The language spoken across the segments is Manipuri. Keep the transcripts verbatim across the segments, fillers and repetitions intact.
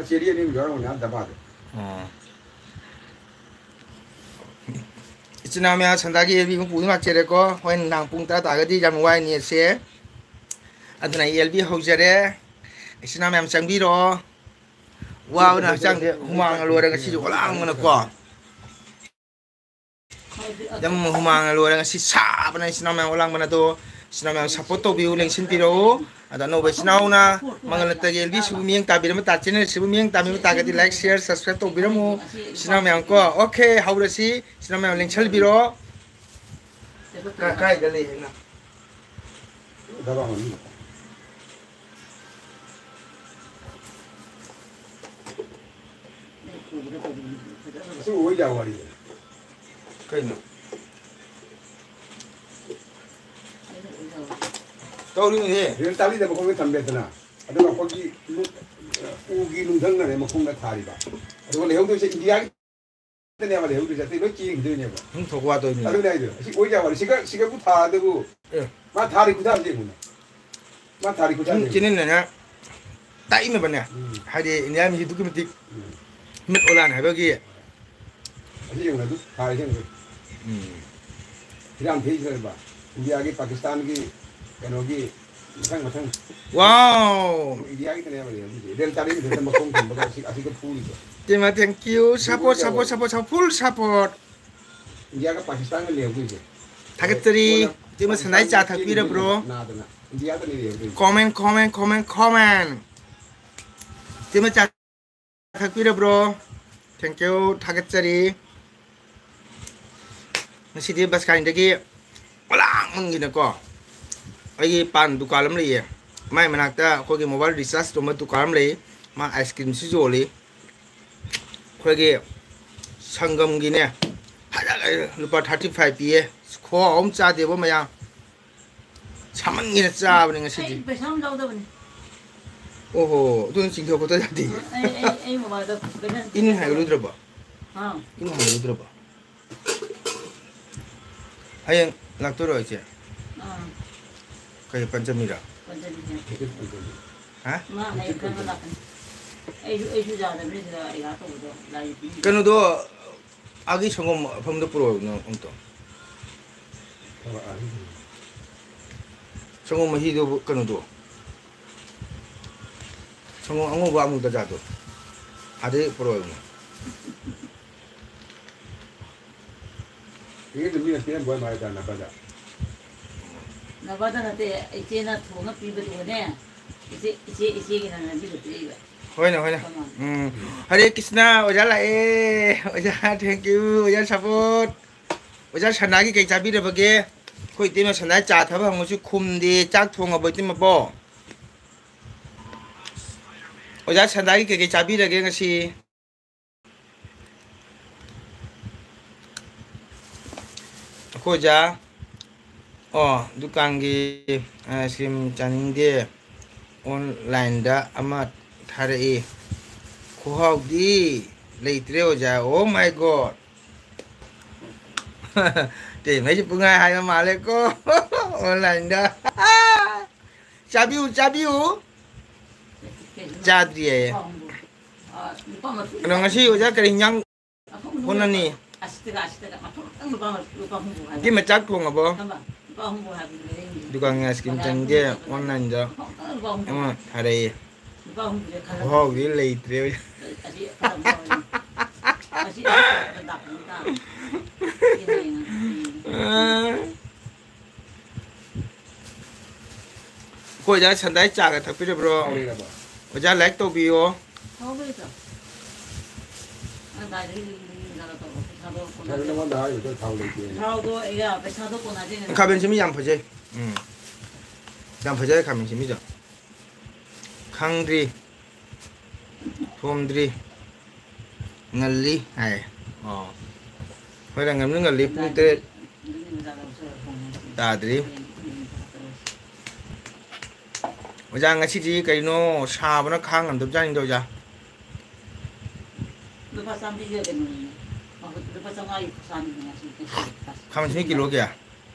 ꯆꯦꯔꯤ ꯑꯅꯤ ꯑꯃ ꯌꯥꯎꯔꯝꯒꯅꯤ, ꯑꯥ, ꯗꯕꯥꯗ꯫ ꯑꯣ꯫ ꯏꯆꯤꯟ ꯏꯅꯥꯎ ꯃꯌꯥꯝ ꯁꯟꯗꯥꯒꯤ ꯑꯦꯜꯕꯤ ꯍꯨꯝꯐꯨ ꯂꯥꯛꯆꯔꯦꯀꯣ꯫ ꯍꯣꯔꯦꯟ ꯅꯨꯡꯗꯥꯡ ꯄꯨꯡ ꯇꯔꯥ ꯇꯥꯔꯒꯗꯤ ꯌꯥꯝ ꯋꯥꯏꯅꯤ ꯑꯁꯦ꯫ ꯑꯗꯨꯅ ꯑꯩ ꯑꯦꯜꯕꯤ ꯍꯧꯖꯔꯦ꯫ ꯏꯆꯤꯟ ꯏꯅꯥꯎ ꯃꯌꯥꯝ ꯆꯪꯕꯤꯔꯣ꯫ ꯋꯥꯕꯅ ꯍꯛꯆꯥꯡꯁꯦ ꯍꯨꯃꯥꯡꯅ ꯂꯣꯏꯔꯦ ꯉꯁꯤꯁꯨ ꯑꯣꯂꯥꯡꯕꯅꯀꯣ꯫ ꯌꯥꯝ ꯍꯨꯃꯥꯡꯅ ꯂꯣꯏꯔꯦ ꯉꯁꯤ ꯁꯥꯕꯅ꯫ ꯏꯆꯤꯟ ꯏꯅꯥꯎ ꯃꯌꯥꯝ ꯑꯣꯂꯥꯡꯕꯅ ꯑꯗꯣ ꯏꯆꯤꯟ ꯏꯅꯥꯎ ꯃꯌꯥꯝ ꯁꯞꯄꯣꯔꯠ ꯇꯧꯕꯤꯌꯨ, ꯂꯦꯡꯁꯤꯟꯕꯤꯔꯛꯎ꯫ ꯑꯗ ꯑꯅꯧꯕ ꯏꯆꯤꯟ ꯏꯅꯥꯎꯅ ꯃꯉꯥꯜ ꯅꯠꯇꯒꯤ ꯑꯦꯜꯕꯤꯁꯤꯕꯨ ꯃꯤꯠꯌꯦꯡ ꯇꯥꯕꯤꯔꯝꯕ ꯇꯥ-, ꯆꯦꯅꯦꯜꯁꯤꯕꯨ ꯃꯤꯠꯌꯦꯡ ꯇꯥꯕꯤꯔꯝꯕ ꯇꯥꯔꯒꯗꯤ ꯂꯥꯏꯛ, ꯁꯤꯌꯔ, ꯁꯕꯁꯀ꯭ꯔꯥꯏꯕ ꯇꯧꯕꯤꯔꯝꯃꯨ꯫ ꯏꯆꯤꯟ ꯏꯅꯥꯎ ꯃꯌꯥꯝ ꯀꯣ꯫ ꯑꯣꯀꯦ, ꯍꯧꯔꯁꯤ꯫ ꯏꯆꯤꯟ ꯏꯅꯥꯎ ꯃꯌꯥꯝ ꯂꯦꯡꯁꯤꯟꯕꯤꯔꯣ꯫ ꯀꯥ-, ꯀꯥꯏꯗ ꯂꯩ ꯍꯥꯏꯅ? ꯗꯕꯥ ꯃꯅꯨꯡꯗ꯫ ꯑꯁꯤ ꯑꯣꯏ ꯌꯥ ꯋꯥꯔꯤ꯫ ꯀꯩꯅꯣ? ꯇꯧꯔꯤꯅꯦꯍꯦ꯫ ꯔꯦꯜ ꯇꯥꯂꯤꯗ ꯃꯈꯣꯡꯗ ꯊꯝꯕꯦꯗꯅ꯫ ꯑꯗꯨꯒ ꯑꯩꯈꯣꯏꯒꯤ ꯅꯨ-, ꯎꯒꯤ ꯅꯨꯡꯙꯪꯅꯅꯦ ꯃꯈꯣꯡꯗ ꯊꯥꯔꯤꯕ꯫ ꯑꯗꯨꯒ ꯂꯩꯍꯧꯗꯣꯏꯁꯦ ꯏꯟꯗꯤꯌꯥꯒꯤ ꯅꯦꯕ ꯂꯩꯍꯧꯗꯣꯏꯁꯦ, ꯑꯇꯩ ꯂꯣꯏ ꯆꯦꯟꯈꯤꯗꯣꯏꯅꯦꯕ꯫ ꯁꯨꯝ ꯊꯣꯛꯄ ꯋꯥꯗꯣꯏꯅꯤ꯫ ꯑꯗꯨꯅꯦ ꯍꯥꯏꯗꯣ꯫ ꯑꯁꯤ ꯑꯣꯏ ꯌꯥ ꯋꯥꯔꯤ꯫ ꯁꯤꯒ, ꯁꯤꯒꯕꯨ ꯊꯥꯗꯕꯨ ꯑꯦ꯫ ꯃꯥ ꯊꯥꯔꯤ ꯈꯨꯊꯥꯁꯦ ꯌꯦꯡꯉꯨꯅꯦ꯫ ꯃꯥ ꯊꯥꯔꯤ ꯈꯨꯊꯥꯁꯦ ꯁꯨꯝ ꯌꯦꯡꯉꯨ꯫ ꯆꯦꯅꯦꯜꯅꯅꯦ ꯇꯥꯛꯏꯃꯕꯅꯦ꯫ ꯎꯝ꯫ ꯍꯥꯏꯗꯤ ꯏꯟꯗꯤꯌꯥ ꯃꯤꯁꯤ ꯑꯗꯨꯛꯀꯤ ꯃꯇꯤꯛ ꯎꯝ꯫ ꯃꯤꯠ ꯑꯣꯂꯥꯟ ꯍꯥꯏꯕꯒꯤ꯫ ꯑꯁꯤ ꯌꯦꯡꯉꯨꯅꯦ, ꯑꯗꯨ ꯊꯥꯔꯤꯁꯦ ꯌꯦꯡꯉꯨꯅꯦ꯫ ꯎꯝ꯫ ꯐꯤꯔꯥꯝ ꯊꯤꯁꯤꯅꯦꯕ꯫ ꯏꯟꯗꯤꯌꯥꯒꯤ, ꯄꯥꯀꯤꯁꯇꯥꯟꯒꯤ, ꯀꯩꯅꯣꯒꯤ, ꯃꯊꯪ, ꯃꯊꯪ꯫ ꯋꯥꯎ! ꯏꯟꯗꯤꯌꯥꯒꯤꯗꯅꯦꯕ ꯂꯩꯔꯝꯗꯣꯏꯁꯦ꯫ ꯔꯦꯜ ꯇꯥꯔꯤꯡ ꯃꯊꯛꯇ ꯃꯈꯣꯡ ꯊꯝꯕꯒ ꯑꯁꯤ, ꯑꯁꯤꯒ ꯐꯨꯔꯤꯗꯣ꯫ ꯇꯤꯃ, thank you. Support, support, support, support, full support. ꯏꯟꯗꯤꯌꯥꯒ ꯄꯥꯀꯤꯁꯇꯥꯟꯒ ꯂꯩꯍꯧꯗꯣꯏꯁꯦ꯫ ꯊꯥꯒꯠꯆꯔꯤ꯫ ꯀꯣꯟꯅ ꯇꯤꯃ, ꯁꯟꯗꯥꯏ ꯆꯥ ꯄꯥꯀꯤꯁꯇꯥꯟꯒꯤ ꯊꯛꯄꯤꯔꯕ꯭ꯔꯣ? ꯅꯥꯗꯅ ꯏꯟꯗꯤꯌꯥꯗꯅꯦ ꯂꯩꯍꯧꯗꯣꯏꯁꯦ꯫ Comment, comment, comment, comment. ꯇꯤꯃ, ꯆꯥ ꯊꯛꯄꯤꯔꯕ꯭ꯔꯣ? Thank you, ꯊꯥꯒꯠꯆꯔꯤ꯫ ꯉꯁꯤꯗꯤ ꯕꯁꯀꯥꯏꯟꯗꯒꯤ ꯄꯣꯂꯥꯡ ꯃꯪꯒꯤꯅꯀꯣ, ꯑꯩꯒꯤ ꯄꯥꯟ ꯗꯨꯀꯥꯟ ꯑꯃ ꯂꯩꯌꯦ, ꯃꯥꯏ ꯃꯅꯥꯛꯇ ꯑꯩꯈꯣꯏꯒꯤ mobile recharge ꯇꯧꯕ ꯗꯨꯀꯥꯟ ꯑꯃ ꯂꯩ꯫ ꯃꯥ ice cream ꯁꯨ ꯌꯣꯜꯂꯤ꯫ ꯑꯩꯈꯣꯏꯒꯤ ꯁꯪꯒꯝꯒꯤꯅꯦ, ꯐꯖꯈ꯭ꯔꯦ, ꯂꯨꯄꯥ thirty five ꯄꯤꯌꯦ꯫ ꯈꯨꯍꯥꯎ ꯑꯃ ꯆꯥꯗꯦꯕ ꯃꯌꯥꯝ꯫ ꯁꯥꯃꯟꯒꯤꯅ ꯆꯥꯕꯅꯤ ꯉꯁꯤꯗꯤ꯫ ꯑꯩ ꯄꯩꯁꯥ ꯑꯃ ꯌꯥꯎꯗꯕꯅꯤ꯫ ꯑꯣꯍꯣ, ꯑꯗꯨꯅ ꯆꯤꯡꯊꯣꯛ ꯈꯣꯠꯇꯣꯛ ꯌꯥꯗꯦ꯫ ꯑꯩ, ꯑꯩ, ꯑꯩ ꯃꯃꯥꯗ ꯀꯩꯅꯣ ꯏꯟ ꯍꯥꯏꯒꯠꯂꯨꯗ꯭ꯔꯕꯣ? ꯑꯥ꯫ ꯏꯟ ꯍꯥꯏꯒꯠꯂꯨꯗ꯭ꯔꯕꯣ? ꯍꯌꯦꯡ ꯂꯥꯛꯇꯣꯏꯔꯣ ꯏꯆꯦ? ꯑꯥ꯫ ꯀꯩ ꯄꯟꯆꯃꯤꯔꯣ? ꯄꯟꯆꯃꯤꯅꯦ꯫ ꯍꯥ? ꯃꯥ ꯍꯌꯦꯡ ꯈꯔ ꯂꯥꯛꯀꯅꯤ꯫ ꯑꯩꯁꯨ, ꯑꯩꯁꯨ ꯌꯥꯗꯕꯅꯤ ꯁꯤꯗ ꯑꯩꯒ ꯇꯧꯕꯗꯣ, ꯂꯥꯏ ꯄꯤ꯫ ꯀꯩꯅꯣꯗꯣ, ꯑꯥꯒꯤ ꯁꯪꯒꯣꯝ ꯑꯐꯝꯗꯣ ꯄꯨꯔꯛꯑꯣ ꯅꯪ ꯑꯝꯇ꯫ ꯁꯪꯒꯣꯝ ꯃꯍꯤꯗꯨꯕꯨ, ꯀꯩꯅꯣꯗꯣ, ꯁꯪꯒꯣꯝ ꯑꯉꯧꯕ ꯑꯃꯨꯜ ꯇꯖꯥꯗꯣ, ꯑꯗꯩ ꯄꯨꯔꯛꯑꯣ ꯏꯕꯨꯡꯉꯣ꯫ ꯏꯆꯦꯗꯨ ꯃꯤꯅ ꯄꯤꯔꯝꯕ ꯑꯣꯏ ꯃꯥꯜꯂꯦ ꯅꯕꯗ꯫ ꯅꯕꯗ ꯅꯠꯇꯦ, ꯏꯆꯦꯅ ꯊꯣꯡꯉ ꯄꯤꯕꯗꯨꯒꯅꯦ, ꯏꯆꯦ, ꯏꯆꯦ, ꯏꯆꯦꯒꯤꯅ ꯅꯕꯤꯗ ꯄꯤꯔꯛꯏꯕ꯫ ꯍꯣꯏꯅꯦ, ꯍꯣꯏꯅꯦ꯫ ꯀꯃꯥꯏꯅ? ꯎꯝ꯫ ꯍꯔꯦ ꯀ꯭ꯔꯤꯁꯅ, ꯑꯣꯖꯥ ꯂꯥꯛꯑꯦ꯫ ꯑꯣꯖꯥ, thank you, ꯑꯣꯖꯥ ꯁꯥꯕꯣꯠ꯫ ꯑꯣꯖꯥ ꯁꯅꯥꯒꯤ ꯀꯩ ꯆꯥꯕꯤꯔꯕꯒꯦ? ꯑꯩꯈꯣꯏ ꯏꯇꯩꯃ ꯁꯅꯥ ꯆꯥ ꯊꯛꯄ ꯍꯪꯉꯁꯨ ꯈꯨꯝꯗꯦ꯫ ꯆꯥꯛ ꯊꯣꯡꯉꯕꯣ ꯏꯇꯩꯃꯕꯣ? ꯑꯣꯖꯥ ꯁꯅꯥꯒꯤ ꯀꯩꯀꯩ ꯆꯥꯕꯤꯔꯒꯦ ꯉꯁꯤ? ꯑꯩꯈꯣꯏ ꯑꯣꯖꯥ, ꯑꯣ, ꯗꯨꯀꯥꯟꯒꯤ ꯑꯥꯏꯁ ꯀ꯭ꯔꯤꯝ ꯆꯥꯅꯤꯡꯗꯦ, ꯑꯣꯟꯂꯥꯏꯟꯗ ꯑꯃ ꯊꯥꯔꯛꯏ, ꯈꯨꯍꯥꯎꯗꯤ ꯂꯩꯇ꯭ꯔꯦ ꯑꯣꯖꯥ, oh my God꯫ ꯇꯦ, ꯃꯩꯁꯦ ꯄꯨꯡꯍꯥꯏ ꯍꯥꯏꯕ ꯃꯥꯜꯂꯦꯀꯣ꯫ ꯑꯣꯟꯂꯥꯏꯟꯗ꯫ ꯆꯥꯕꯤꯌꯨ, ꯆꯥꯕꯤꯌꯨ꯫ ꯆꯥꯗ꯭ꯔꯤꯌꯦ꯫ ꯑꯗꯣ ꯉꯁꯤ ꯑꯣꯖꯥ ꯀꯔꯤ ꯏꯟꯖꯥꯡ ꯍꯣꯠꯅꯅꯤ? ꯏꯇꯩꯃ ꯆꯥꯛ ꯊꯣꯡꯉꯕꯣ? ꯗꯨꯀꯥꯟꯒꯤ ice cream ꯆꯪꯒꯦ, online-ꯗ ꯑꯃ ꯊꯥꯔꯛꯑꯦ꯫ ꯈꯨꯍꯥꯎꯗꯤ ꯂꯩꯇ꯭ꯔꯦ꯫ ꯑꯩꯈꯣꯏ ꯑꯣꯖꯥ ꯁꯟꯗꯥꯏ ꯆꯥꯒ ꯊꯛꯄꯤꯔꯕ꯭ꯔꯣ? ꯍꯥꯎꯔꯤꯔꯕ? ꯑꯣꯖꯥ like ꯇꯧꯕꯤꯌꯣ꯫ ꯍꯥꯎꯕꯩꯗꯣ꯫ ꯑꯗꯥꯏꯗꯒꯤ ꯂꯤꯡ ꯂꯤꯡ ꯂꯤꯡ ꯇꯧꯔ ꯄꯩꯁꯥꯗꯣ ꯀꯣꯟꯅꯗꯦ꯫ ꯅꯉꯣꯟꯗ ꯍꯥꯏꯔꯤꯕꯗꯣ ꯊꯥꯎ ꯂꯩꯇꯦꯅ꯫ ꯊꯥꯎꯗꯣ, ꯑꯩꯌꯥ, ꯄꯩꯁꯥꯗꯣ ꯀꯣꯟꯅꯗꯦꯅ꯫ ꯈꯥꯃꯦꯟ ꯁꯤꯟꯕꯤ ꯌꯥꯝ ꯐꯖꯩ꯫ ꯎꯝ꯫ ꯌꯥꯝ ꯐꯖꯔꯦ ꯈꯥꯃꯦꯟ ꯁꯤꯟꯕꯤꯗꯣ꯫ ꯈꯪꯗ꯭ꯔꯤ꯫ ꯊꯣꯡꯗ꯭ꯔꯤ꯫ ꯉꯜꯂꯤ ꯍꯥꯏ꯫ ꯑꯣ꯫ ꯍꯣꯏꯗ, ꯉꯟꯕꯨꯗꯤ ꯉꯜꯂꯤ, ꯄꯨꯡ ꯇꯔꯦꯠ ꯇꯥꯗ꯭ꯔꯤ꯫ ꯑꯣꯖꯥ, ꯉꯁꯤꯗꯤ ꯀꯩꯅꯣ ꯁꯥꯕꯅ ꯈꯥꯡ ꯉꯝꯗꯕꯖꯥꯠꯅꯤꯗ, ꯑꯣꯖꯥ꯫ ꯂꯨꯄꯥ ꯆꯥꯝꯃꯔꯤꯒ ꯀꯩꯅꯣꯅꯦ꯫ ꯂꯨꯄꯥ ꯆꯥꯝꯃꯉꯥꯒꯤ ꯈꯨꯠꯁꯥꯅꯤꯅꯦ ꯉꯁꯤ꯫ ꯈꯥꯃꯦꯟ ꯑꯁꯤꯟꯕꯤ ꯀꯤꯂꯣ ꯀꯌꯥ?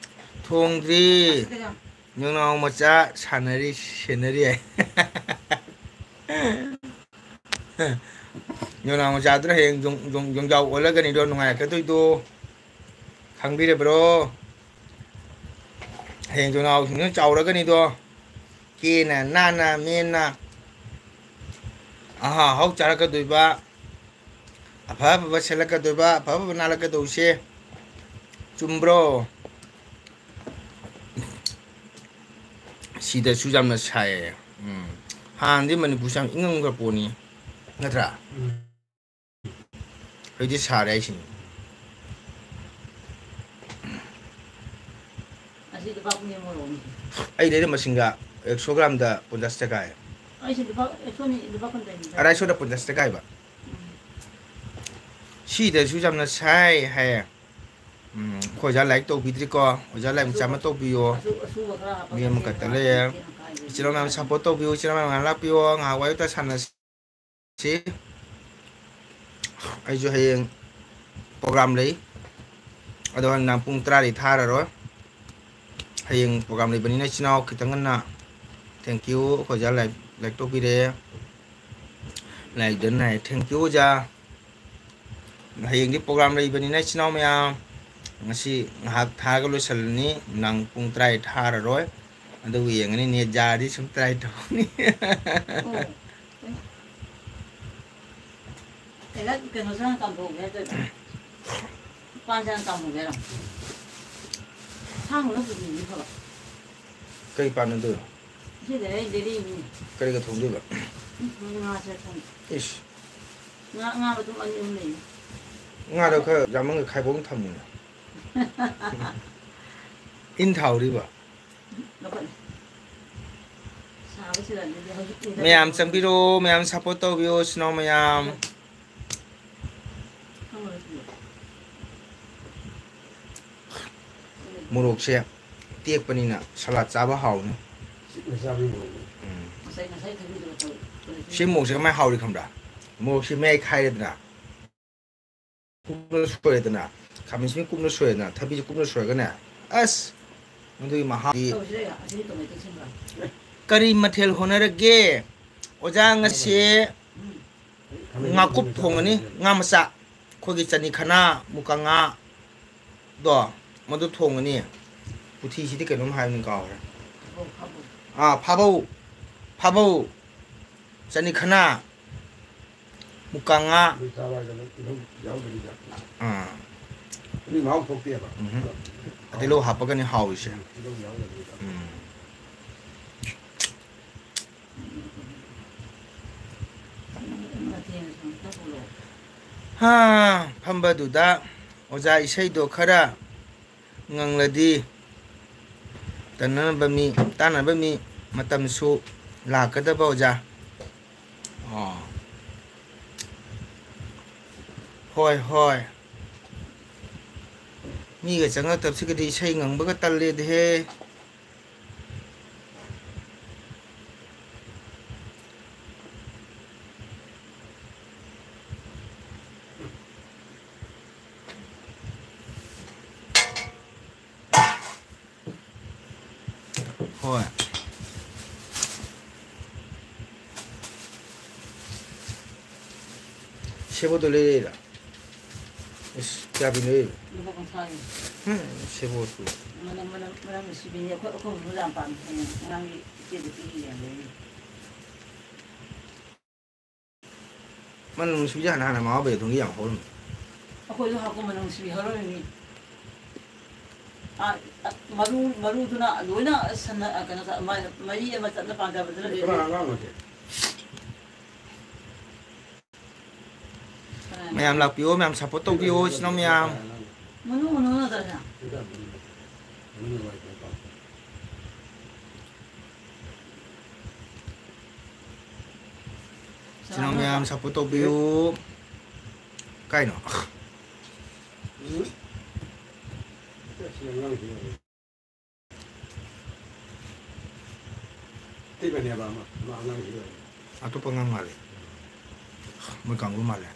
ꯊꯣꯡꯗ꯭ꯔꯤ꯫ ꯑꯁ, ꯀꯌꯥ? ꯅꯅꯥꯎ ꯃꯆꯥ ꯁꯥꯟꯅꯔꯤ, ꯁꯦꯟꯅꯔꯤ ꯍꯥꯏ꯫ ꯌꯣꯡꯅꯥꯎ ꯃꯆꯥꯗꯨꯅ ꯍꯌꯦꯡ ꯌꯣꯡ-, ꯌꯣꯡ-, ꯌꯣꯡꯖꯥꯎ ꯑꯣꯜꯂꯒꯅꯤꯗꯣ ꯅꯨꯡꯉꯥꯏꯔꯛꯀꯗꯣꯏꯗꯣ꯫ ꯈꯪꯕꯤꯔꯕ꯭ꯔꯣ? ꯍꯌꯦꯡ ꯌꯣꯡꯅꯥꯎꯁꯤꯡꯗꯨꯅ ꯆꯥꯎꯔꯒꯅꯤꯗꯣ꯫ ꯀꯦꯅ, ꯅꯥꯟꯅ, ꯃꯦꯟꯅ, ꯑꯍꯥ ꯑꯍꯥꯎ ꯆꯥꯔꯛꯀꯗꯣꯏꯕ, ꯑꯐ ꯑꯐꯕ ꯁꯦꯠꯂꯛꯀꯗꯣꯏꯕ, ꯑꯐ ꯑꯐꯕ ꯅꯥꯜꯂꯛꯀꯗꯧꯁꯦ꯫ ꯆꯨꯝꯕ꯭ꯔꯣ? ꯁꯤꯗꯁꯨ ꯌꯥꯝꯅ ꯁꯥꯏꯌꯦ꯫ ꯎꯝ꯫ ꯍꯥꯟꯅꯗꯤ ꯃꯅꯤꯄꯨꯔꯁꯦ ꯌꯥꯝ ꯏꯪꯉꯝꯈ꯭ꯔ ꯄꯣꯠꯅꯤ, ꯅꯠꯇ꯭ꯔꯥ? ꯎꯝ꯫ ꯍꯧꯖꯤꯛꯇꯤ ꯁꯥꯔꯦ ꯍꯥꯏꯁꯤꯅꯤ꯫ ꯑꯁꯤ ꯂꯨꯄꯥ ꯀꯨꯟ ꯌꯦꯡꯉꯨꯔꯣ꯫ ꯑꯩ ꯂꯩꯔꯝꯕꯁꯤꯡꯒ ꯑꯦꯛꯁꯣ ꯒ꯭ꯔꯥꯝꯗ ꯄꯟꯆꯥꯁ ꯇꯀꯥ ꯍꯥꯏ꯫ ꯑꯩꯁꯨ ꯂꯨꯄꯥ ꯑꯦꯛꯁꯣꯅꯤ, ꯂꯨꯄꯥ ꯀꯨꯟ ꯇꯧꯔꯤꯅꯤ꯫ ꯑꯔꯥꯏꯁꯣꯗ ꯄꯟꯆꯥꯁ ꯇꯀꯥ ꯍꯥꯏꯕ꯫ ꯎꯝ꯫ ꯁꯤꯗꯁꯨ ꯌꯥꯝꯅ ꯁꯥꯏ ꯍꯥꯏꯌꯦ꯫ ꯎꯝ, ꯑꯩꯈꯣꯏ ꯑꯣꯖꯥ ꯂꯥꯏꯔꯤꯛ ꯇꯧꯕꯤꯗ꯭ꯔꯤꯀꯣ꯫ ꯑꯣꯖꯥ ꯂꯥꯏꯔꯤꯛ ꯃꯆꯥ ꯑꯃ ꯇꯧꯕꯤꯌꯣ꯫ ꯑꯁꯨ-, ꯑꯁꯨꯕ ꯈꯔ ꯍꯥꯞꯄꯒ ꯃꯤ ꯑꯃꯈꯛꯇ ꯂꯩꯌꯦ꯫ ꯏꯆꯤꯜ ꯏꯅꯥꯎ ꯃꯌꯥꯝ ꯁꯞꯄꯣꯔꯠ ꯇꯧꯕꯤꯌꯨ, ꯏꯆꯤꯜ ꯏꯅꯥꯎ ꯃꯌꯥꯝ ꯂꯥꯛꯄꯤꯌꯣ, ꯉꯥꯏꯍꯥꯛ ꯋꯥꯔꯤ ꯋꯥꯇꯥꯏ ꯁꯥꯟꯅꯁꯤ꯫ ꯑꯩꯁꯨ ꯍꯌꯦꯡ ꯄ꯭ꯔꯣꯒ꯭ꯔꯥꯝ ꯂꯩ, ꯑꯗꯣ ꯅꯨꯡꯗꯥꯡ ꯄꯨꯡ ꯇꯔꯥꯗꯤ ꯊꯥꯔꯔꯣꯏ꯫ ꯍꯌꯦꯡ ꯄ꯭ꯔꯣꯒ꯭ꯔꯥꯝ ꯂꯩꯕꯅꯤꯅ ꯏꯆꯤꯜ ꯏꯅꯥꯎ ꯈꯤꯇꯪ ꯉꯟꯅ, thank you, ꯑꯩꯈꯣꯏ ꯑꯣꯖꯥ ꯂꯥꯏꯔꯤꯛ, ꯂꯥꯏꯔꯤꯛ ꯇꯧꯕꯤꯔꯦ, ꯂꯥꯏꯔꯤꯛꯇ ꯅꯥꯏ, thank you ꯑꯣꯖꯥ꯫ ꯍꯌꯦꯡꯗꯤ ꯄ꯭ꯔꯣꯒ꯭ꯔꯥꯝ ꯂꯩꯕꯅꯤꯅ ꯏꯆꯤꯜ ꯏꯅꯥꯎ ꯃꯌꯥꯝ, ꯉꯁꯤ ꯉꯥꯏꯍꯥꯛ ꯊꯥꯔꯒ ꯂꯣꯏꯁꯤꯜꯂꯅꯤ, ꯅꯨꯡꯗꯥꯡ ꯄꯨꯡ ꯇꯔꯥꯗꯤ ꯊꯥꯔꯔꯣꯏ꯫ ꯑꯗꯨꯒ ꯌꯦꯡꯉꯅꯤ, ꯅꯦꯠ ꯌꯥꯔꯗꯤ ꯁꯨꯝ ꯇ꯭ꯔꯥꯏ ꯇꯧꯅꯤ꯫ ꯑꯣ꯫ ꯑꯦ, ꯀꯩꯅꯣꯁꯦ ꯍꯥꯟꯅ ꯀꯥꯝꯊꯣꯛꯍꯧꯒꯦ ꯍꯥꯏꯗꯣꯏꯕ? ꯄꯥꯟꯁꯦ ꯍꯥꯟꯅ ꯀꯥꯝꯍꯧꯒꯦ ꯍꯥꯏꯔꯣ? ꯑꯁꯥꯡꯕꯅ ꯄꯨꯕꯤꯕꯗꯤ ꯐꯕ꯫ ꯀꯩ ꯄꯥꯟ ꯑꯗꯨ? ꯁꯤꯗ ꯑꯩ ꯂꯩꯔꯛꯏꯅꯤ꯫ ꯀꯔꯤꯒ ꯊꯣꯡꯗꯣꯏꯕ? ꯎꯝ, ꯉꯥ ꯁꯦ ꯊꯣꯡ-, ꯏꯁ꯫ ꯉꯥ, ꯉꯥ ꯃꯇꯨꯝ ꯑꯅꯤ ꯑꯍꯨꯝ ꯂꯩꯌꯦ꯫ ꯉꯥꯗꯣ ꯈꯔ ꯌꯥꯝꯃꯟꯒ ꯈꯥꯏꯕꯣꯛꯅ ꯊꯝꯃꯨꯅꯦ꯫ ꯏꯟ ꯊꯥꯎꯔꯤꯕ? ꯂꯧꯈꯠꯂꯦ꯫ ꯁꯥꯕ ꯁꯤꯔꯅꯤꯗꯤ ꯍꯧꯖꯤꯛ ꯏꯟꯗ ꯃꯌꯥꯝ ꯊꯝꯃꯣ꯫ ꯆꯪꯕꯤꯔꯣ, ꯃꯌꯥꯝ ꯁꯞꯄꯣꯔꯠ ꯇꯧꯕꯤꯌꯣ, ꯏꯆꯤꯟ ꯏꯅꯥꯎ ꯃꯌꯥꯝ꯫ ꯈꯪꯉꯔꯣꯏ ꯁꯤꯗꯤ꯫ ꯃꯣꯔꯣꯛꯁꯦ ꯇꯦꯛꯄꯅꯤꯅ ꯁꯂꯥꯗ ꯆꯥꯕ ꯍꯥꯎꯅꯤ꯫ ꯁꯤꯠꯅ ꯆꯥꯕ ꯃꯣꯔꯣꯛꯅꯤ꯫ ꯎꯝ꯫ ꯉꯁꯥꯏ, ꯉꯁꯥꯏ ꯊꯕꯤꯗꯨꯒ ꯇꯧ-, ꯇꯧꯔꯁꯤ꯫ ꯁꯤ ꯃꯣꯔꯣꯛꯁꯦ ꯀꯃꯥꯏꯅ ꯍꯥꯎꯔꯤ ꯈꯪꯕ꯭ꯔꯥ? ꯃꯣꯔꯣꯛꯁꯤ ꯃꯌꯥꯏ ꯈꯥꯏꯔꯦꯗꯅ, ꯀꯨꯞꯅ ꯁꯣꯏꯔꯦꯗꯅ, ꯈꯥꯃꯦꯟꯁꯤꯟꯕꯤ ꯀꯨꯞꯅ ꯁꯣꯏꯔꯦꯗꯅ, ꯊꯕꯤꯁꯤ ꯀꯨꯞꯅ ꯁꯣꯏꯔꯒꯅꯦ, ꯑꯁ! ꯃꯗꯨꯒꯤ ꯃꯍꯥꯎꯗꯤ꯫ ꯇꯧꯁꯤꯔ? ꯑꯁꯤꯗꯤ ꯇꯣꯃꯦꯇꯣ ꯁꯤꯟꯕ꯭ꯔꯥ? ꯀꯔꯤ ꯃꯊꯦꯜ ꯍꯣꯠꯅꯔꯒꯦ? ꯑꯣꯖꯥ ꯉꯁꯤ ꯎꯝ꯫ ꯉꯥꯀꯨꯞ ꯊꯣꯡꯉꯅꯤ, ꯉꯥ ꯃꯆꯥ꯫ ꯑꯩꯈꯣꯏꯒꯤ ꯆꯅꯤ ꯈꯅꯥ, ꯃꯨꯀꯥ ꯉꯥꯗꯣ, ꯃꯗꯨ ꯊꯣꯡꯉꯅꯤ꯫ ꯄꯨꯊꯤꯁꯤꯗꯤ ꯀꯩꯅꯣꯝ ꯍꯥꯏꯕꯅꯤ, ꯀꯥꯎꯈ꯭ꯔꯦ꯫ ꯑꯥ, ꯐꯥꯕꯧ, ꯐꯥꯕꯧ, ꯆꯅꯤ ꯈꯅꯥ, ꯃꯨꯀꯥ ꯉꯥ꯫ ꯑꯥ꯫ ꯎꯝꯍꯨꯝ꯫ ꯇꯤꯜꯍꯧ ꯍꯥꯞꯄꯒꯅꯤ ꯍꯥꯎꯔꯤꯁꯦ꯫ ꯎꯝ꯫ ꯍꯥ, ꯐꯝꯕꯗꯨꯗ ꯑꯣꯖꯥ ꯏꯁꯩꯗꯣ ꯈꯔ ꯉꯪꯂꯗꯤ ꯇꯟꯅꯅꯕ ꯃꯤ, ꯇꯥꯅꯕ ꯃꯤ ꯃꯇꯝꯁꯨ ꯂꯥꯛꯀꯗꯕ ꯑꯣꯖꯥ꯫ ꯑꯣ꯫ ꯍꯣꯏ, ꯍꯣꯏ꯫ ꯃꯤꯒ ꯆꯪꯉꯛꯇꯕꯁꯤꯒꯗꯤ ꯏꯁꯩ ꯉꯪꯕꯒ ꯇꯜꯂꯦꯗꯍꯦ꯫ ꯍꯣꯏ꯫ ꯁꯦꯕꯣꯠꯇꯣ ꯂꯩꯔꯛꯏꯔꯥ? ꯏꯁ, ꯀꯌꯥ ꯄꯤꯅꯣ? ꯂꯨꯄꯥ ꯀꯨꯟꯊ꯭ꯔꯥꯒꯤ꯫ ꯎꯝ, ꯁꯦꯕꯣꯠꯇꯨ꯫ ꯃꯅꯝ, ꯃꯅꯝ, ꯃꯅꯝ ꯅꯨꯡꯁꯤꯕꯤꯅꯦ꯫ ꯑꯩꯈꯣꯏ, ꯑꯩꯈꯣꯏ ꯍꯧꯖꯤꯛ ꯌꯥꯝ ꯄꯥꯝꯃꯤ꯫ ꯉꯔꯥꯡꯒꯤ ꯏꯆꯦꯗ ꯄꯤꯈꯤꯕꯅꯦ꯫ ꯃꯅꯝ ꯅꯨꯡꯁꯤꯕꯤꯁꯦ ꯍꯥꯟꯅ, ꯍꯥꯟꯅ ꯃꯃꯥ ꯕꯦꯗꯣꯟꯒꯤ ꯌꯥꯝ ꯍꯧꯔꯝꯃꯤ꯫ ꯑꯩꯈꯣꯏꯁꯨ ꯍꯥꯞꯄ ꯃꯅꯝ ꯅꯨꯡꯁꯤꯕꯤ ꯍꯧꯔꯝꯃꯤꯅꯤ꯫ ꯑꯥ, ꯑꯥ, ꯃꯔꯨ, ꯃꯔꯨꯗꯨꯅ ꯂꯣꯏꯅ ꯁꯟꯅ, ꯑꯥ, ꯀꯩꯅꯣ ꯇ-, ꯃꯥ-, ꯃꯔꯤ ꯑꯃ ꯆꯠꯅ ꯄꯥꯟꯗꯕꯗꯨꯅ ꯂꯣꯏ-, ꯀꯅꯥ ꯑꯉꯥꯡꯅꯣ ꯁꯦ? ꯃꯌꯥꯝ ꯂꯥꯛꯄꯤꯌꯣ, ꯃꯌꯥꯝ support ꯇꯧꯕꯤꯌꯣ, ꯏꯆꯤꯟ ꯏꯅꯥꯎ ꯃꯌꯥꯝ꯫ ꯃꯅꯨꯡ, ꯃꯅꯨꯡ ꯅꯠꯇ꯭ꯔꯅꯦ? ꯏꯆꯤꯟ ꯏꯅꯥꯎ ꯃꯌꯥꯝ support ꯇꯧꯕꯤꯌꯨ꯫ ꯀꯥꯏꯅꯣ? ꯑꯇꯩꯕꯅꯦꯕ ꯑꯃ, ꯑꯃ ꯑꯉꯥꯡꯁꯤ ꯑꯣꯏꯔꯦ꯫ ꯑꯇꯣꯞꯄ ꯑꯉꯥꯡ ꯃꯥꯜꯂꯦ꯫ ꯃꯣꯏ ꯀꯥꯡꯕꯨ ꯃꯥꯜꯂꯦ꯫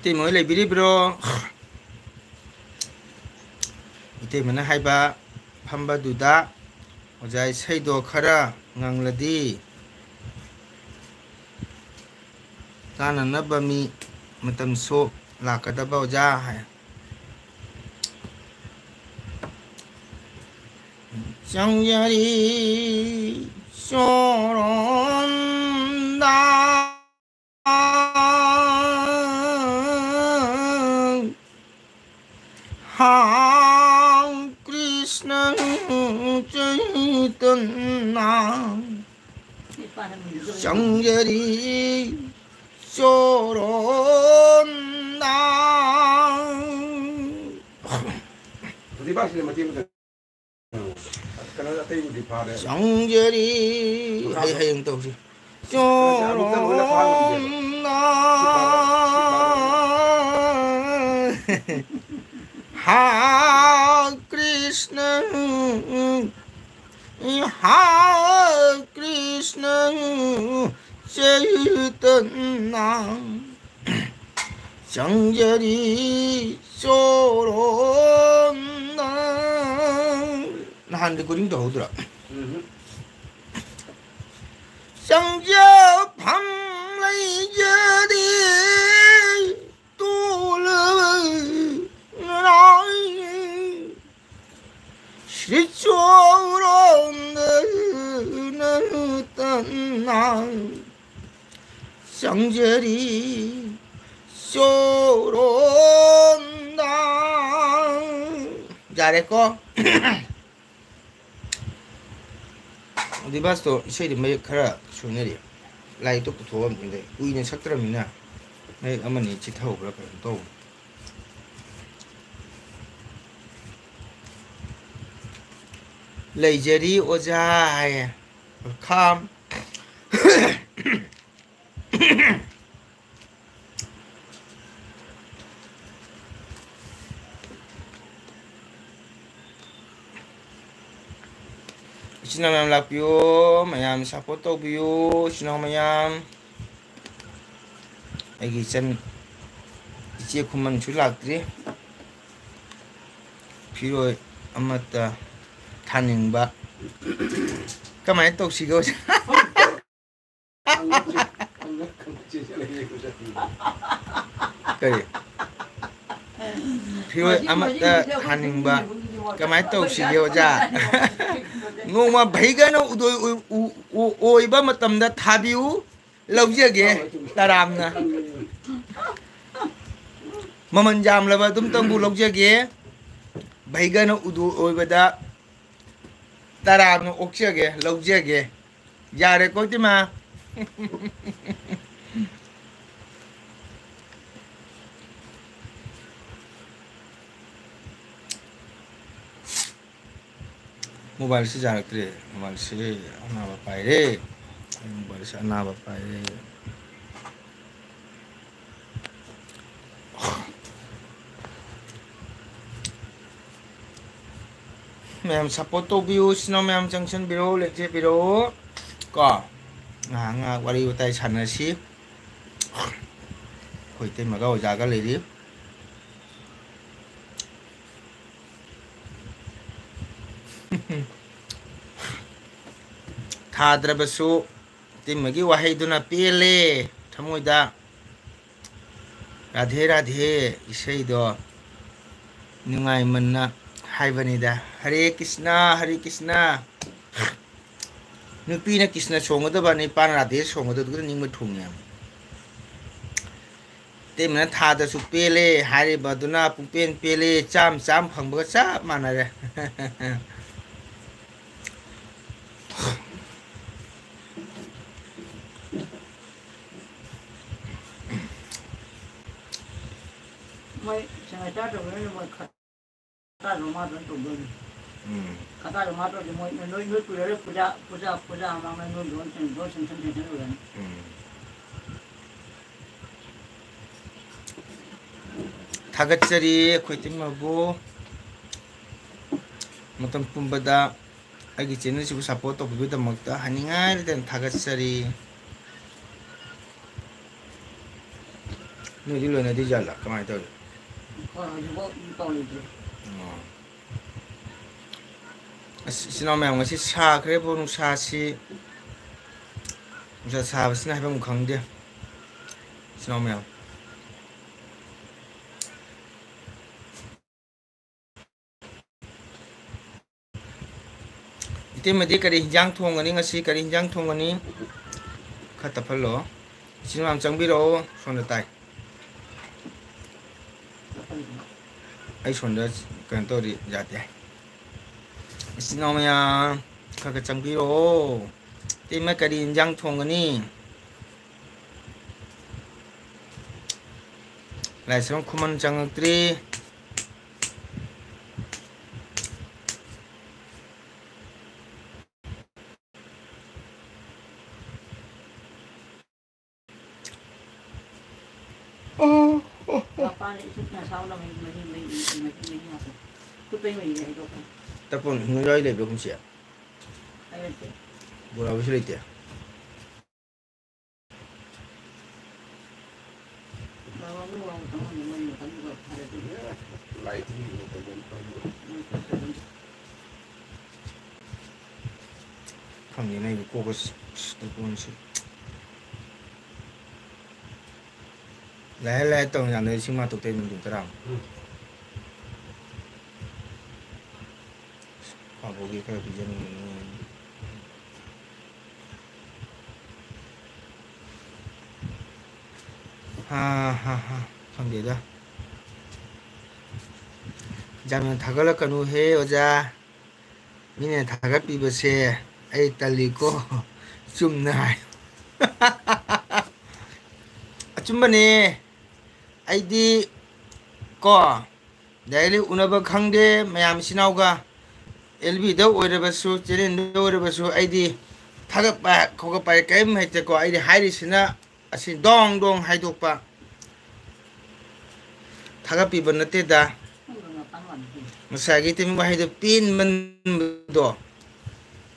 ꯏꯇꯩꯃ ꯍꯣꯏ ꯂꯩꯕꯤꯔꯤꯕ꯭ꯔꯣ? ꯏꯇꯩꯃꯅ ꯍꯥꯏꯕ ꯐꯝꯕꯗꯨꯗ ꯑꯣꯖꯥ ꯏꯁꯩꯗꯣ ꯈꯔ ꯉꯪꯂꯗꯤ ꯇꯥꯅꯅꯕ ꯃꯤ ꯃꯇꯝꯁꯨ ꯂꯥꯛꯀꯗꯕ ꯑꯣꯖꯥ ꯍꯥꯏ꯫ ꯆꯪꯖꯔꯤ ꯆꯣꯔꯣꯟꯗ ꯍꯥ ꯀ꯭ꯔꯤꯁꯅ ꯆꯩꯇꯟꯅ ꯆꯪꯖꯔꯤ ꯆꯣꯔꯣꯟꯗ꯫ ꯍꯧꯖꯤꯛ ꯄꯥꯎꯁꯤꯗ ꯃꯇꯦꯛ ꯑꯃꯇ꯫ ꯀꯩꯅꯣ ꯑꯇꯩꯕꯨꯗꯤ ꯐꯥꯔꯦ꯫ ꯆꯪꯖꯔꯤ꯫ ꯃꯈꯥ ꯍꯌꯦꯡ ꯇꯧꯁꯤ꯫ ꯆꯣꯔꯣꯟꯅ꯫ ꯍꯥ ꯀ꯭ꯔꯤꯁꯅ ꯍꯥ ꯀ꯭ꯔꯤꯁꯅ ꯆꯩꯇꯟꯅ ꯆꯪꯖꯔꯤ ꯆꯣꯔꯣꯟꯅ꯫ ꯅꯍꯥꯟ ꯔꯦꯀꯣꯔꯗꯤꯡ ꯇꯧꯍꯧꯗ꯭ꯔꯣ? ꯎꯝ꯫ ꯆꯪꯖꯐꯝ ꯂꯩꯖꯗꯦ ꯇꯣꯜꯂꯕ ꯅꯅꯥꯏ ꯁ꯭ꯔꯤ ꯆꯣꯔꯣꯟꯗ ꯅꯇꯟꯅ ꯆꯪꯖꯔꯤ ꯆꯣꯔꯣꯟꯗ꯫ ꯌꯥꯔꯦꯀꯣ? ꯗꯤꯕꯥꯁꯇꯣ ꯏꯁꯩꯗꯤ ꯃꯌꯦꯛ ꯈꯔ ꯁꯣꯏꯅꯔꯤ꯫ ꯂꯥꯏꯔꯤꯛꯇꯣ ꯄꯨꯊꯣꯛꯑꯝꯗꯦ꯫ ꯀꯨꯏꯅ ꯁꯛꯇ꯭ꯔꯕꯅꯤꯅ ꯃꯌꯦꯛ ꯑꯃꯅꯤ ꯆꯤꯠꯊꯍꯧꯕ꯭ꯔꯥ ꯀꯩꯅꯣ ꯇꯧꯕꯅꯤ꯫ ꯂꯩꯖꯔꯤ ꯑꯣꯖꯥ ꯍꯥꯏꯌꯦ꯫ ꯈꯥꯝ꯫ ꯏꯆꯤꯟ ꯏꯅꯥꯎ ꯃꯌꯥꯝ ꯂꯥꯛꯄꯤꯌꯨ, ꯃꯌꯥꯝ ꯁꯞꯄꯣꯔꯠ ꯇꯧꯕꯤꯌꯨ, ꯏꯆꯤꯟ ꯏꯅꯥꯎ ꯃꯌꯥꯝ꯫ ꯑꯩꯒꯤ ꯏꯆꯟ ꯏꯆꯦ ꯈꯨꯃꯟꯁꯨ ꯂꯥꯛꯇ꯭ꯔꯤ꯫ ꯐꯤꯔꯣꯏ ꯑꯃꯠꯇ ꯊꯥꯅꯤꯡꯕ꯫ ꯀꯃꯥꯏꯅ ꯇꯧꯁꯤꯒꯦ ꯑꯣꯖꯥ? ꯀꯔꯤ? ꯐꯤꯔꯣꯏ ꯑꯃꯠꯇ ꯊꯥꯅꯤꯡꯕ꯫ ꯀꯃꯥꯏꯅ ꯇꯧꯁꯤꯒꯦ ꯑꯣꯖꯥ? ꯅꯣꯡꯃ ꯚꯩꯒꯅ ꯎꯗꯣꯏ ꯎ-, ꯎ-, ꯎ-, ꯑꯣꯏꯕ ꯃꯇꯝꯗ ꯊꯥꯕꯤꯌꯨ, ꯂꯧꯖꯒꯦ ꯇꯔꯥꯝꯅ꯫ ꯃꯃꯜ ꯌꯥꯝꯂꯕ ꯑꯗꯨꯝꯇꯪꯕꯨ ꯂꯧꯖꯒꯦ꯫ ꯚꯩꯒꯅ ꯎꯗꯣꯏ ꯑꯣꯏꯕꯗ ꯇꯔꯥꯝꯅ ꯑꯣꯛꯆꯒꯦ, ꯂꯧꯖꯒꯦ꯫ ꯌꯥꯔꯦꯀꯣ ꯏꯇꯩꯃ? ꯃꯣꯕꯥꯏꯜꯁꯤ ꯌꯥꯔꯛꯇ꯭ꯔꯦ꯫ ꯃꯣꯕꯥꯏꯜꯁꯤ ꯑꯅꯥꯕ ꯄꯥꯏꯔꯦ꯫ ꯃꯣꯕꯥꯏꯜꯁꯤ ꯑꯅꯥꯕ ꯄꯥꯏꯔꯦ꯫ ꯃꯌꯥꯝ support ꯇꯧꯕꯤꯌꯨ, ꯏꯆꯤꯟ ꯏꯅꯥꯎ ꯃꯌꯥꯝ ꯆꯪꯁꯟꯕꯤꯔꯛꯑꯣ, ꯂꯦꯡꯖꯕꯤꯔꯛꯑꯣ꯫ ꯀꯣ, ꯉꯥꯏꯍꯥꯛ ꯉꯥꯏꯍꯥꯛ ꯋꯥꯔꯤ ꯋꯥꯇꯥꯏ ꯁꯥꯟꯅꯁꯤ꯫ ꯑꯩꯈꯣꯏ ꯏꯇꯩꯃꯒ ꯑꯣꯖꯥꯒ ꯂꯩꯔꯤ꯫ ꯊꯥꯗ꯭ꯔꯕꯁꯨ ꯏꯇꯩꯃꯒꯤ ꯋꯥꯍꯩꯗꯨꯅ ꯄꯦꯜꯂꯦ ꯊꯃꯣꯏꯗ꯫ ꯔꯥꯙꯦ ꯔꯥꯙꯦ ꯏꯁꯩꯗꯣ ꯅꯨꯡꯉꯥꯏꯃꯟꯅ ꯍꯥꯏꯕꯅꯤꯗ꯫ ꯍꯔꯦ ꯀ꯭ꯔꯤꯁꯅ, ꯍꯔꯦ ꯀ꯭ꯔꯤꯁꯅ꯫ ꯅꯨꯄꯤꯅ ꯀ꯭ꯔꯤꯁꯅ ꯁꯣꯡꯒꯗꯕ, ꯅꯨꯄꯥꯅ ꯔꯥꯙꯦ ꯁꯣꯡꯒꯗꯕꯗꯨꯗ ꯅꯤꯡꯕ ꯊꯨꯡꯉꯦ꯫ ꯏꯇꯩꯃꯅ ꯊꯥꯗꯁꯨ ꯄꯦꯜꯂꯦ ꯍꯥꯏꯔꯤꯕ ꯑꯗꯨꯅ ꯄꯨꯡꯄꯦꯟ ꯄꯦꯜꯂꯦ, ꯆꯥꯝ ꯆꯥꯝ ꯐꯪꯕꯒ ꯆꯞ ꯃꯥꯟꯅꯔꯦ꯫ ꯃꯣꯏ ꯁꯦꯡꯅ ꯆꯥꯗꯕꯅꯤꯅ ꯃꯣꯏ ꯈꯠ-, ꯈꯠꯇꯥꯗꯣ ꯃꯥ ꯑꯗꯨꯝ ꯇꯧꯗꯣꯏꯅꯤ꯫ ꯎꯝ꯫ ꯈꯠꯇꯥꯗꯣ ꯃꯥ ꯇꯧꯗꯤ ꯃꯣꯏ ꯅꯣꯏ, ꯅꯣꯏ ꯀꯨꯏꯔꯔꯣꯏ ꯄꯨꯖꯥ, ꯄꯨꯖꯥ, ꯄꯨꯖꯥ ꯃꯃꯥꯡꯗ ꯅꯣꯏ ꯗꯣꯟ ꯁꯦꯡ-, ꯗꯣꯟ ꯁꯦꯡꯁꯟ ꯁꯦꯡꯁꯟ ꯑꯣꯏꯔꯅꯤ꯫ ꯎꯝ꯫ ꯊꯥꯒꯠꯆꯔꯤ ꯑꯩꯈꯣꯏ ꯏꯇꯩꯃꯕꯨ꯫ ꯃꯇꯝ ꯄꯨꯝꯕꯗ ꯑꯩꯒꯤ channelꯁꯤꯕꯨ support ꯇꯧꯕꯤꯕꯒꯤꯗꯃꯛꯇ ꯍꯥꯏꯅꯤꯡꯉꯥꯏ ꯂꯩꯇꯅ ꯊꯥꯒꯠꯆꯔꯤ꯫ ꯅꯣꯏꯗꯤ ꯂꯣꯏꯅꯗꯣꯏ ꯖꯥꯠꯂꯥ? ꯀꯃꯥꯏꯅ ꯇꯧꯔꯤ? ꯑꯩꯈꯣꯏ ꯍꯧꯖꯤꯛꯐꯥꯎ ꯄꯥꯎ ꯂꯩꯇ꯭ꯔꯤ꯫ ꯑꯣ꯫ ꯑꯁ, ꯏꯆꯤꯟ ꯏꯅꯥꯎ ꯃꯌꯥꯝ, ꯉꯁꯤ ꯁꯥꯈ꯭ꯔꯦꯕꯣ ꯅꯨꯡꯁꯥꯁꯤ꯫ ꯅꯨꯡꯁꯥ ꯁꯥꯕꯁꯤꯅ ꯍꯥꯏꯐꯝ ꯈꯪꯗꯦ, ꯏꯆꯤꯟ ꯏꯅꯥꯎ ꯃꯌꯥꯝ꯫ ꯏꯇꯩꯃꯗꯤ ꯀꯔꯤ ꯍꯤꯟꯖꯥꯡ ꯊꯣꯡꯒꯅꯤ ꯉꯁꯤ? ꯀꯔꯤ ꯍꯤꯟꯖꯥꯡ ꯊꯣꯡꯒꯅꯤ? ꯈꯔ ꯇꯞꯍꯜꯂꯣ꯫ ꯏꯆꯤꯟ ꯏꯅꯥꯎ ꯆꯪꯕꯤꯔꯛꯑꯣ, ꯁꯣꯝꯗ ꯇꯥꯏ꯫ ꯑꯩ ꯁꯣꯝꯗ ꯀꯩꯅꯣ ꯇꯧꯔꯤ, ꯌꯥꯗꯦ꯫ ꯏꯆꯤꯟ ꯏꯅꯥꯎ ꯃꯌꯥꯝ, ꯈꯔ ꯈꯔ ꯆꯪꯕꯤꯔꯛꯑꯣ꯫ ꯏꯇꯩꯃ ꯀꯔꯤ ꯏꯟꯖꯥꯡ ꯊꯣꯡꯒꯅꯤ? ꯂꯥꯏꯁ꯭ꯔꯝ ꯈꯨꯃꯟ ꯆꯪꯉꯛꯇ꯭ꯔꯤ꯫ ꯑꯣ, ꯑꯣ, ꯑꯣ꯫ ꯃꯄꯥꯟꯗ ꯏꯁꯤꯡ ꯑꯁꯥꯕꯅ ꯃꯍꯤ, ꯃꯍꯤ, ꯃꯍꯤ, ꯃꯍꯤ, ꯃꯍꯤ ꯍꯥꯞꯄꯦ꯫ ꯐꯨꯠꯄꯩ ꯃꯍꯤꯁꯦ ꯍꯩꯗꯣꯛꯈ꯭ꯔꯦ꯫ ꯇꯄꯣꯟ ꯍꯤꯡꯉꯣꯏ ꯂꯩꯕ꯭ꯔꯥ ꯀꯨꯝꯁꯤ? ꯑꯩ ꯂꯩꯇꯦ꯫ ꯕꯣꯔꯥꯕꯨꯁꯨ ꯂꯩꯇꯦ꯫ ꯕꯥꯕꯥ ꯃꯣꯏ ꯋꯥ ꯇꯝꯃꯝꯃꯦ, ꯃꯣꯏ ꯃꯇꯝꯗꯨꯒ ꯍꯥꯏꯔꯗꯤ꯫ ꯂꯥꯏ ꯇꯤꯟꯒꯤ ꯃꯇꯝꯗ ꯈꯪꯗꯦꯅꯦ, ꯑꯩꯕꯨ ꯀꯣꯛꯀ ꯁ-, ꯁ-, ꯇꯨꯄꯣꯟꯁꯤ꯫ ꯂꯥꯏ ꯂꯥꯏ ꯇꯧ ꯌꯥꯅ ꯂꯤꯁꯤꯡ ꯃꯉꯥ ꯇꯔꯨꯛꯇꯩ ꯑꯗꯨꯝ ꯇꯔꯥ꯫ ꯐꯥꯕꯧꯒꯤ ꯈꯔ ꯄꯤꯖꯅꯤꯡꯕꯅꯤ꯫ ꯍꯥ, ꯍꯥ, ꯍꯥ, ꯈꯪꯗꯦꯗ꯫ ꯌꯥꯝꯅ ꯊꯥꯒꯠꯂꯛꯀꯅꯨꯍꯦ ꯑꯣꯖꯥ꯫ ꯃꯤꯅ ꯊꯥꯒꯠꯄꯤꯕꯁꯦ ꯑꯩ ꯇꯜꯂꯤꯀꯣ꯫ ꯆꯨꯝꯅ ꯍꯥꯏ꯫ ꯑꯆꯨꯝꯕꯅꯦ꯫ ꯑꯩꯗꯤ ꯀꯣ, ꯗꯥꯏꯔꯦꯛꯂꯤ ꯎꯅꯕ ꯈꯪꯗꯦ ꯃꯌꯥꯝ ꯏꯆꯤꯟ ꯏꯅꯥꯎꯒ꯫ ꯑꯦꯜ ꯕꯤꯗ ꯑꯣꯏꯔꯕꯁꯨ, ꯆꯦꯅꯦꯜꯗ ꯑꯣꯏꯔꯕꯁꯨ, ꯑꯩꯗꯤ ꯊꯥꯒꯠꯄ ꯈꯣꯒꯠꯄ ꯍꯥꯏ ꯀꯔꯤꯝ ꯍꯩꯇꯦꯀꯣ꯫ ꯑꯩꯗꯤ ꯍꯥꯏꯔꯤꯁꯤꯅ ꯑꯁꯤ ꯗꯣꯡ ꯗꯣꯡ ꯍꯥꯏꯗꯣꯛꯄ꯫ ꯊꯥꯒꯠꯄꯤꯕ ꯅꯠꯇꯦꯗ꯫ ꯉꯁꯥꯏꯒꯤ ꯇꯤꯟ ꯋꯥꯍꯩꯗꯣ ꯄꯦꯟꯃꯟꯕꯗꯣ,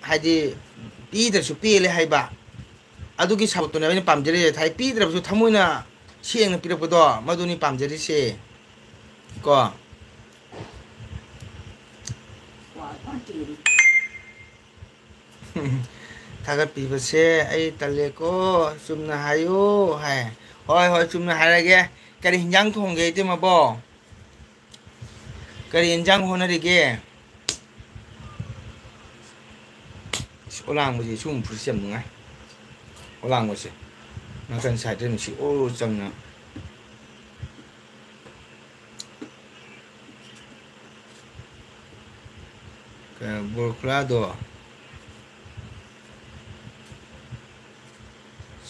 ꯍꯥꯏꯗꯤ ꯄꯤꯗ꯭ꯔꯁꯨ ꯄꯦꯜꯂꯦ ꯍꯥꯏꯕ, ꯑꯗꯨꯒꯤ ꯁꯥꯎꯠꯇꯨꯅꯦꯕ ꯑꯩꯅ ꯄꯥꯝꯖꯔꯤꯁꯦ꯫ ꯊꯥꯏ ꯄꯤꯗ꯭ꯔꯕꯁꯨ ꯊꯃꯣꯏꯅ ꯁꯦꯡꯅ ꯄꯤꯔꯛꯄꯗꯣ, ꯃꯗꯨꯅꯤ ꯄꯥꯝꯖꯔꯤꯁꯦ꯫ ꯀꯣ꯫ ꯊꯥꯒꯠꯄꯤꯕꯁꯦ ꯑꯩ ꯇꯜꯂꯦꯀꯣ, ꯆꯨꯝꯅ ꯍꯥꯏꯌꯨ ꯍꯥꯏ꯫ ꯍꯣꯏ, ꯍꯣꯏ, ꯆꯨꯝꯅ ꯍꯥꯏꯔꯒꯦ꯫ ꯀꯔꯤ ꯍꯤꯟꯖꯥꯡ ꯊꯣꯡꯒꯦ, ꯏꯇꯩꯃꯕꯣ? ꯀꯔꯤ ꯍꯤꯟꯖꯥꯡ ꯍꯣꯠꯅꯔꯤꯒꯦ? ꯑꯁ, ꯑꯣꯂꯥꯡꯕꯁꯦ ꯁꯤꯒꯨꯝꯕ ꯐꯨꯔꯤꯠꯁꯦ ꯌꯥꯝ ꯅꯨꯡꯉꯥꯏ꯫ ꯑꯣꯂꯥꯡꯕꯁꯦ ꯅꯥꯀꯟ ꯁꯥꯏꯠꯇ ꯅꯨꯡꯁꯤꯠ ꯑꯣꯔꯣ ꯆꯪꯅ꯫ ꯀꯩꯅꯣ, ꯕꯣꯔꯈꯨꯂꯥꯗꯣ꯫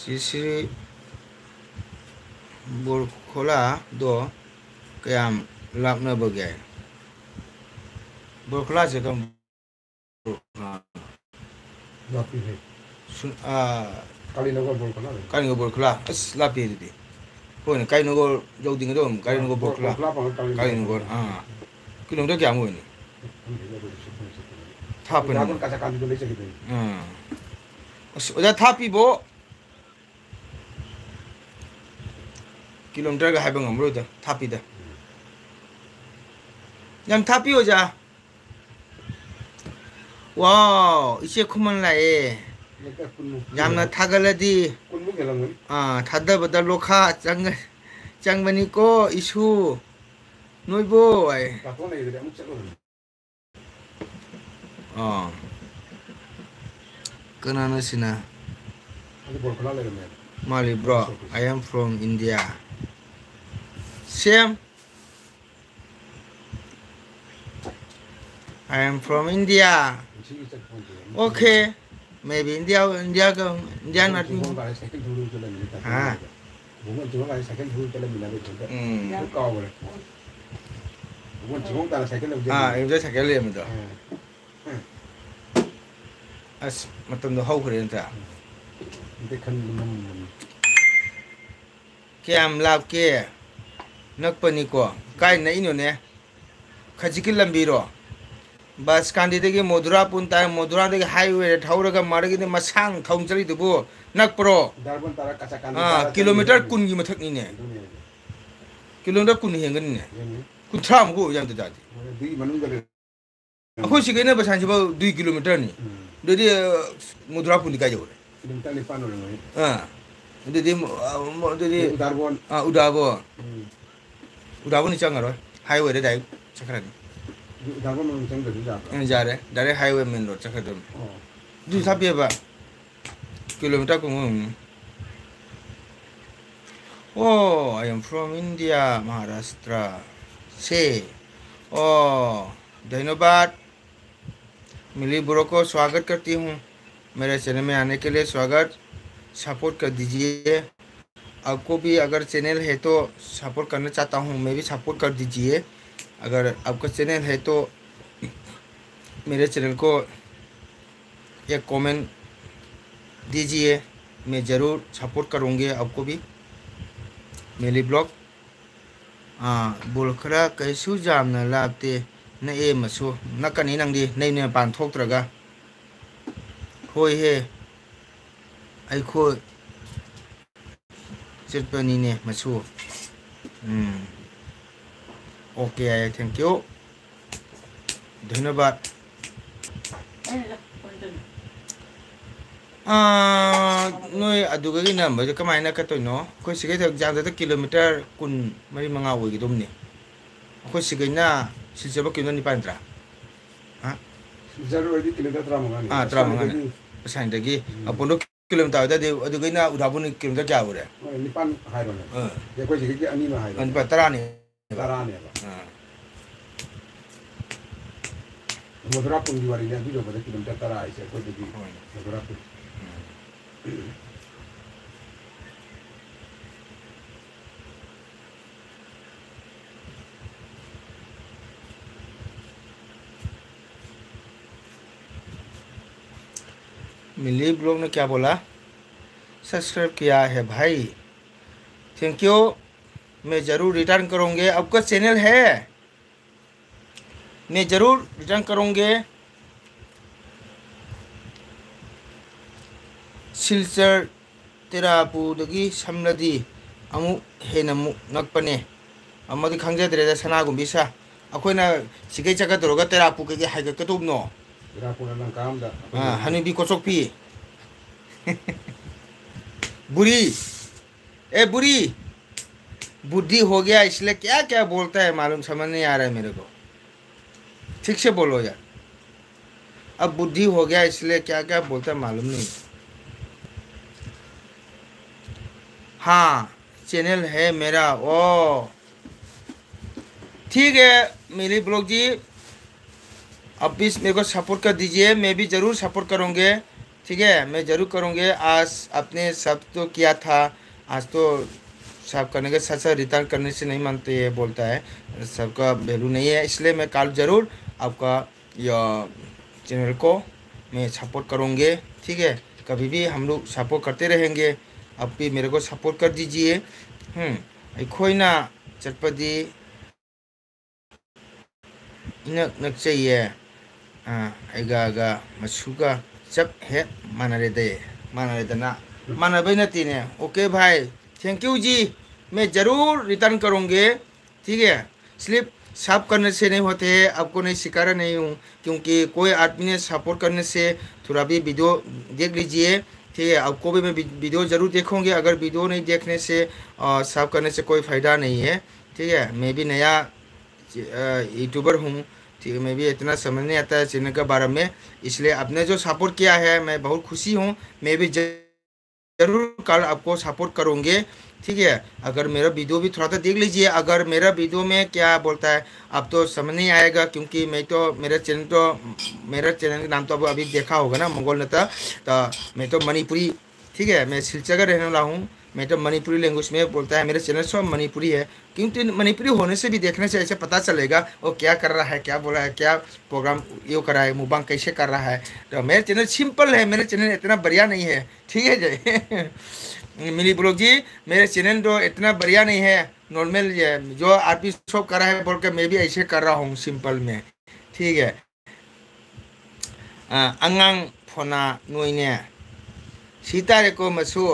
ꯁꯤ, ꯁꯤ ꯕꯣꯔꯈꯨꯂꯥꯗꯣ ꯀꯌꯥꯝ ꯂꯥꯞꯅꯕꯒꯦ? ꯕꯣꯔꯈꯨꯂꯥꯁꯦ ꯀꯔꯝ ꯂꯥꯞꯄꯤꯍꯦ꯫ ꯁꯨ-, ꯑꯥ, ꯀꯥꯂꯤꯅꯒꯔ ꯕꯣꯔꯈꯨꯂꯥ ꯂꯩ꯫ ꯀꯥꯂꯤꯅꯒꯔ ꯕꯣꯔꯈꯨꯂꯥ꯫ ꯑꯁ, ꯂꯥꯞꯄꯤ ꯑꯗꯨꯗꯤ꯫ ꯍꯣꯏꯅꯦ, ꯀꯥꯂꯤꯅꯒꯔ ꯌꯧꯗ꯭ꯔꯤꯉꯩꯗ ꯑꯗꯨꯝ ꯀꯥꯂꯤꯅꯒꯔ ꯕꯣꯔ-, ꯕꯣꯔꯈꯨꯂꯥ꯫ ꯕꯣꯔꯈꯨꯂꯥ ꯐꯪꯉ ꯀꯥꯂꯤꯅꯒꯔ꯫ ꯀꯥꯂꯤꯅꯒꯔ, ꯑꯥ꯫ ꯀꯤꯂꯣꯃꯤꯇꯔ ꯀꯌꯥꯃꯨꯛ ꯑꯣꯏꯅꯤ? ꯈꯪꯗꯦꯗ, ꯑꯩꯈꯣꯏꯗꯤ ꯁꯨꯛꯆꯠ ꯆꯠꯇꯕꯅꯤꯅ꯫ ꯊꯥꯞꯄꯅꯤ꯫ ꯗꯥ ꯀꯣꯟ ꯀꯥꯆꯥ ꯀꯥꯟꯗꯨꯗ ꯂꯩ ꯆꯠꯈꯤꯗꯣꯏꯅꯤ꯫ ꯑꯥ꯫ ꯑꯁ, ꯑꯣꯖꯥ ꯊꯥꯞꯄꯤꯕꯣ꯫ ꯀꯤꯂꯣꯃꯤꯇꯔꯒ ꯍꯥꯏꯕ ꯉꯝꯃꯔꯣꯏꯗ, ꯊꯥꯞꯄꯤꯗ꯫ ꯎꯝ꯫ ꯌꯥꯝ ꯊꯥꯞꯄꯤ, ꯑꯣꯖꯥ꯫ ꯋꯥꯎ, ꯏꯆꯦ ꯈꯨꯃꯟ ꯂꯥꯛꯑꯦ꯫ ꯃꯦꯇꯔ ꯀꯨꯟꯃꯨꯛ ꯌꯥꯝꯅ ꯍꯦꯜꯂꯝ-, ꯊꯥꯒꯠꯂꯗꯤ, ꯀꯨꯟꯃꯨꯛ ꯍꯦꯜꯂꯝꯒꯅꯤ꯫ ꯑꯥ, ꯊꯥꯗꯕꯗ ꯂꯣꯈꯥ ꯆꯪꯒ-, ꯆꯪꯕꯅꯤꯀꯣ, ꯏꯁꯨ꯫ ꯅꯣꯏꯕꯨ, ꯑꯩ꯫ ꯕꯥꯇꯣꯟ ꯂꯩꯔꯒꯗꯤ ꯑꯃꯨꯛ ꯆꯠꯂꯨꯔꯃꯤ꯫ ꯑꯥ꯫ ꯀꯅꯥꯅꯣ ꯁꯤꯅ? ꯑꯗꯨ ꯕꯣꯔ ꯈꯨꯂꯥ ꯂꯩꯔꯝꯃꯦ꯫ ꯃꯥꯜꯂꯤ, bro. Post office. I am from India. Same. I am from India. ꯉꯁꯤꯒꯤ ꯆꯠꯄ ꯐꯪꯗꯦ꯫ Okay. Maybe India, India ꯒ, India ꯅꯠꯇꯦ꯫ ꯀꯤꯍꯣꯝ ꯀꯥꯔꯦ, ꯁꯥꯏꯀꯜ ꯊꯧꯔꯒ ꯆꯠꯂꯝꯃꯤꯅꯦ, ꯇꯥꯏꯀꯣꯟꯗ꯫ ꯍꯥ? ꯕꯣꯃꯣꯟ ꯆꯤꯡꯉꯝ ꯀꯥꯔꯦ, ꯁꯥꯏꯀꯜ ꯊꯧꯔꯒ ꯆꯠꯂꯝꯃꯤꯅꯦ, ꯑꯩꯈꯣꯏ ꯏꯊꯟꯇ꯫ ꯎꯝ꯫ ꯂꯣꯏ ꯀꯥꯎꯈ꯭ꯔꯦ꯫ ꯕꯣꯃꯣꯟ ꯆꯤꯡꯉꯝ ꯀꯥꯔꯦ, ꯁꯥꯏꯀꯜ ꯂꯧꯖꯔꯝꯃꯤꯅꯦ꯫ ꯑꯥ, ꯑꯩꯈꯣꯏ ꯁꯥꯏꯀꯜ ꯂꯩꯔꯝꯕꯗꯣ꯫ ꯑꯥ꯫ ꯑꯁ, ꯃꯇꯝꯗꯣ ꯍꯧꯈ꯭ꯔꯦ ꯅꯠꯇ꯭ꯔꯥ? ꯎꯝ꯫ ꯑꯝꯇ ꯈꯟꯕ ꯉꯝꯗꯕꯅꯤ꯫ ꯀꯌꯥꯝ ꯂꯥꯞꯀꯦ? ꯅꯛꯄꯅꯤꯀꯣ꯫ ꯀꯥꯏ ꯅꯛꯏꯅꯣꯅꯦ? ꯈꯖꯤꯛꯀꯤ ꯂꯝꯕꯤꯔꯣ? ꯕꯁꯀꯥꯟꯗꯤꯗꯒꯤ ꯃꯣꯗꯨꯔꯥꯄꯨꯟ ꯇꯥꯏ, ꯃꯣꯗꯨꯔꯥꯗꯒꯤ highway ꯊꯧꯔꯒ ꯃꯔꯒꯤꯗꯤ ꯃꯁꯥꯡ ꯊꯧ ꯆꯠꯂꯤꯗꯨꯕꯨ ꯅꯛꯄ꯭ꯔꯣ? ꯗꯥꯔꯕꯣꯟ ꯇꯥꯔ ꯀꯆꯥꯀꯥꯟꯗ ꯑꯥ, ꯇꯥꯔ ꯀꯤꯂꯣꯃꯤꯇꯔ ꯆꯠꯂꯤꯗꯨꯅꯤ꯫ ꯀꯨꯟꯒꯤ ꯃꯊꯛꯅꯤꯅꯦ꯫ ꯑꯗꯨꯅꯦ꯫ ꯀꯤꯂꯣꯃꯤꯇꯔ ꯀꯨꯟ ꯍꯦꯟꯒꯅꯤꯅꯦ꯫ ꯍꯦꯟꯅꯤ꯫ ꯀꯨꯟꯊ꯭ꯔꯥꯃꯨꯛ ꯑꯣꯏꯕ ꯌꯥꯝꯗ ꯇꯥꯗꯤ꯫ ꯑꯗꯨꯒꯤ ꯃꯅꯨꯡꯗ ꯂꯩ-, ꯑꯩꯈꯣꯏ ꯁꯤꯒꯩꯅ ꯕꯁꯥꯟꯁꯤꯐꯥꯎ ꯑꯗꯨꯏ ꯀꯤꯂꯣꯃꯤꯇꯔꯅꯤ꯫ ꯎꯝ꯫ ꯑꯗꯨꯗꯤ, ꯑ, ꯃꯣꯗꯨꯔꯥꯄꯨꯟꯗꯤ ꯀꯥꯏ ꯌꯧꯔꯦ? ꯀꯤꯂꯣꯃꯤꯇꯔ ꯅꯤꯄꯥꯟ ꯑꯣꯏꯔꯝꯒꯅꯤ꯫ ꯑꯥ꯫ ꯑꯗꯨꯗꯤ, ꯑ, ꯑꯗꯨꯗꯤ, ꯎꯗꯥꯔꯕꯣꯟ꯫ ꯑꯥ, ꯎꯗꯥꯔꯕꯣꯟ꯫ ꯎꯝ꯫ ꯎꯗꯥꯔꯕꯣꯟꯗꯤ ꯆꯪꯉꯔꯣꯏ꯫ Highwayꯗ direct ꯆꯠꯈ꯭ꯔꯅꯤ꯫ ꯎꯗꯥꯔꯕꯣꯟ ꯃꯅꯨꯡ ꯆꯪꯗ꯭ꯔꯁꯨ ꯌꯥꯕ꯭ꯔꯥ? ꯎꯝ, ꯌꯥꯔꯦ꯫ Direct highway main road ꯆꯠꯈ꯭ꯔꯗꯕꯅꯤ꯫ ꯑꯣ꯫ ꯑꯗꯨꯗꯤ ꯊꯥꯞꯄꯦꯕ꯫ ꯀꯤꯂꯣꯃꯤꯇꯔ ꯀꯨꯟꯃꯨꯛ ꯑꯣꯏꯔꯝꯒꯅꯤ꯫ Oh, I am from India, Maharashtra से। Oh, धन्यवाद। मिली bro को स्वागत करती हूँ। मेरे चैनल में आने के लिए स्वागत। सपोर्ट कर दीजिए। आपको भी अगर चैनल है तो सपोर्ट करना चाहता हूँ, मैं भी सपोर्ट कर दीजिए। अगर आपका चैनल है तो मेरे चैनल को एक कमेंट दीजिए, मैं ज़रूर सपोर्ट करूँगी आपको भी। मिली ब्लॉग, ꯑꯥ, ꯕꯣꯜ ꯈꯔ ꯀꯩꯁꯨ ꯌꯥꯝꯅ ꯂꯥꯞꯇꯦ, ꯅꯛꯑꯦ ꯃꯁꯨ꯫ ꯅꯛꯀꯅꯤ ꯅꯪꯗꯤ, ꯅꯩ ꯅꯣꯏ ꯃꯄꯥꯟ ꯊꯣꯛꯇ꯭ꯔꯒ꯫ ꯍꯣꯏ ꯍꯦ, ꯑꯩꯈꯣꯏ ꯆꯠꯄꯅꯤꯅꯦ ꯃꯁꯨ꯫ ꯎꯝ꯫ OK ꯍꯥꯏꯌꯦ, thank you꯫ धन्यवाद꯫ ꯑꯥ, ꯅꯣꯏ ꯑꯗꯨꯗꯒꯤ ꯅꯝꯕꯔꯁꯦ ꯀꯃꯥꯏꯅ ꯀꯠꯇꯣꯏꯅꯣ? ꯑꯩꯈꯣꯏ ꯁꯤꯒꯩ ꯌꯥꯝꯗ꯭ꯔꯕꯗ ꯀꯤꯂꯣꯃꯤꯇꯔ ꯀꯨꯟ ꯃꯔꯤ ꯃꯉꯥ ꯑꯣꯏꯒꯗꯧꯕꯅꯤ꯫ ꯑꯩꯈꯣꯏ ꯁꯤꯒꯩꯅ ꯁꯤꯜꯆꯔꯐꯥꯎ ꯀꯤꯂꯣꯃꯤꯇꯔ ꯅꯤꯄꯥꯟ ꯅꯠꯇ꯭ꯔꯥ? ꯍꯥ? ꯁꯤꯜꯆꯔ ꯑꯣꯏꯔꯗꯤ ꯀꯤꯂꯣꯃꯤꯇꯔ ꯇꯔꯥꯃꯉꯥꯅꯤ꯫ ꯑꯥ, ꯇꯔꯥꯃꯉꯥꯅꯤ꯫ ꯑꯁꯥꯏꯗꯒꯤ꯫ ꯎꯝ꯫ ꯑꯄꯣꯟꯗꯣ ꯀꯤꯂꯣꯃꯤꯇꯔ ꯑꯣꯏꯇꯥꯔꯗꯤ ꯑꯗꯨꯒꯩꯅ ꯎꯗꯥꯕꯨꯅꯤ ꯀꯤꯂꯣꯃꯤꯇꯔ ꯀꯌꯥ ꯑꯣꯏꯔꯦ? ꯍꯣꯏ, ꯅꯤꯄꯥꯟ ꯍꯥꯏꯔꯣꯅꯦ꯫ ꯑꯥ꯫ ꯑꯩꯈꯣꯏ ꯁꯤꯒꯤ ꯑꯅꯤꯃ ꯍꯥꯏꯔꯣꯅꯦ꯫ ꯑꯥ, ꯅꯤꯄꯥꯟ, ꯇꯔꯥꯅꯤ꯫ ꯇꯔꯥꯅꯦꯕ꯫ ꯑꯥ꯫ ꯃꯊꯨꯔꯥꯄꯨꯔꯒꯤ ꯋꯥꯔꯤꯅꯦ, ꯑꯗꯨ ꯌꯧꯕꯗ ꯀꯤꯂꯣꯃꯤꯇꯔ ꯇꯔꯥ ꯍꯥꯏꯁꯦ ꯑꯩꯈꯣꯏꯗꯒꯤ ꯍꯣꯏ꯫ ꯃꯊꯨꯔꯥꯄꯨꯔ꯫ ꯎꯝ꯫ मिली ब्लॉग ने क्या बोला? सब्सक्राइब किया है भाई, thank you। मैं ज़रूर रिटर्न करूँगी। आपका चैनल है? मैं जरूर रिटर्न करूँगे। सिलचर ꯇꯦꯔꯥꯄꯨꯗꯒꯤ ꯁꯝꯂꯗꯤ ꯑꯃꯨꯛ ꯍꯦꯟꯅ ꯑꯃꯨꯛ ꯉꯛꯄꯅꯦ꯫ ꯑꯃꯗꯤ ꯈꯪꯖꯗ꯭ꯔꯦꯗ, ꯁꯅꯥꯒꯨꯝꯕꯤ ꯁꯥ꯫ ꯑꯩꯈꯣꯏꯅ ꯁꯤꯒꯩ ꯆꯠꯀꯗꯧꯔꯒ ꯇꯦꯔꯥꯄꯨ ꯀꯩꯀꯩ ꯍꯥꯏꯒꯠꯀꯗꯧꯕꯅꯣ? ꯏꯔꯥꯕꯣꯠꯅ ꯂꯪꯀꯥ ꯑꯃꯗ ꯑꯩꯈꯣꯏ ꯑꯥ, ꯍꯅꯨꯕꯤ ꯀꯣꯆꯣꯛꯄꯤ꯫ बुरी, ए बुरी, बुद्धि हो गया इसलिए क्या क्या बोलता है मालूम, समझ नहीं आ रहा है मेरे को। ठीक से बोलो यार। अब बुद्धि हो गया इसलिए क्या क्या बोलता है मालूम नहीं। हाँ, चैनल है मेरा। ओ, ठीक है मिली ब्लॉग जी, अब भी मेरे को सपोर्ट कर दीजिए, मैं भी ज़रूर सपोर्ट करूँगे। ठीक है, मैं ज़रूर करूँगे। आज आपने सब तो किया था, आज तो सब करने के साथ साथ रिटर्न करने से नहीं मानते ये बोलता है, सबका वैल्यू नहीं है, इसलिए मैं कल ज़रूर आपका या चैनल को मैं सपोर्ट करूँगे। ठीक है, कभी भी हम लोग सपोर्ट करते रहेंगे, आप भी मेरे को सपोर्ट कर दीजिए। हम्म, ꯑꯩꯈꯣꯏꯅ ꯆꯠꯄꯗꯤ ꯏꯅꯛ ꯅꯛꯆꯩꯌꯦ꯫ ꯑꯥ, ꯑꯩꯒꯥꯒ ꯃꯆꯨꯒ ꯆꯞ ꯍꯦꯛ ꯃꯥꯟꯅꯔꯦꯗꯦ, ꯃꯥꯟꯅꯔꯦꯗꯅ꯫ मानबे नतीने। ओके भाई, थैंक यू जी, मैं ज़रूर रिटर्न करूँगे। ठीक है, सिर्फ साफ करने से नहीं होते हैं, आपको नहीं सिखा रहा नहीं हूँ, क्योंकि कोई आदमी ने सपोर्ट करने से थोड़ा भी वीडियो देख लीजिए। ठीक है, आपको भी मैं वी-, वीडियो ज़रूर देखूँगी। अगर वीडियो नहीं देखने से और साफ करने से कोई फ़ायदा नहीं है। ठीक है, मैं भी नया अ, यूट्यूबर हूँ। ठीक है, मैं भी इतना समझ नहीं आता है चैनल के बारे में, इसलिए आपने जो सपोर्ट किया है मैं बहुत खुशी हूँ। मैं भी ज-, ज़रूर कल आपको सपोर्ट करूँगे। ठीक है, अगर मेरा वीडियो भी थोड़ा सा देख लीजिए, अगर मेरा वीडियो में क्या बोलता है, आप तो समझ नहीं आएगा, क्योंकि मैं तो, मेरा चैनल तो, मेरा चैनल का नाम तो आप अभी देखा होगा ना, मंगोल नेता। तो मैं तो मणिपुरी, ठीक है, मैं सिलचर का रहने वाला हूँ। मैं तो मणिपुरी लैंग्वेज में बोलता है, मेरा चैनल सब मणिपुरी है, क्योंकि मणिपुरी होने से भी देखने से ऐसे पता चलेगा वो क्या कर रहा है, क्या बोला है, क्या प्रोग्राम यो कर रहा है, मुबांग कैसे कर रहा है। तो मेरा चैनल सिंपल है, मेरा चैनल इतना बढ़िया नहीं है। ठीक है जी। मिली ब्लॉग जी, मेरा चैनल तो इतना बढ़िया नहीं है, नॉर्मल ये जो आदमी सब कर रहा है बोल के मैं भी ऐसे कर रहा हूँ सिंपल में। ठीक है. ꯑ, ꯑꯉꯥꯡ ꯐꯣꯅꯥ ꯅꯣꯏꯅꯦ. ꯁꯤ ꯇꯥꯔꯦꯀꯣ ꯃꯁꯨ.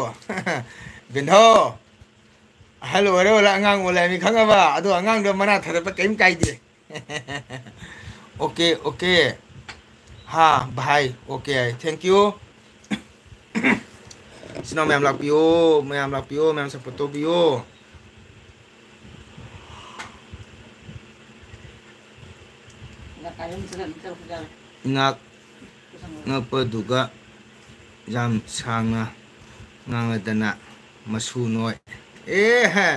ꯕꯤꯟꯙꯣ. ꯑꯍꯜ ꯑꯣꯏꯔ ꯑꯣꯏꯔ ꯑꯉꯥꯡ ꯑꯣꯜꯂꯦ ꯍꯥꯏꯕꯅꯤ ꯈꯪꯉꯕ? ꯑꯗꯣ ꯑꯉꯥꯡꯗꯣ ꯃꯅꯥ ꯊꯔꯛꯄ ꯀꯔꯤꯝ ꯀꯥꯏꯗꯦ. OK, OK. ꯍꯥ, ꯚꯥꯏ, OK ꯍꯥꯏ. Thank you. ꯏꯆꯤꯟ ꯏꯅꯥꯎ ꯃꯌꯥꯝ ꯂꯥꯛꯄꯤꯌꯣ, ꯃꯌꯥꯝ ꯂꯥꯛꯄꯤꯌꯣ, ꯃꯌꯥꯝ support ꯇꯧꯕꯤꯌꯣ. ꯏꯉꯥꯛ ꯉꯛꯄꯗꯨꯒ ꯌꯥꯝ ꯁꯥꯡꯅ ꯉꯥꯡꯂꯗꯅ ꯃꯁꯨ ꯅꯣꯏ꯫ ꯑꯦ, ꯍꯦ꯫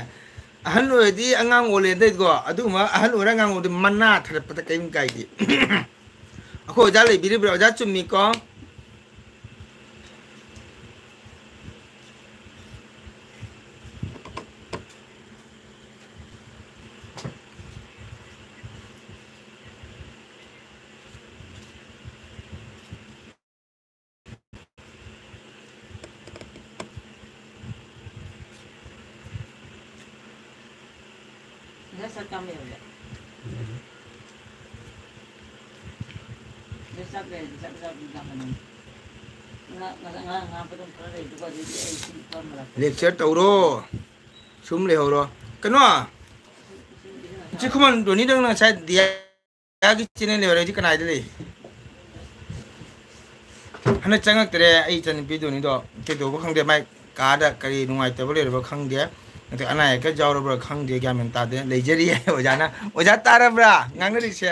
ꯑꯍꯟ ꯑꯣꯏꯔꯗꯤ ꯑꯉꯥꯡ ꯑꯣꯜꯂꯦ ꯑꯗꯩꯀꯣ, ꯑꯗꯨꯒꯨꯝꯕ ꯑꯍꯟ ꯑꯣꯏꯔ ꯑꯉꯥꯡ ꯑꯣꯜꯂꯗꯤ ꯃꯅꯥ ꯊꯔꯛꯄꯗ ꯀꯔꯤꯝ ꯀꯥꯏꯗꯦ꯫ ꯑꯩꯈꯣꯏ ꯑꯣꯖꯥ ꯂꯩꯕꯤꯔꯤꯕ꯭ꯔꯥ? ꯑꯣꯖꯥ ꯆꯨꯝꯃꯤꯀꯣ? Lecture ꯇꯧꯔꯣ꯫ ꯁꯨꯝ ꯂꯩꯍꯧꯔꯣ꯫ ꯀꯩꯅꯣ? ꯆꯤꯈꯨꯃꯟ ꯗꯣꯅꯤꯗꯪ ꯉꯁꯥꯏ ꯗꯤꯌꯥꯒꯤ channel ꯂꯩꯍꯧꯔꯦ, ꯍꯧꯖꯤꯛ ꯀꯅꯥꯏꯗ ꯂꯩ? ꯍꯟꯗꯛ ꯆꯪꯉꯛꯇ꯭ꯔꯦ ꯑꯩ ꯏꯆꯟꯅꯨꯄꯤꯗꯨꯅꯤꯗꯣ꯫ ꯀꯩꯗꯧꯕ ꯈꯪꯗꯦ, ꯃꯥꯏ ꯀꯥꯗ ꯀꯔꯤ ꯅꯨꯡꯉꯥꯏꯇꯕ ꯂꯩꯔꯕ ꯈꯪꯗꯦ꯫ ꯅꯠꯇ꯭ꯔꯒ ꯑꯅꯥ ꯑꯌꯦꯛꯀ ꯌꯥꯎꯔꯕ꯭ꯔꯥ ꯈꯪꯗꯦ, ꯒ꯭ꯌꯥꯟ ꯃꯦꯟ ꯇꯥꯗꯦ꯫ ꯂꯩꯖꯔꯤ ꯑꯣꯖꯥꯅ꯫ ꯑꯣꯖꯥ ꯇꯥꯔꯕ꯭ꯔꯥ ꯉꯥꯡꯅꯔꯤꯁꯦ?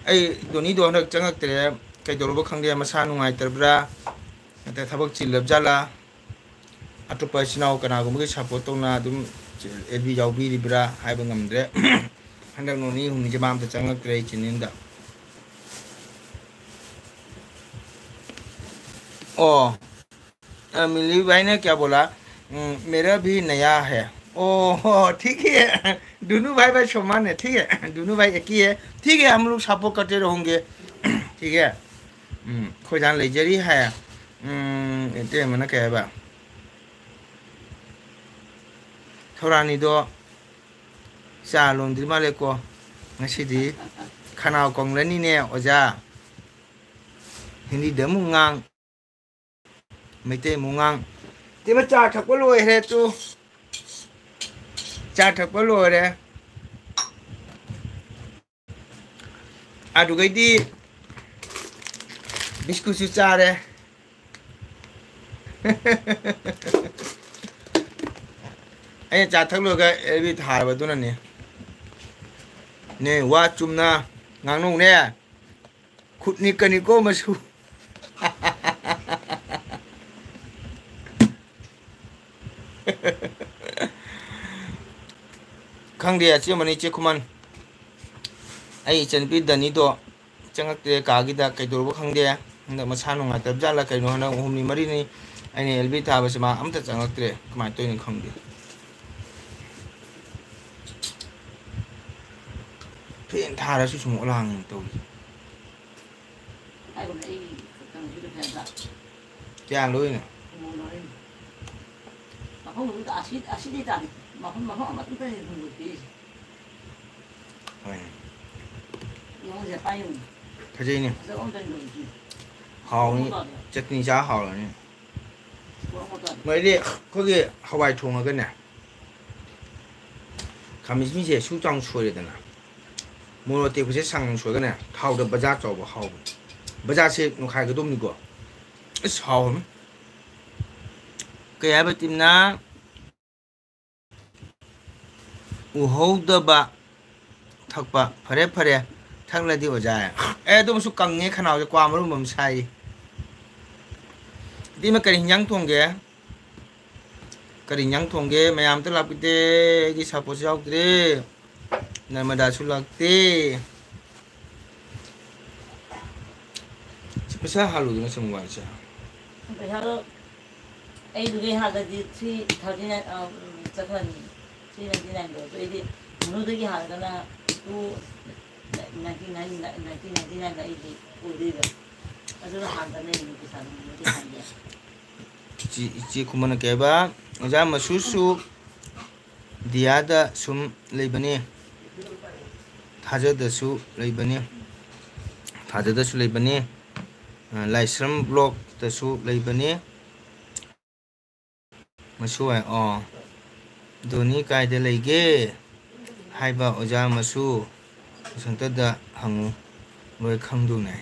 ꯑꯩ ꯗꯣꯅꯤꯗꯣ ꯍꯟꯗꯛ ꯆꯪꯉꯛꯇ꯭ꯔꯦ, ꯀꯩꯗꯧꯔꯕ ꯈꯪꯗꯦ, ꯃꯁꯥ ꯅꯨꯡꯉꯥꯏꯇ꯭ꯔꯕ꯭ꯔꯥ, ꯅꯠꯇ꯭ꯔꯒ ꯊꯕꯛ ꯆꯤꯜꯂꯕ ꯖꯥꯠꯂꯥ, ꯑꯇꯣꯞꯄ ꯏꯆꯤꯟ ꯏꯅꯥꯎ ꯀꯅꯥꯒꯨꯝꯕꯒꯤ support ꯇꯧꯅ ꯑꯗꯨꯝ ꯑꯦꯜ ꯕꯤ ꯌꯥꯎꯕꯤꯔꯤꯕ꯭ꯔꯥ ꯍꯥꯏꯕ ꯉꯝꯗ꯭ꯔꯦ꯫ ꯍꯟꯗꯛ ꯅꯣꯡ ꯅꯤꯅꯤ ꯍꯨꯝꯅꯤꯁꯦ ꯃꯥ ꯑꯝꯇ ꯆꯪꯉꯛꯇ꯭ꯔꯦ ꯑꯩ channelꯗ꯫ ꯑꯣ, ꯑ, मिली भाई ने क्या बोला? हम्म, मेरा भी नया है। ओ, ठीक है। दोनों भाई भाई समान है, ठीक है। दोनों भाई एक ही है, ठीक है। हम लोग support करते रहेंगे, ठीक है। ꯎꯝ, ꯑꯩꯈꯣꯏꯗꯥꯅ ꯂꯩꯖꯔꯤ ꯍꯥꯏ꯫ ꯎꯝ, ꯏꯇꯩꯃꯅ ꯀꯩ ꯍꯥꯏꯕ? ꯊꯧꯔꯥꯅꯤꯗꯣ ꯆꯥ ꯂꯣꯟꯗ꯭ꯔꯤ ꯃꯥꯜꯂꯦꯀꯣ꯫ ꯉꯁꯤꯗꯤ ꯈꯅꯥꯎ ꯀꯪꯂꯅꯤꯅꯦ ꯑꯣꯖꯥ꯫ ꯍꯤꯟꯗꯤꯗ ꯑꯃꯨꯛ ꯉꯥꯡ, ꯃꯩꯇꯩ ꯑꯃꯨꯛ ꯉꯥꯡ꯫ ꯏꯇꯩꯃ, ꯆꯥ ꯊꯛꯄ ꯂꯣꯏꯔꯦ ꯇꯨ꯫ ꯆꯥ ꯊꯛꯄ ꯂꯣꯏꯔꯦ꯫ ꯑꯗꯨꯒꯩꯗꯤ ꯕꯤꯁꯀꯨꯠꯁꯨ ꯆꯥꯔꯦ꯫ ꯑꯩꯅ ꯆꯥ ꯊꯛ ꯂꯣꯏꯔꯒ ꯑꯦꯜ ꯕꯤ ꯊꯥꯔꯕꯗꯨꯅꯅꯦ꯫ ꯅꯦ, ꯋꯥ ꯆꯨꯝꯅ ꯉꯥꯡꯅꯧꯅꯦ꯫ ꯈꯨꯠꯅꯤ ꯀꯅꯤꯀꯣ ꯃꯁꯨ꯫ ꯈꯪꯗꯦ, ꯑꯆꯦꯝꯕꯅꯤ ꯏꯆꯦ ꯈꯨꯃꯟ꯫ ꯑꯩ ꯏꯆꯟꯅꯨꯄꯤ ꯗꯅꯤꯗꯣ ꯆꯪꯉꯛꯇ꯭ꯔꯦ ꯀꯥꯒꯤꯗ, ꯀꯩꯗꯧꯔꯕ ꯈꯪꯗꯦ꯫ ꯍꯟꯗꯛ ꯃꯁꯥ ꯅꯨꯡꯉꯥꯏꯇꯕ ꯖꯥꯠꯂ ꯀꯩꯅꯣ, ꯍꯟꯗꯛ ꯍꯨꯝꯅꯤ ꯃꯔꯤꯅꯤ ꯑꯩꯅ ꯑꯦꯜ ꯕꯤ ꯊꯥꯕꯁꯦ ꯃꯥ ꯑꯝꯇ ꯆꯪꯉꯛꯇ꯭ꯔꯦ꯫ ꯀꯃꯥꯏꯅ ꯇꯧꯔꯤꯅꯣ ꯈꯪꯗꯦ꯫ ꯐꯦꯟ ꯊꯥꯔꯁꯨ ꯁꯨꯝ ꯑꯣꯂꯥꯡꯉꯦ ꯇꯧꯔꯤꯁꯦ꯫ ꯍꯥꯏꯕꯅꯦ ꯑꯩ ꯀꯩꯅꯣꯁꯤꯗ ꯐꯦꯟꯗ꯫ ꯀꯌꯥ ꯂꯣꯏꯅꯣ? ꯈꯨꯃꯣꯟ ꯂꯣꯏꯅ꯫ ꯃꯐꯝ ꯑꯃꯗ ꯑꯁꯤ-, ꯑꯁꯤꯗꯤ ꯇꯥꯗꯦ꯫ ꯃꯐꯝ, ꯃꯐꯝ ꯑꯃꯠꯇꯗꯅꯤ ꯈꯨꯃꯣꯟ ꯄꯤꯔꯤꯁꯦ꯫ ꯍꯣꯏꯅꯦ꯫ ꯌꯦꯡꯉꯨꯁꯦ, ꯄꯥꯏ ꯌꯦꯡꯉꯨ꯫ ꯐꯖꯩꯅꯦ꯫ ꯐꯖꯕ ꯑꯃꯇꯅꯤ ꯂꯣꯏꯔꯤꯁꯦ꯫ ꯍꯥꯎꯅꯤ꯫ ꯈꯨꯃꯣꯟ ꯇꯥꯗꯦ꯫ ꯆꯠꯅꯤ ꯆꯥ ꯍꯥꯎꯔꯅꯤ꯫ ꯈꯨꯃꯣꯟ ꯇꯥꯗꯦ꯫ ꯃꯣꯏꯗꯤ ꯑꯩꯈꯣꯏꯒꯤ ꯍꯋꯥꯏ ꯊꯣꯡꯉꯒꯅꯦ꯫ ꯈꯥꯃꯦꯟꯁꯤꯟꯕꯤꯁꯦ ꯁꯨ ꯆꯥꯎꯅ ꯁꯣꯏꯔꯦꯗꯅ, ꯃꯣꯔꯣꯛ ꯑꯇꯦꯛꯄꯁꯦ ꯁꯥꯡꯅ ꯁꯣꯏꯔꯒꯅꯦ, ꯊꯥꯎꯗ ꯕꯖꯥꯔ ꯆꯥꯎꯕ ꯍꯥꯎꯕꯅꯤ꯫ ꯕꯖꯥꯔꯁꯦ ꯅꯣꯏꯈꯥꯏꯒꯗꯧꯕꯅꯤꯀꯣ꯫ ꯑꯁ, ꯍꯥꯎꯔꯝꯃꯤ꯫ ꯀꯩ ꯍꯥꯏꯕ ꯇꯤꯝꯅ? ꯎꯍꯧꯗꯕ ꯊꯛꯄ꯫ ꯐꯔꯦ, ꯐꯔꯦ, ꯊꯛꯂꯗꯤ ꯑꯣꯖꯥ꯫ ꯑꯦ, ꯑꯗꯨꯃꯁꯨ ꯀꯪꯉꯦ ꯈꯅꯥꯎꯁꯦ, ꯀ꯭ꯋꯥ ꯃꯔꯨꯝ ꯑꯃ ꯁꯥꯏ꯫ ꯏꯇꯩꯃ, ꯀꯔꯤ ꯍꯤꯟꯖꯥꯡ ꯊꯣꯡꯒꯦ? ꯀꯔꯤ ꯏꯟꯖꯥꯡ ꯊꯣꯡꯒꯦ? ꯃꯌꯥꯝ ꯑꯝꯇ ꯂꯥꯛꯄꯤꯗꯦ꯫ ꯑꯩꯒꯤ ꯁꯥꯄꯣꯠꯁꯨ ꯌꯥꯎꯗ꯭ꯔꯦ꯫ ꯅꯔꯃꯗꯥꯁꯨ ꯂꯥꯛꯇꯦ꯫ ꯁꯤ ꯄꯩꯁꯥ ꯍꯥꯜꯂꯨꯗꯅ ꯁꯨꯝ ꯋꯥꯏꯁꯦ꯫ ꯄꯩꯁꯥꯗꯣ ꯑꯩꯗꯨꯗꯩ ꯍꯥꯜꯂꯗꯤ three thirty nine, ꯑ, ꯆꯠꯈ꯭ꯔꯅꯤ꯫ Three ninety nine ꯗꯣ꯫ ꯑꯗꯨ ꯑꯩꯗꯤ ꯃꯅꯨꯡꯗꯒꯤ ꯍꯥꯜꯂꯒꯅ two ninety nine, nineteen ninety nine ꯗ ꯑꯩꯗꯤ ꯑꯣꯏꯗꯣꯏꯕ꯫ ꯑꯗꯨꯅ ꯍꯥꯟꯕ ꯂꯩꯔꯤꯅꯤ ꯄꯩꯁꯥꯗꯣ ꯃꯅꯨꯡꯗꯒꯤ ꯍꯥꯟꯒꯦ꯫ ꯏꯆꯦ, ꯏꯆꯦ ꯈꯨꯃꯟꯅ ꯀꯩ ꯍꯥꯏꯕ? ꯑꯣꯖꯥ ꯃꯁꯨꯁꯨ ꯗꯤꯌꯥꯗ ꯁꯨꯝ ꯂꯩꯕꯅꯦ꯫ ꯊꯥꯖꯗꯁꯨ ꯂꯩꯕꯅꯤ, ꯊꯥꯖꯗꯁꯨ ꯂꯩꯕꯅꯤ, ꯑ, ꯂꯥꯏꯁ꯭ꯔꯝ ꯕ꯭ꯂꯣꯛꯇꯁꯨ ꯂꯩꯕꯅꯤ꯫ ꯃꯁꯨ ꯍꯥꯏ, ꯑꯣ, ꯙꯣꯅꯤ ꯀꯥꯏꯗ ꯂꯩꯒꯦ ꯍꯥꯏꯕ ꯑꯣꯖꯥ ꯃꯁꯨ ꯕꯁꯟꯇꯗ ꯍꯪꯉꯨ, ꯂꯣꯏ ꯈꯪꯗꯧꯅꯦ꯫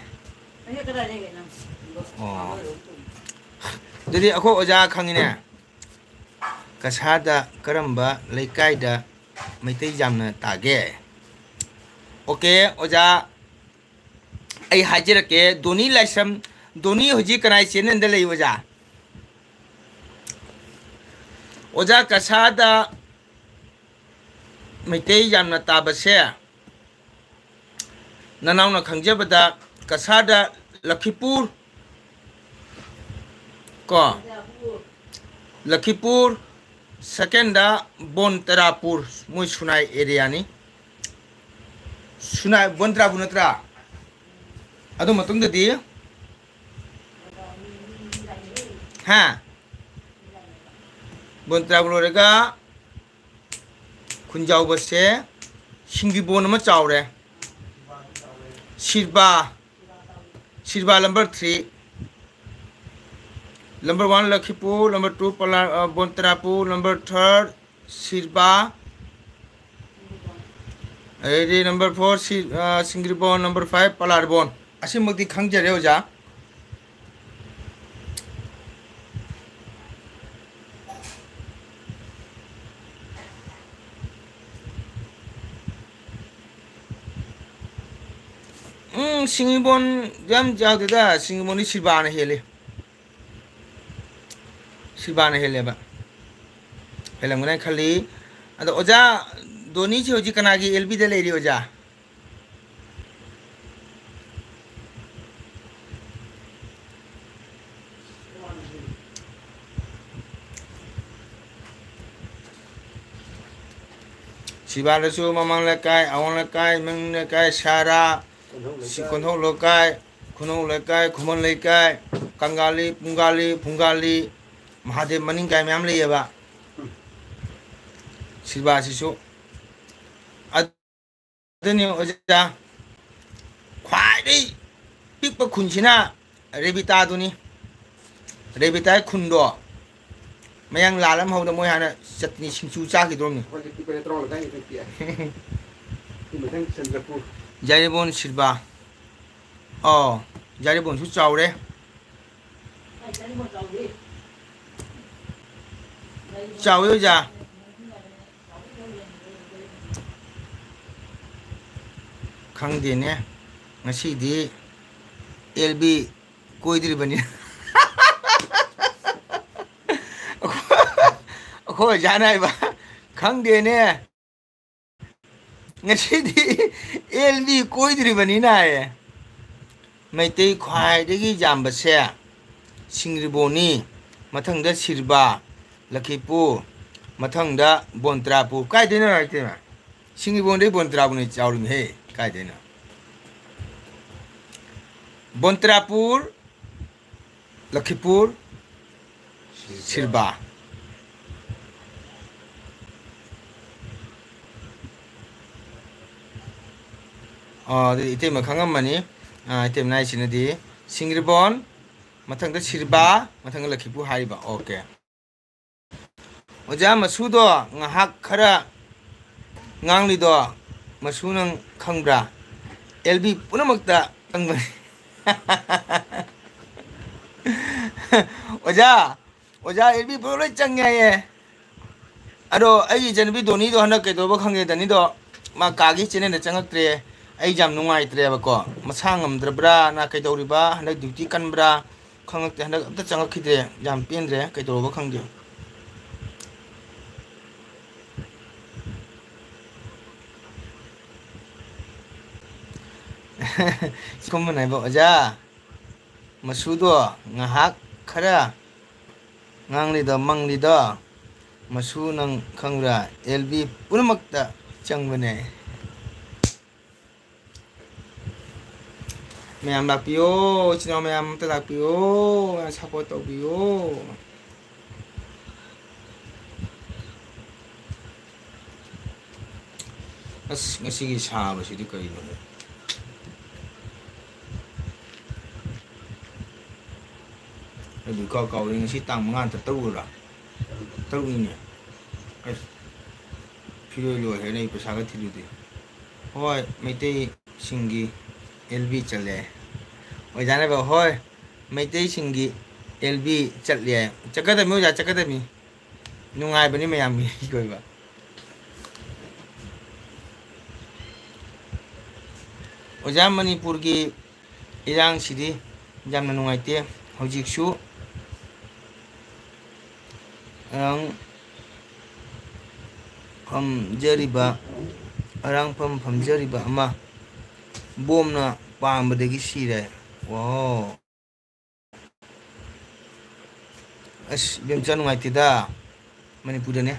ꯑꯣ, ꯑꯗꯨꯗꯤ ꯑꯩꯈꯣꯏ ꯑꯣꯖꯥ ꯈꯪꯉꯤꯅꯦ꯫ ꯀꯁꯥꯗ ꯀꯔꯝꯕ ꯂꯩꯀꯥꯏꯗ ꯃꯩꯇꯩ ꯌꯥꯝꯅ ꯇꯥꯒꯦ? ꯑꯣꯀꯦ ꯑꯣꯖꯥ, ꯑꯩ ꯍꯥꯏꯖꯔꯛꯀꯦ, ꯙꯣꯅꯤ ꯂꯥꯏꯁ꯭ꯔꯝ, ꯙꯣꯅꯤ ꯍꯧꯖꯤꯛ ꯀꯅꯥꯏ ꯆꯦꯅꯦꯜꯗ ꯂꯩ ꯑꯣꯖꯥ? ꯑꯣꯖꯥ, ꯀꯁꯥꯗ ꯃꯩꯇꯩ ꯌꯥꯝꯅ ꯇꯥꯕꯁꯦ, ꯅꯅꯥꯎꯅ ꯈꯪꯖꯕꯗ, ꯀꯁꯥꯗ, ꯂꯈꯤꯄꯨꯔ ꯀꯣ, ꯂꯈꯤꯄꯨꯔ, ꯁꯦꯀꯦꯟꯗ ꯕꯣꯟꯇꯔꯥꯄꯨꯔ, ꯃꯣꯏ ꯁꯨꯅꯥꯏ ꯑꯦꯔꯤꯌꯥꯅꯤ꯫ ꯁꯨꯅꯥꯏ ꯕꯣꯟꯇꯔꯥꯄꯨꯔ ꯅꯠꯇ꯭ꯔꯥ? ꯑꯗꯨ ꯃꯇꯨꯡꯗꯗꯤ, ꯍꯥ? ꯕꯣꯟꯇꯔꯥꯄꯨꯔ ꯂꯣꯏꯔꯒ ꯈꯨꯟꯖꯥꯎꯕꯁꯦ ꯁꯤꯡꯕꯤꯕꯣꯟ ꯑꯃ ꯆꯥꯎꯔꯦ꯫ ꯁꯤꯔꯕꯥ, ꯁꯤꯔꯕꯥ number three, number one ꯂꯈꯤꯄꯨꯔ, number two ꯄꯂꯥ-, ꯑ, ꯕꯣꯟꯇꯔꯥꯄꯨꯔ, number third ꯁꯤꯔꯕꯥ, ꯑꯗꯩꯗꯤ number four ꯁꯤ-, ꯑ, ꯁꯤꯡꯒ꯭ꯔꯤꯕꯣꯟ, number five ꯄꯂꯥꯔꯕꯣꯟ꯫ ꯑꯁꯤꯃꯛꯇꯤ ꯈꯪꯖꯔꯦ ꯑꯣꯖꯥ꯫ ꯎꯝ, ꯁꯤꯡꯒ꯭ꯔꯤꯕꯣꯟ ꯌꯥꯝ ꯌꯥꯎꯗꯦꯗ, ꯁꯤꯡꯒ꯭ꯔꯤꯕꯣꯟꯗꯤ ꯁꯤꯜꯕꯥꯅ ꯍꯦꯜꯂꯤ꯫ ꯁꯤꯜꯕꯥꯅ ꯍꯦꯜꯂꯦꯕ꯫ ꯍꯦꯜꯂꯝꯒꯅꯤ ꯈꯜꯂꯤ꯫ ꯑꯗꯣ ꯑꯣꯖꯥ, ꯙꯣꯅꯤꯁꯤ ꯍꯧꯖꯤꯛ ꯀꯅꯥꯒꯤ ꯑꯦꯜ ꯕꯤꯗ ꯂꯩꯔꯤ ꯑꯣꯖꯥ? ꯁꯤꯕꯥꯗꯁꯨ ꯃꯃꯥꯡ ꯂꯩꯀꯥꯏ, ꯑꯋꯥꯡ ꯂꯩꯀꯥꯏ, ꯃꯅꯤꯡ ꯂꯩꯀꯥꯏ, ꯁꯥꯔꯥ, ꯀꯣꯟꯊꯧ ꯁꯤ-, ꯂꯩꯀꯥꯏ꯫ ꯀꯣꯟꯊꯧ ꯂꯩꯀꯥꯏ, ꯈꯨꯅꯧ ꯂꯩꯀꯥꯏ, ꯈꯨꯃꯟ ꯂꯩꯀꯥꯏ, ꯀꯪꯒꯥꯂꯤ, ꯄꯨꯡꯒꯥꯂꯤ, ꯐꯨꯡꯒꯥꯂꯤ, ꯃꯍꯥꯗꯦꯕ ꯃꯅꯤꯡ ꯀꯥꯏ ꯃꯌꯥꯝ ꯂꯩꯌꯦꯕ꯫ ꯎꯝ꯫ ꯁꯤꯕꯥꯁꯤꯁꯨ꯫ ꯑꯗꯨꯅꯤ ꯑꯣꯖꯥ, ꯈ꯭ꯋꯥꯏꯗꯒꯤ ꯄꯤꯛꯄ ꯈꯨꯟꯁꯤꯅ ꯔꯦꯕꯤꯇꯥꯗꯨꯅꯤ꯫ ꯔꯦꯕꯤꯇꯥꯒꯤ ꯈꯨꯟꯗꯣ ꯃꯌꯥꯡ ꯂꯥꯜ ꯑꯃ ꯍꯧꯗ ꯃꯣꯏ ꯍꯥꯟꯅ ꯆꯠꯅꯤ ꯁꯤꯡꯖꯨ ꯆꯥꯈꯤꯗ꯭ꯔꯣꯝꯅꯤ꯫ ꯑꯩꯈꯣꯏꯗꯤ ꯄꯤꯛꯄꯅꯦ, ꯇꯔꯥꯃꯉꯥ ꯂꯩꯀꯥꯏ ꯈꯛꯇ ꯄꯤꯛꯑꯦ꯫ ꯁꯤ ꯃꯊꯪ ꯆꯟꯗ꯭ꯔꯄꯨꯔ꯫ ꯌꯥꯏꯔꯤꯕꯣꯟ ꯁꯤꯜꯕꯥ꯫ ꯑꯣ, ꯌꯥꯏꯔꯤꯕꯣꯟꯁꯨ ꯆꯥꯎꯔꯦ꯫ ꯆꯥꯎꯋꯦ ꯑꯣꯖꯥ꯫ ꯈꯪꯗꯦꯅꯦ, ꯉꯁꯤꯗꯤ ꯑꯦꯜ ꯕꯤ ꯀꯣꯏꯗ꯭ꯔꯤꯕꯅꯤ꯫ ꯑꯩꯈꯣꯏ ꯑꯣꯖꯥꯅ ꯍꯥꯏꯕ, "ꯈꯪꯗꯦꯅꯦ, ꯉꯁꯤꯗꯤ ꯑꯦꯜ ꯕꯤ ꯀꯣꯏꯗ꯭ꯔꯤꯕꯅꯤꯅ" ꯍꯥꯏꯌꯦ꯫ ꯃꯩꯇꯩ ꯈ꯭ꯋꯥꯏꯗꯒꯤ ꯌꯥꯝꯕꯁꯦ ꯁꯤꯡꯖꯃꯩꯅꯤ, ꯃꯊꯪꯗ ꯁꯤꯔꯕꯥ, ꯂꯈꯤꯄꯨꯔ, ꯃꯊꯪꯗ ꯕꯣꯟꯇ꯭ꯔꯥꯄꯨꯔ꯫ ꯀꯥꯏꯗꯩꯅꯣ ꯍꯥꯏꯔꯛꯇꯣꯏꯅꯣ? ꯁꯤꯡꯖꯃꯩꯗꯩ ꯕꯣꯟꯇ꯭ꯔꯥꯄꯨꯔꯅ ꯆꯥꯎꯔꯤꯃꯤꯍꯦ꯫ ꯀꯥꯏꯗꯩꯅꯣ? ꯕꯣꯟꯇ꯭ꯔꯥꯄꯨꯔ, ꯂꯈꯤꯄꯨꯔ, ꯁꯤꯔꯕꯥ꯫ ꯑꯣ, ꯑꯗꯨꯗꯤ ꯏꯇꯩꯃ ꯈꯪꯉꯝꯃꯅꯤ꯫ ꯑꯥ, ꯏꯇꯩꯃꯅ ꯍꯥꯏꯁꯤꯅꯗꯤ ꯁꯤꯡꯖꯃꯩ, ꯃꯊꯪꯗ ꯁꯤꯔꯕꯥ, ꯃꯊꯪꯗ ꯂꯈꯤꯄꯨꯔ ꯍꯥꯏꯔꯤꯕ꯫ ꯑꯣꯀꯦ꯫ ꯑꯣꯖꯥ, ꯃꯁꯨꯗꯣ ꯉꯥꯏꯍꯥꯛ ꯈꯔ ꯉꯥꯡꯂꯤꯗꯣ, ꯃꯁꯨ ꯅꯪ ꯈꯪꯕ꯭ꯔꯥ? ꯑꯦꯜ ꯕꯤ ꯄꯨꯝꯅꯃꯛꯇ ꯆꯪꯕꯅꯤ꯫ ꯑꯣꯖꯥ, ꯑꯣꯖꯥ, ꯑꯦꯜ ꯕꯤ ꯄꯨꯂꯞ ꯂꯣꯏ ꯆꯪꯉꯦ ꯍꯥꯏꯌꯦ꯫ ꯑꯗꯣ ꯑꯩꯒꯤ ꯏꯆꯟꯅꯨꯄꯤ ꯗꯣꯅꯤꯗꯣ ꯍꯟꯗꯛ ꯀꯩꯗꯧꯕ ꯈꯪꯗꯦ, ꯗꯅꯤꯗꯣ ꯃꯥ ꯀꯥꯒꯤ ꯆꯦꯅꯦꯜꯗ ꯆꯪꯉꯛꯇ꯭ꯔꯦ꯫ ꯑꯩ ꯌꯥꯝ ꯅꯨꯡꯉꯥꯏꯇ꯭ꯔꯦꯕꯀꯣ꯫ ꯃꯁꯥ ꯉꯝꯗ꯭ꯔꯕ꯭ꯔꯥ, ꯅ ꯀꯩꯗꯧꯔꯤꯕ, ꯍꯟꯗꯛ ꯗ꯭ꯌꯨꯇꯤ ꯀꯟꯕ꯭ꯔꯥ ꯈꯪꯉꯛꯇꯦ꯫ ꯍꯟꯗꯛ ꯑꯝꯇ ꯆꯪꯉꯛꯈꯤꯗ꯭ꯔꯦ, ꯌꯥꯝ ꯄꯦꯟꯗ꯭ꯔꯦ, ꯀꯩꯗꯧꯔꯕ ꯈꯪꯗꯦ꯫ ꯁꯤꯒꯨꯝꯕꯅꯦꯕ ꯑꯣꯖꯥ꯫ ꯃꯁꯨꯗꯣ ꯉꯥꯏꯍꯥꯛ ꯈꯔ ꯉꯥꯡꯂꯤꯗꯣ, ꯃꯪꯂꯤꯗꯣ, ꯃꯁꯨ ꯅꯪ ꯈꯪꯕ꯭ꯔꯥ? ꯑꯦꯜ ꯕꯤ ꯄꯨꯝꯅꯃꯛꯇ ꯆꯪꯕꯅꯦ꯫ ꯃꯌꯥꯝ ꯂꯥꯛꯄꯤꯌꯣ, ꯏꯆꯤꯟ ꯏꯅꯥꯎ ꯃꯌꯥꯝ ꯑꯝꯇ ꯂꯥꯛꯄꯤꯌꯣ, ꯃꯌꯥꯝ ꯁꯞꯄꯣꯔꯠ ꯇꯧꯕꯤꯌꯣ꯫ ꯑꯁ, ꯉꯁꯤꯒꯤ ꯁꯥꯕꯁꯤꯗꯤ ꯀꯔꯤꯅꯣ? ꯑꯩꯕꯨ ꯏꯀꯥꯎ ꯀꯥꯎꯔꯦ꯫ ꯉꯁꯤ ꯇꯥꯡ ꯃꯉꯥ ꯅꯠꯇ꯭ꯔ ꯇꯔꯨꯛꯔ? ꯇꯔꯨꯛꯅꯤꯅꯦ꯫ ꯑꯁ, ꯐꯤꯔꯣꯏ ꯂꯣꯏꯈ꯭ꯔꯦꯅꯦ, ꯑꯩ ꯄꯩꯁꯥꯒ ꯊꯤꯜꯂꯨꯗꯦ꯫ ꯍꯣꯏ, ꯃꯩꯇꯩꯁꯤꯡꯒꯤ ꯑꯦꯜ ꯕꯤ ꯆꯠꯂꯦ꯫ ꯑꯣꯖꯥꯅ ꯍꯥꯏꯕ, ꯍꯣꯏ, ꯃꯩꯇꯩꯁꯤꯡꯒꯤ ꯑꯦꯜ ꯕꯤ ꯆꯠꯂꯦ꯫ ꯆꯠꯀꯗꯕꯅꯤ ꯑꯣꯖꯥ, ꯆꯠꯀꯗꯕꯅꯤ꯫ ꯅꯨꯡꯉꯥꯏꯕꯅꯤ ꯃꯌꯥꯝꯒꯤ ꯀꯣꯏꯕ꯫ ꯑꯣꯖꯥ, ꯃꯅꯤꯄꯨꯔꯒꯤ ꯏꯔꯥꯡꯁꯤꯗꯤ ꯌꯥꯝꯅ ꯅꯨꯡꯉꯥꯏꯇꯦ꯫ ꯍꯧꯖꯤꯛꯁꯨ ꯑꯔꯥꯡ ꯐꯝꯖꯔꯤꯕ, ꯑꯔꯥꯡꯐꯝ ꯐꯝꯖꯔꯤꯕ ꯑꯃ ꯕꯣꯝꯅ ꯄꯥꯝꯕꯗꯒꯤ ꯁꯤꯔꯦ꯫ ꯋꯥꯎ꯫ ꯑꯁ, ꯏꯕꯦꯝꯆꯥ ꯅꯨꯡꯉꯥꯏꯇꯦꯗ꯫ ꯃꯅꯤꯄꯨꯔꯗꯅꯦ꯫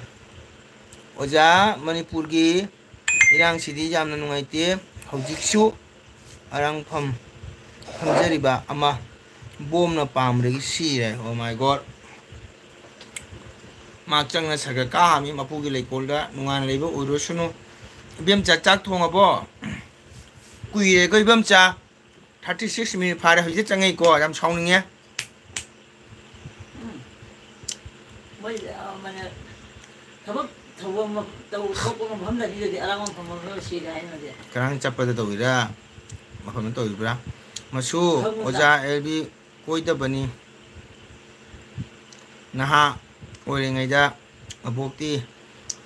ꯑꯣꯖꯥ, ꯃꯅꯤꯄꯨꯔꯒꯤ ꯏꯔꯥꯡꯁꯤꯗꯤ ꯌꯥꯝꯅ ꯅꯨꯡꯉꯥꯏꯇꯦ꯫ ꯍꯧꯖꯤꯛꯁꯨ ꯑꯔꯥꯡꯐꯝ ꯐꯝꯖꯔꯤꯕ ꯑꯃ ꯕꯣꯝꯅ ꯄꯥꯝꯕꯗꯒꯤ ꯁꯤꯔꯦ꯫ Oh my God꯫ ꯃꯍꯥꯛ ꯆꯪꯅ ꯁꯔꯒ ꯀꯥ ꯍꯥꯝꯃꯤ, ꯃꯄꯨꯒꯤ ꯂꯩꯀꯣꯜꯗ ꯅꯨꯡꯉꯥꯏꯅ ꯂꯩꯕ ꯑꯣꯏꯔꯁꯅꯨ꯫ ꯏꯕꯦꯝꯆꯥ, ꯆꯥꯛ ꯊꯣꯡꯉꯕꯣ? ꯀꯨꯏꯔꯦꯀꯣ ꯏꯕꯦꯝꯆꯥ꯫ Thirty six minute ꯐꯥꯔꯦ, ꯍꯧꯖꯤꯛꯇ ꯆꯪꯉꯛꯏꯀꯣ, ꯌꯥꯝ ꯁꯥꯎꯅꯤꯡꯉꯦ꯫ ꯎꯝ꯫ ꯃꯣꯏ, ꯑ, ꯃꯅ-, ꯊꯕꯛ ꯊꯧꯕ ꯃ-, ꯇꯧ-, ꯊꯣꯛꯄ ꯃꯐꯝꯗꯗꯤ ꯑꯔꯥꯡꯕ ꯃꯐꯝ ꯑꯃ ꯁꯤꯔꯦ ꯍꯥꯏꯅꯗꯤ꯫ ꯀꯔꯥꯡ ꯆꯠꯄꯗ ꯇꯧꯔꯤꯔꯥ? ꯃꯐꯝꯗ ꯇꯧꯔꯤꯕ꯭ꯔꯥ? ꯃꯁꯨ, ꯈꯪꯕꯗ꯫ ꯑꯣꯖꯥ ꯑꯦꯜ ꯕꯤ ꯀꯣꯏꯗꯕꯅꯤ꯫ ꯅꯍꯥ ꯑꯣꯏꯔꯤꯉꯩꯗ ꯑꯕꯣꯛꯇꯤ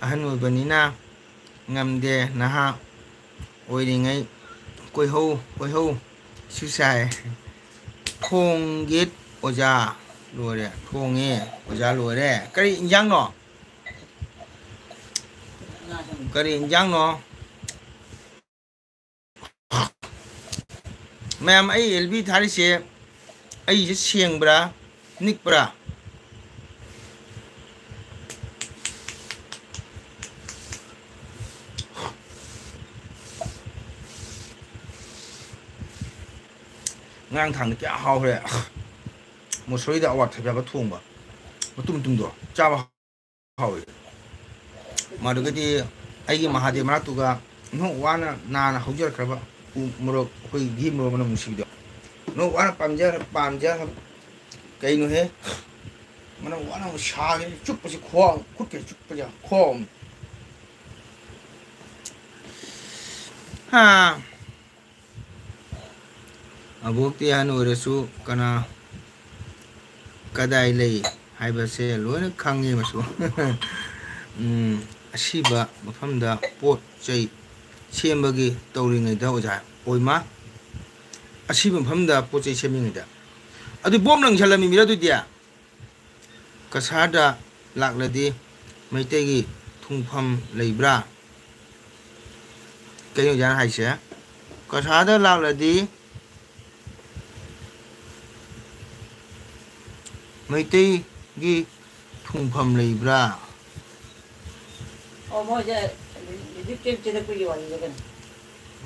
ꯑꯍꯟ ꯑꯣꯏꯕꯅꯤꯅ ꯉꯝꯗꯦ꯫ ꯅꯍꯥ ꯑꯣꯏꯔꯤꯉꯩ ꯀꯣꯏꯍꯧ, ꯀꯣꯏꯍꯧ ꯁꯨ ꯁꯥꯏ꯫ ꯊꯣꯡꯒꯦ ꯑꯣꯖꯥ꯫ ꯂꯣꯏꯔꯦ꯫ ꯊꯣꯡꯉꯦ ꯑꯣꯖꯥ꯫ ꯂꯣꯏꯔꯦ꯫ ꯀꯔꯤ ꯏꯟꯖꯥꯡꯅꯣ? ꯀꯔꯤ ꯏꯟꯖꯥꯡꯅꯣ? ꯃꯌꯥꯝ, ꯑꯩ ꯑꯦꯜ ꯕꯤ ꯊꯥꯔꯤꯁꯦ ꯑꯩꯁꯦ ꯁꯦꯡꯕ꯭ꯔꯥ, ꯅꯤꯛꯄ꯭ꯔꯥ? ꯉꯔꯥꯡ ꯊꯥꯡꯗ ꯀꯌꯥ ꯍꯥꯎꯈ꯭ꯔꯦ꯫ ꯃꯨꯁꯣꯔꯤꯗ ꯑꯋꯥꯊꯕꯤ ꯍꯥꯞꯄ ꯊꯣꯡꯕ, ꯃꯇꯨꯝ ꯃꯇꯨꯝꯗꯣ ꯆꯥꯕ ꯍꯥꯎꯋꯤ꯫ ꯃꯗꯨꯒꯗꯤ ꯑꯩꯒꯤ ꯃꯍꯥꯗꯦꯕ ꯃꯅꯥꯛꯇꯨꯒ ꯅꯣꯛ ꯋꯥꯅ ꯅꯥꯅ ꯍꯧꯖꯔꯛꯈ꯭ꯔꯕ ꯎ ꯃꯣꯔꯣꯛ, ꯑꯩꯈꯣꯏꯒꯤ ꯃꯣꯔꯣꯛ ꯃꯅꯝ ꯅꯨꯡꯁꯤꯕꯗꯣ꯫ ꯅꯣꯛ ꯋꯥꯅ ꯄꯥꯝꯖ-, ꯄꯥꯝꯖ-, ꯀꯩꯅꯣꯍꯦ? ꯃꯅꯝ ꯋꯥꯅ ꯑꯃꯨꯛ ꯁꯥꯒꯦ, ꯆꯨꯞꯄꯁꯤ ꯈꯣꯡ, ꯈꯨꯠꯀ ꯆꯨꯞꯄꯁꯦ ꯈꯣꯡ꯫ ꯍꯥ꯫ ꯑꯕꯣꯛꯇꯤ ꯑꯍꯟ ꯑꯣꯏꯔꯁꯨ ꯀꯅꯥ ꯀꯗꯥꯏ ꯂꯩ ꯍꯥꯏꯕꯁꯦ ꯂꯣꯏꯅ ꯈꯪꯉꯤ ꯃꯁꯨ꯫ ꯎꯝ, ꯑꯁꯤꯕ ꯃꯐꯝꯗ ꯄꯣꯠ ꯆꯩ ꯁꯦꯝꯕꯒꯤ ꯇꯧꯔꯤꯉꯩꯗ ꯑꯣꯖꯥ ꯑꯣꯏꯃꯥ, ꯑꯁꯤꯕ ꯃꯐꯝꯗ ꯄꯣꯠ ꯆꯩ ꯁꯦꯝꯃꯤꯉꯩꯗ꯫ ꯑꯗꯨ ꯕꯣꯝ ꯂꯪꯁꯜꯂꯝꯃꯤꯔ ꯑꯗꯨꯗꯤ? ꯀꯁꯥꯔꯗ ꯂꯥꯛꯂꯗꯤ ꯃꯩꯇꯩꯒꯤ ꯊꯨꯡꯐꯝ ꯂꯩꯕ꯭ꯔꯥ? ꯀꯩꯅꯣ ꯑꯣꯖꯥꯅ ꯍꯥꯏꯁꯦ? ꯀꯁꯥꯔꯗ ꯂꯥꯛꯂꯗꯤ ꯃꯩꯇꯩꯒꯤ ꯊꯨꯡꯐꯝ ꯂꯩꯕ꯭ꯔꯥ? ꯑꯣ, ꯃꯣꯏꯁꯦ ꯍꯧꯖꯤꯛ ꯀꯦꯝꯞꯁꯤꯗ ꯀꯨꯏꯔꯦ ꯋꯥꯔꯤꯁꯦ ꯀꯩꯅꯣ?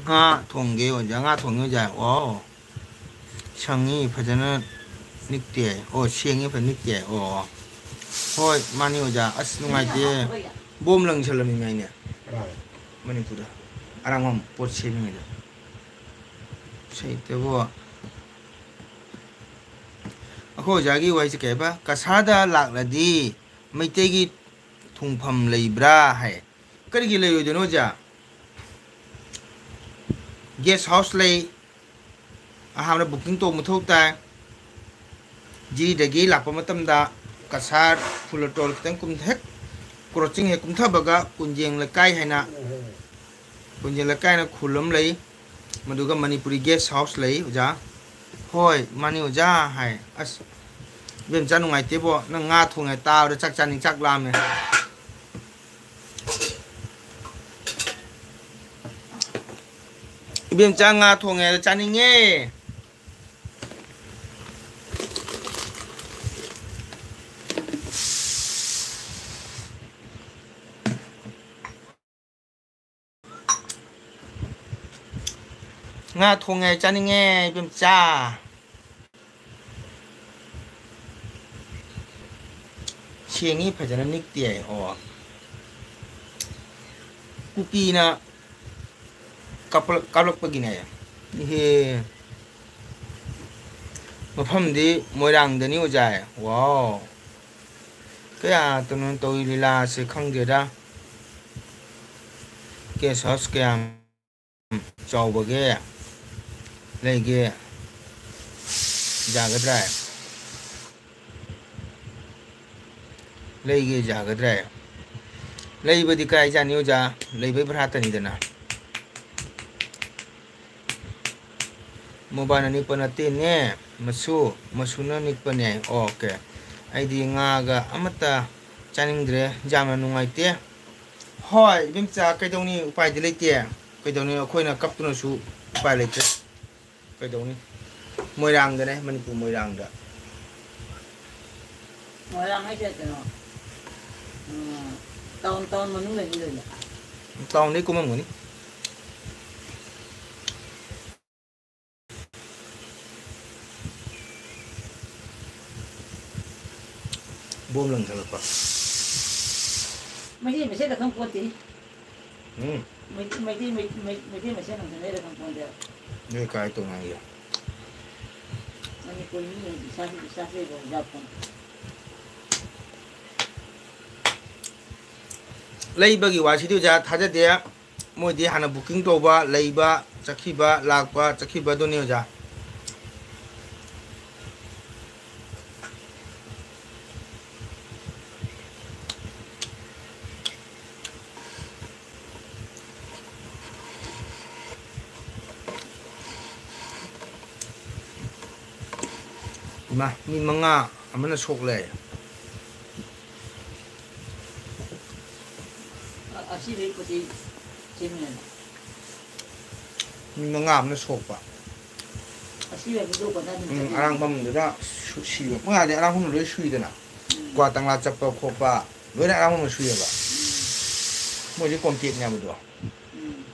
ꯉꯥ ꯊꯣꯡꯒꯦ ꯑꯣꯖꯥ, ꯉꯥ ꯊꯣꯡꯉꯦ ꯑꯣꯖꯥ꯫ ꯑꯣ, ꯁꯪꯉꯤ ꯐꯖꯅ ꯅꯤꯛꯇꯦ꯫ ꯑꯣ, ꯁꯦꯡꯉꯤ ꯐꯖꯅ ꯅꯤꯛꯇꯦ꯫ ꯑꯣ, ꯍꯣꯏ, ꯃꯥꯅꯤ ꯑꯣꯖꯥ꯫ ꯑꯁ, ꯅꯨꯡꯉꯥꯏꯇꯦ꯫ ꯕꯣꯝ ꯂꯪꯁꯜꯂꯝꯃꯤ ꯃꯥꯏꯅꯦ ꯃꯅꯤꯄꯨꯔꯗ꯫ ꯑꯔꯥꯡꯕꯝ ꯄꯣꯠ ꯁꯦꯝꯃꯤꯉꯩꯗ꯫ ꯁꯩꯇꯕꯣ꯫ ꯑꯩꯈꯣꯏ ꯑꯣꯖꯥꯒꯤ ꯋꯥꯍꯩꯁꯦ ꯀꯩ ꯍꯥꯏꯕ? "ꯀꯁꯥꯔꯗ ꯂꯥꯛꯂꯗꯤ ꯃꯩꯇꯩꯒꯤ ꯊꯨꯡꯐꯝ ꯂꯩꯕ꯭ꯔꯥ?" ꯍꯥꯏ꯫ ꯀꯔꯤꯒꯤ ꯂꯩꯔꯣꯏꯗꯣꯏꯅꯣ ꯑꯣꯖꯥ? ꯒꯦꯁ ꯍꯥꯎꯁ ꯂꯩ, ꯑꯍꯥꯟꯕꯗ ꯕꯨꯀꯤꯡ ꯇꯧꯕ ꯃꯊꯧ ꯇꯥꯏ꯫ ꯖꯤꯔꯤꯗꯒꯤ ꯂꯥꯛꯄ ꯃꯇꯝꯗ ꯀꯁꯥꯔ ꯐꯨꯂꯇꯣꯜ ꯈꯤꯇꯪ ꯀꯨꯝꯊ-, ꯍꯦꯛ ꯀ꯭ꯔꯣꯁꯤꯡ ꯍꯦꯛ ꯀꯨꯝꯊꯕꯒ ꯀꯨꯟꯖꯦꯡ ꯂꯩꯀꯥꯏ ꯍꯥꯏꯅ, ꯀꯨꯟꯖꯦꯡ ꯂꯩꯀꯥꯏ ꯍꯥꯏꯅ ꯈꯨꯜ ꯑꯃ ꯂꯩ꯫ ꯃꯗꯨꯒ ꯃꯅꯤꯄꯨꯔꯤ ꯒꯦꯁ ꯍꯥꯎꯁ ꯂꯩ, ꯑꯣꯖꯥ꯫ "ꯍꯣꯏ, ꯃꯥꯅꯤ ꯑꯣꯖꯥ" ꯍꯥꯏ꯫ ꯑꯁ, ꯏꯕꯦꯝꯆꯥ ꯅꯨꯡꯉꯥꯏꯇꯦꯕꯣ, ꯅꯪ ꯉꯥ ꯊꯣꯡꯉꯦ ꯇꯥꯕꯗ ꯆꯥꯛ ꯆꯥꯅꯤꯡ, ꯆꯥꯛ ꯂꯥꯝꯃꯦ꯫ ꯏꯕꯦꯝꯆꯥ ꯉꯥ ꯊꯣꯡꯉꯦ ꯍꯥꯏꯗ ꯆꯥꯅꯤꯡꯉꯦ꯫ ꯉꯥ ꯊꯣꯡꯉꯦ ꯆꯥꯅꯤꯡꯉꯦ, ꯏꯕꯦꯝꯆꯥ꯫ ꯁꯦꯡꯉꯤ, ꯐꯖꯅ ꯅꯤꯛꯇꯦ ꯍꯥꯏ꯫ ꯑꯣ꯫ ꯀꯨꯀꯤꯅ ꯀꯥꯞꯂꯛ-, ꯀꯥꯞꯂꯛꯄꯒꯤꯅꯦ꯫ ꯏꯍꯦ꯫ ꯃꯐꯝꯗꯤ ꯃꯣꯏꯔꯥꯡꯗꯅꯤ ꯑꯣꯖꯥ꯫ ꯋꯥꯎ꯫ ꯀꯌꯥ ꯇꯅꯣ ꯇꯧꯔꯤ ꯂꯤꯂꯥꯁꯦ ꯈꯪꯗꯦꯗ꯫ ꯒꯦꯁ ꯍꯥꯎꯁ ꯀꯌꯥꯝ ꯆꯥꯎꯕꯒꯦ ꯂꯩꯒꯦ ꯌꯥꯒꯗ꯭ꯔꯥ? ꯂꯩꯒꯦ ꯌꯥꯒꯗ꯭ꯔꯥ? ꯂꯩꯕꯗꯤ ꯀꯥꯏ ꯌꯥꯅꯤ ꯑꯣꯖꯥ? ꯂꯩꯕꯩ ꯚꯔꯥꯇꯅꯤꯗꯅ꯫ ꯃꯣꯕꯥꯏꯜꯅ ꯅꯤꯛꯄ ꯅꯠꯇꯦꯅꯦ, ꯃꯁꯨ, ꯃꯁꯨꯅ ꯅꯤꯛꯄꯅꯦ꯫ ꯑꯣꯀꯦ꯫ ꯑꯩꯗꯤ ꯉꯥꯒ ꯑꯃꯠꯇ ꯆꯥꯅꯤꯡꯗ꯭ꯔꯦ, ꯌꯥꯝꯅ ꯅꯨꯡꯉꯥꯏꯇꯦ꯫ ꯍꯣꯏ, ꯏꯕꯦꯝꯆꯥ, ꯀꯩꯗꯧꯅꯤ? ꯎꯄꯥꯏꯗꯤ ꯂꯩꯇꯦ꯫ ꯀꯩꯗꯧꯅꯤ? ꯑꯩꯈꯣꯏꯅ ꯀꯞꯇꯨꯅꯁꯨ ꯎꯄꯥꯏ ꯂꯩꯇ꯭ꯔꯦ꯫ ꯀꯩꯗꯧꯅꯤ? ꯃꯣꯏꯔꯥꯡꯗꯅꯦ, ꯃꯅꯤꯄꯨꯔ ꯃꯣꯏꯔꯥꯡꯗ꯫ ꯃꯣꯏꯔꯥꯡ ꯍꯥꯏꯁꯦ ꯀꯩꯅꯣ, ꯎꯝ, ꯇꯥꯎꯟ, ꯇꯥꯎꯟ ꯃꯅꯨꯡꯗꯅꯤ ꯂꯩꯕ꯫ ꯇꯥꯎꯟꯗꯩ ꯀꯨꯝꯃꯝꯒꯅꯤ꯫ ꯕꯣꯝ ꯂꯪꯊꯠꯂꯛꯄ꯫ ꯃꯩꯇꯩ ꯃꯁꯦꯟꯗ ꯈꯪ ꯄꯣꯠꯇꯦ꯫ ꯎꯝ꯫ ꯃꯩ-, ꯃꯩꯇꯩ, ꯃꯩ-, ꯃꯩ-, ꯃꯩꯇꯩ ꯃꯁꯦꯟ ꯂꯪꯊꯠꯅꯩꯔ ꯈꯪ ꯄꯣꯠꯇꯦ꯫ ꯅꯣꯏ ꯀꯥꯏ ꯇꯧꯅꯒꯦ? ꯃꯅꯤꯄꯨꯔ ꯃꯤ ꯏꯁꯥꯁꯨ, ꯏꯁꯥꯁꯨ ꯂꯩꯕ ꯍꯤꯗꯥꯛ ꯐꯪ-, ꯂꯩꯕꯒꯤ ꯋꯥꯁꯤꯗꯤ ꯑꯣꯖꯥ ꯊꯥꯖꯗꯦ꯫ ꯃꯣꯏꯗꯤ ꯍꯥꯟꯅ booking ꯇꯧꯕ, ꯂꯩꯕ, ꯆꯠꯈꯤꯕ, ꯂꯥꯛꯄ, ꯆꯠꯈꯤꯕ, ꯑꯗꯨꯅꯤ ꯑꯣꯖꯥ꯫ ꯏꯃꯥ, ꯃꯤ ꯃꯉꯥ ꯑꯃꯅ ꯁꯣꯛ ꯂꯩ꯫ ꯑ-, ꯑꯁꯤꯕꯩ ꯄꯣꯠꯆꯩ ꯁꯦꯝꯃꯤꯟꯅꯕ꯫ ꯃꯤ ꯃꯉꯥ ꯑꯃꯅ ꯁꯣꯛꯄ꯫ ꯑꯁꯤꯕ ꯃꯤꯗꯣ ꯀꯣꯟꯅ ꯑꯗꯨꯝ ꯎꯝ, ꯆꯠꯃꯤꯟꯅꯕ꯫ ꯑꯔꯥꯡꯐꯝꯗꯨꯗ ꯁꯨ-, ꯁꯤꯕ꯫ ꯃꯣꯏ ꯑꯥꯗꯤ ꯑꯔꯥꯡꯐꯝꯗ ꯂꯣꯏ ꯁꯨꯏꯗꯅ꯫ ꯎꯝ꯫ ꯀ꯭ꯋꯥ ꯇꯪꯂꯥ ꯆꯠꯄ ꯈꯣꯠꯄ ꯂꯣꯏꯅ ꯑꯔꯥꯡꯐꯝꯗ ꯁꯨꯏꯑꯕ꯫ ꯎꯝ꯫ ꯃꯣꯏꯗꯤ ꯀꯣꯝꯄꯦꯛꯅꯦꯕꯗꯣ꯫ ꯎꯝ꯫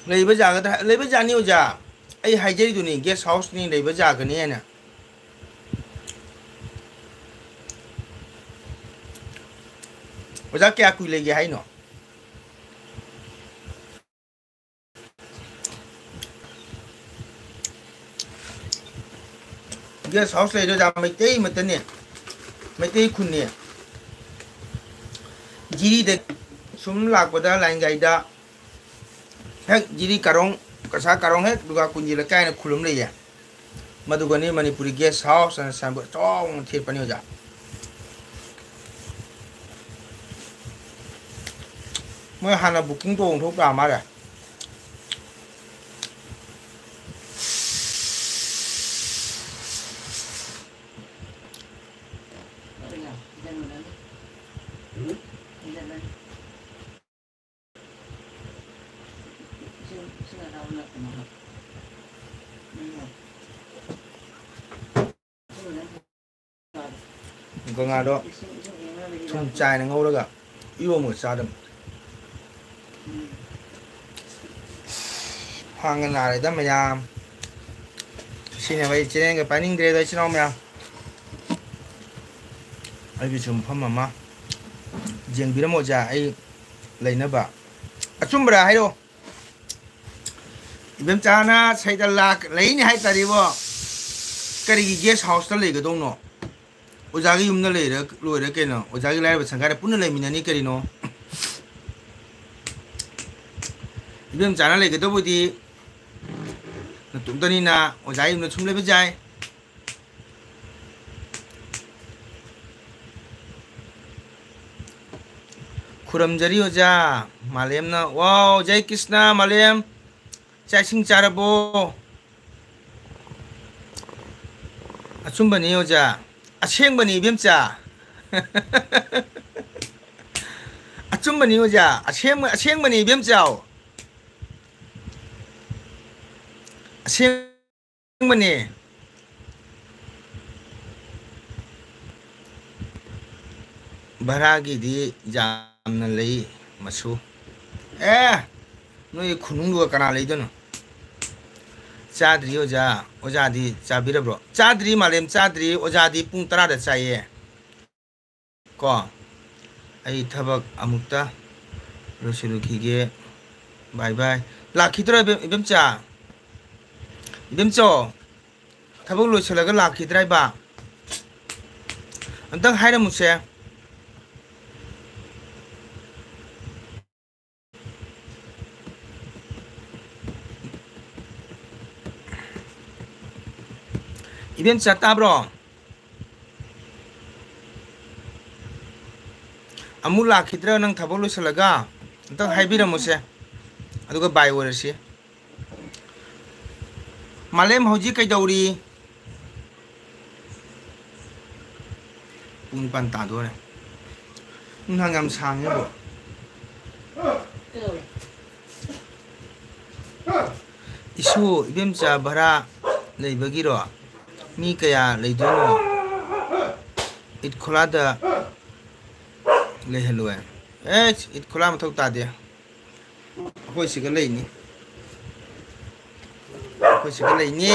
ꯂꯩꯕ ꯌꯥꯒꯗ꯭ꯔꯥ? ꯂꯩꯕ ꯌꯥꯅꯤ ꯑꯣꯖꯥ꯫ ꯑꯩ ꯍꯥꯏꯖꯔꯤꯗꯨꯅꯤ, guest houseꯅꯤ, ꯂꯩꯕ ꯌꯥꯒꯅꯤ ꯍꯥꯏꯅ꯫ ꯑꯣꯖꯥ, ꯀꯌꯥ ꯀꯨꯏ ꯂꯩꯒꯦ ꯍꯥꯏꯅꯣ? ꯒꯦꯁ ꯍꯥꯎꯁ ꯂꯩꯔꯣꯏꯗ, ꯃꯩꯇꯩ ꯑꯃꯠꯇꯅꯦ, ꯃꯩꯇꯩ ꯈꯨꯟꯅꯦ꯫ ꯖꯤꯔꯤꯗ ꯁꯨꯝ ꯂꯥꯛꯄꯗ ꯂꯥꯏꯟꯒꯥꯏꯗ ꯍꯦꯛ ꯖꯤꯔꯤ ꯀꯥꯔꯣꯡ, ꯀꯁꯥ ꯀꯥꯔꯣꯡ ꯍꯦꯛ ꯗꯨꯔꯒꯥ ꯀꯨꯟꯖꯤ ꯂꯩꯀꯥꯏ ꯍꯥꯏꯅ ꯈꯨꯜ ꯑꯃ ꯂꯩꯌꯦ꯫ ꯃꯗꯨꯒꯅꯤ ꯃꯅꯤꯄꯨꯔꯤ ꯒꯦꯁ ꯍꯥꯎꯁ ꯑꯅ ꯁꯥꯏꯟꯕꯣꯔꯗ ꯑꯆꯧꯕ ꯑꯃ ꯊꯦꯠꯄꯅꯤ ꯑꯣꯖꯥ꯫ ꯃꯣꯏ ꯍꯥꯟꯅ ꯕꯨꯀꯤꯡ ꯇꯧꯐꯝ ꯊꯣꯛ ꯇꯥ ꯃꯥꯜꯂꯦ꯫ ꯉꯥꯗꯣ ꯊꯨꯝ ꯆꯥꯏꯅ ꯉꯧꯔꯒ ꯏꯔꯣꯝꯕꯒ ꯆꯥꯗꯕ꯫ ꯈ꯭ꯋꯥꯡꯒ ꯅꯥꯔꯦꯗ ꯃꯌꯥꯝ꯫ ꯁꯤꯅꯦꯕ ꯑꯩ ꯆꯦꯅꯦꯜꯒ ꯄꯥꯏꯅꯤꯡꯗ꯭ꯔꯦꯗ, ꯏꯆꯤꯟ ꯏꯅꯥꯎ ꯃꯌꯥꯝ꯫ ꯑꯩꯒꯤꯁꯨ ꯃꯐꯝ ꯑꯃ ꯌꯦꯡꯕꯤꯔꯝꯃꯣ ꯑꯣꯖꯥ, ꯑꯩ ꯂꯩꯅꯕ꯫ ꯑꯆꯨꯝꯕꯔꯥ ꯍꯥꯏꯔꯛꯑꯣ꯫ ꯏꯕꯦꯝꯆꯥꯅ ꯁꯩꯗ ꯂꯥꯛ ꯂꯩꯅꯤ ꯍꯥꯏ ꯇꯥꯔꯦꯕꯣ꯫ ꯀꯔꯤꯒꯤ ꯒꯦꯁ ꯍꯥꯎꯁꯇ ꯂꯩꯒꯗꯧꯅꯣ? ꯑꯣꯖꯥꯒꯤ ꯌꯨꯝꯗ ꯂꯩꯔ ꯂꯣꯏꯔꯦ ꯀꯩꯅꯣ꯫ ꯑꯣꯖꯥꯒꯤ ꯂꯥꯏꯔꯕ ꯁꯪꯒꯥꯏꯗ ꯄꯨꯟꯅ ꯂꯩꯃꯤꯟꯅꯅꯤ ꯀꯔꯤꯅꯣ? ꯏꯕꯦꯝꯆꯥꯅ ꯂꯩꯒꯗꯧꯕꯗꯤ ꯅꯇꯣꯝꯇꯅꯤꯅ ꯑꯣꯖꯥꯒꯤ ꯌꯨꯝꯗ ꯁꯨꯝ ꯂꯩꯕ ꯌꯥꯏ꯫ ꯈꯨꯔꯨꯝꯖꯔꯤ ꯑꯣꯖꯥ꯫ ꯃꯥꯂꯦꯝꯅ, ꯋꯥꯎ, ꯖꯩ ꯀ꯭ꯔꯤꯁꯅ, ꯃꯥꯂꯦꯝ, ꯆꯥꯛ ꯏꯁꯤꯡ ꯆꯥꯔꯕꯣ? ꯑꯆꯨꯝꯕꯅꯤ ꯑꯣꯖꯥ, ꯑꯁꯦꯡꯕꯅꯤ ꯏꯕꯦꯝꯆꯥ꯫ ꯑꯆꯨꯝꯕꯅꯤ ꯑꯣꯖꯥ, ꯑꯁꯦꯡꯕ, ꯑꯁꯦꯡꯕꯅꯤ ꯏꯕꯦꯝꯆꯥ꯫ ꯑꯁꯦꯡ ꯑꯁꯦꯡꯕꯅꯦ꯫ ꯚꯔꯥꯒꯤꯗꯤ ꯌꯥꯝꯅ ꯂꯩ ꯃꯁꯨ꯫ ꯑꯦ, ꯅꯣꯏ ꯈꯨꯅꯨꯡꯗꯨꯒ ꯀꯅꯥ ꯂꯩꯗꯣꯏꯅꯣ? ꯆꯥꯗ꯭ꯔꯤ ꯑꯣꯖꯥ꯫ ꯑꯣꯖꯥꯗꯤ ꯆꯥꯕꯤꯔꯕ꯭ꯔꯣ? ꯆꯥꯗ꯭ꯔꯤ ꯃꯥꯂꯦꯝ, ꯆꯥꯗ꯭ꯔꯤ꯫ ꯑꯣꯖꯥꯗꯤ ꯄꯨꯡ ꯇꯔꯥꯗ ꯆꯥꯏꯌꯦ꯫ ꯀꯣ꯫ ꯑꯩ ꯊꯕꯛ ꯑꯃꯨꯛꯇ ꯂꯣꯏꯁꯤꯜꯂꯨꯈꯤꯒꯦ꯫ ꯕꯥꯏ ꯕꯥꯏ꯫ ꯂꯥꯛꯈꯤꯗ꯭ꯔꯣ, ꯏꯕꯦꯝ-, ꯏꯕꯦꯝꯆꯥ? ꯏꯕꯦꯝꯆꯧ, ꯊꯕꯛ ꯂꯣꯏꯁꯤꯜꯂꯒ ꯂꯥꯛꯈꯤꯗ꯭ꯔꯥ ꯍꯥꯏꯕ? ꯑꯝꯇꯪ ꯍꯥꯏꯔꯝꯃꯨꯁꯦ꯫ ꯏꯕꯦꯝꯆꯥ, ꯇꯥꯕ꯭ꯔꯣ? ꯑꯃꯨꯛ ꯂꯥꯛꯈꯤꯗ꯭ꯔꯥ ꯅꯪ ꯊꯕꯛ ꯂꯣꯏꯁꯤꯜꯂꯒ? ꯑꯝꯇꯪ ꯍꯥꯏꯕꯤꯔꯝꯃꯨꯁꯦ, ꯑꯗꯨꯒ ꯕꯥꯏ ꯑꯣꯏꯔꯁꯤ꯫ ꯃꯥꯂꯦꯝ ꯍꯧꯖꯤꯛ ꯀꯩꯗꯧꯔꯤ? ꯄꯨꯡ ꯅꯤꯄꯥꯟ ꯇꯥꯗꯣꯔꯦ꯫ ꯅꯨꯡꯗꯥꯡ ꯌꯥꯝ ꯁꯥꯡꯉꯦꯕꯣ꯫ ꯏꯁꯨ, ꯏꯕꯦꯝꯆꯥ ꯚꯔꯥ ꯂꯩꯕꯒꯤꯔꯣ? ꯃꯤ ꯀꯌꯥ ꯂꯩꯗꯣꯏꯅꯣ? ꯏꯠ ꯈꯣꯂꯥꯗ ꯂꯩꯍꯜꯂꯣꯏ꯫ ꯑꯦ, ꯏꯠ ꯈꯣꯂꯥ ꯃꯊꯧ ꯇꯥꯗꯦ꯫ ꯑꯩꯈꯣꯏ ꯁꯤꯒ ꯂꯩꯅꯤ꯫ ꯑꯩꯈꯣꯏ ꯁꯤꯒ ꯂꯩꯅꯤ꯫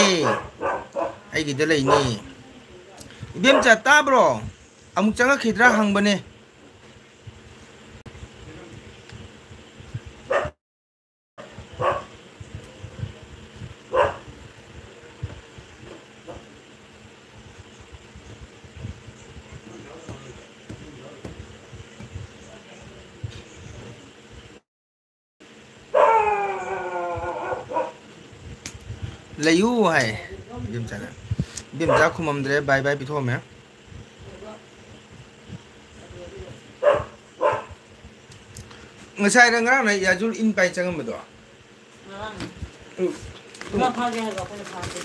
ꯑꯩꯒꯤꯗ ꯂꯩꯅꯤ꯫ ꯏꯕꯦꯝꯆꯥ, ꯇꯥꯕ꯭ꯔꯣ? ꯑꯃꯨꯛ ꯆꯪꯉꯛꯈꯤꯗ꯭ꯔꯥ ꯍꯪꯕꯅꯦ꯫ ꯂꯩꯌꯨ ꯍꯥꯏ ꯏꯕꯦꯝꯆꯥꯅ꯫ ꯏꯕꯦꯝꯆꯥ ꯈꯨꯝꯃꯝꯗ꯭ꯔꯦ, ꯕꯥꯏ ꯕꯥꯏ ꯄꯤꯊꯣꯛꯑꯝꯃꯦ꯫ ꯉꯁꯥꯏꯔ ꯉꯔꯥꯡꯅ ꯌꯥꯖꯨꯜ ꯏꯟ ꯄꯥꯏ ꯆꯪꯉꯝꯕꯗꯣ? ꯉꯔꯥꯡꯅꯦ꯫ ꯎꯝ꯫ ꯉꯥ ꯐꯥꯒꯦ ꯍꯥꯏꯕ ꯑꯩꯈꯣꯏꯅ ꯐꯥꯗꯦ꯫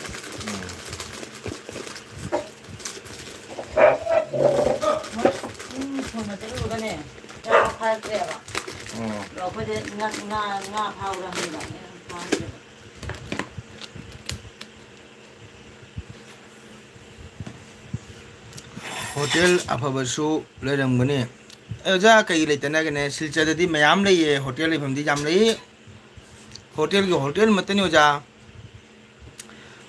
ꯎꯝ꯫ ꯃꯣꯏ ꯏꯟ ꯁꯣꯟꯕ ꯆꯠꯂꯨꯔꯒꯅꯦ, ꯉꯥ ꯐꯥꯔꯛꯇ꯭ꯔꯦꯕ꯫ ꯎꯝ꯫ ꯑꯗꯣ ꯑꯩꯈꯣꯏꯗ ꯉꯥ, ꯉꯥ, ꯉꯥ ꯐꯥꯎꯔꯥ ꯍꯪꯉꯤꯕ, ꯑꯩꯅ ꯐꯥꯍꯟꯗ꯭ꯔꯦꯕ꯫ ꯍꯣꯇꯦꯜ ꯑꯐꯕꯁꯨ ꯂꯩꯔꯝꯒꯅꯤ꯫ ꯑꯦ, ꯑꯣꯖꯥ, ꯀꯩ ꯂꯩꯇꯅꯒꯦꯅꯦ? ꯁꯤꯜꯆꯔꯗꯗꯤ ꯃꯌꯥꯝ ꯂꯩꯌꯦ, ꯍꯣꯇꯦꯜ ꯂꯩꯐꯝꯗꯤ ꯌꯥꯝ ꯂꯩ꯫ ꯍꯣꯇꯦꯜꯒꯤ ꯍꯣꯇꯦꯜ ꯃꯛꯇꯅꯤ, ꯑꯣꯖꯥ꯫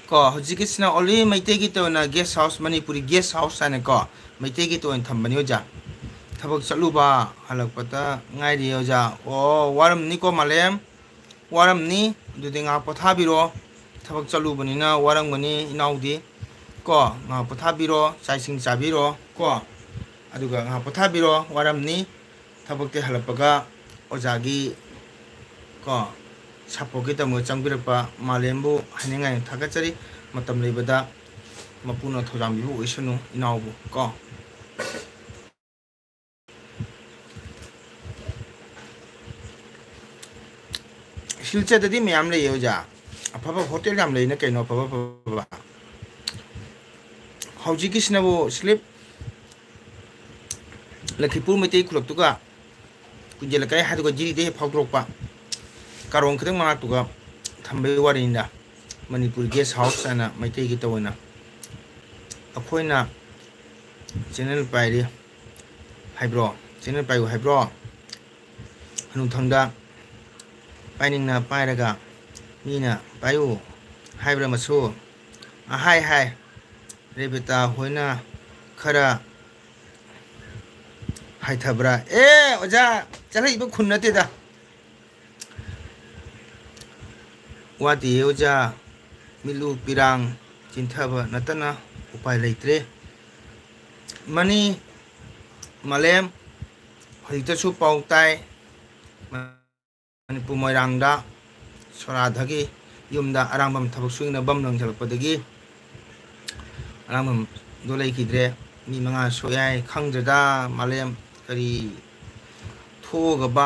ꯀꯣ, ꯍꯧꯖꯤꯛꯀꯤꯁꯤꯅ only ꯃꯩꯇꯩꯒꯤ ꯑꯣꯏꯅ guest house, Manipuri guest house ꯍꯥꯏꯅꯀꯣ, ꯃꯩꯇꯩꯒꯤ ꯑꯣꯏꯅ ꯊꯝꯕꯅꯤ, ꯑꯣꯖꯥ꯫ ꯊꯕꯛ ꯆꯠꯂꯨꯕ ꯍꯜꯂꯛꯄꯗ ꯉꯥꯏꯔꯤ ꯑꯣꯖꯥ꯫ ꯑꯣ, ꯋꯥꯔꯝꯅꯤꯀꯣ ꯃꯥꯂꯦꯝ, ꯋꯥꯔꯝꯅꯤ꯫ ꯑꯗꯨꯗꯤ ꯉꯥꯏꯍꯥꯛ ꯄꯣꯊꯥꯕꯤꯔꯣ꯫ ꯊꯕꯛ ꯆꯠꯂꯨꯕꯅꯤꯅ ꯋꯥꯔꯝꯒꯅꯤ ꯏꯅꯥꯎꯗꯤ꯫ ꯀꯣ, ꯉꯥꯏꯍꯥꯛ ꯄꯣꯊꯥꯕꯤꯔꯣ, ꯆꯥꯛ ꯏꯁꯤꯡ ꯆꯥꯕꯤꯔꯣ꯫ ꯀꯣ, ꯑꯗꯨꯒ ꯉꯥꯏꯍꯥꯛ ꯄꯣꯊꯥꯕꯤꯔꯣ, ꯋꯥꯔꯝꯅꯤ꯫ ꯊꯕꯛꯇꯤ ꯍꯜꯂꯛꯄꯒ ꯑꯣꯖꯥꯒꯤ, ꯀꯣ, ꯁꯞꯄꯣꯔꯠꯀꯤꯗꯃꯛ ꯆꯪꯕꯤꯔꯛꯄ ꯃꯥꯂꯦꯝꯕꯨ ꯍꯥꯏꯅꯤꯡꯉꯥꯏ ꯊꯥꯒꯠꯆꯔꯤ꯫ ꯃꯇꯝ ꯂꯩꯕꯗ ꯃꯄꯨꯅ ꯊꯧꯖꯥꯟꯕꯤꯕ ꯑꯣꯏꯁꯅꯨ ꯏꯅꯥꯎꯕꯨ꯫ ꯀꯣ, ꯁꯤꯜꯆꯔꯗꯗꯤ ꯃꯌꯥꯝ ꯂꯩꯌꯦ ꯑꯣꯖꯥ, ꯑꯐꯕ ꯍꯣꯇꯦꯜ ꯌꯥꯝ ꯂꯩꯅ ꯀꯩꯅꯣ, ꯑꯐꯕ ꯑꯐꯕ꯫ ꯍꯧꯖꯤꯛꯀꯤꯁꯤꯅꯕꯨ ꯁ꯭ꯂꯤꯞ ꯂꯈꯤꯄꯨꯔ ꯃꯩꯇꯩ ꯈꯨꯂꯛꯇꯨꯒ ꯀꯨꯟꯖ ꯂꯩꯀꯥꯏ ꯍꯥꯏꯗꯨꯒ ꯖꯤꯔꯤꯗ ꯍꯦꯛ ꯐꯥꯎꯗꯣꯔꯛꯄ ꯀꯥꯔꯣꯡ ꯈꯤꯇꯪ ꯃꯅꯥꯛꯇꯨꯒ ꯊꯝꯕꯒꯤ ꯋꯥꯔꯤꯅꯤꯗ꯫ ꯃꯅꯤꯄꯨꯔ ꯒꯦꯁ ꯍꯥꯎꯁ ꯍꯥꯏꯅ ꯃꯩꯇꯩꯒꯤ ꯇꯧꯑꯣꯅ ꯑꯩꯈꯣꯏꯅ ꯆꯦꯅꯦꯜ ꯄꯥꯏꯔꯤ ꯍꯥꯏꯕ꯭ꯔꯣ? ꯆꯦꯅꯦꯜ ꯄꯥꯏꯌꯨ ꯍꯥꯏꯕ꯭ꯔꯣ? ꯍꯅꯨꯊꯪꯗ ꯄꯥꯏꯅꯤꯡꯅ ꯄꯥꯏꯔꯒ ꯃꯤꯅ ꯄꯥꯏꯌꯨ ꯍꯥꯏꯕ꯭ꯔꯥ ꯃꯁꯨ? ꯑꯍꯥꯏ ꯍꯥꯏ꯫ ꯔꯦꯕꯤꯇꯥ ꯍꯣꯏꯅ ꯈꯔ ꯍꯥꯏꯊꯕ꯭ꯔꯥ? ꯑꯦ ꯑꯣꯖꯥ, ꯆꯠꯂꯛꯏꯕ ꯈꯨꯟ ꯅꯠꯇꯦꯗ꯫ ꯋꯥꯗꯤꯌꯦ ꯑꯣꯖꯥ, ꯃꯤꯠꯂꯨ ꯄꯤꯔꯥꯡ ꯆꯤꯟꯊꯕ ꯅꯠꯇꯅ ꯎꯄꯥꯏ ꯂꯩꯇ꯭ꯔꯦ꯫ ꯃꯅꯤ ꯃꯥꯂꯦꯝ, ꯍꯧꯖꯤꯛꯇꯁꯨ ꯄꯥꯎ ꯇꯥꯏ, ꯃꯅꯤꯄꯨꯔ ꯃꯣꯏꯔꯥꯡꯗ ꯁꯣꯔꯥꯗꯒꯤ ꯌꯨꯝꯗ ꯑꯔꯥꯡꯕꯝ ꯊꯕꯛ ꯁꯨꯅ ꯕꯝ ꯂꯪꯁꯤꯜꯂꯛꯄꯗꯒꯤ ꯑꯔꯥꯡꯕꯝꯗꯣ ꯂꯩꯈꯤꯗ꯭ꯔꯦ꯫ ꯃꯤ ꯃꯉꯥ ꯁꯣꯛ ꯌꯥꯏ꯫ ꯈꯪꯗ꯭ꯔꯦꯗ ꯃꯥꯂꯦꯝ, ꯀꯔꯤ ꯊꯣꯛꯑꯒꯕ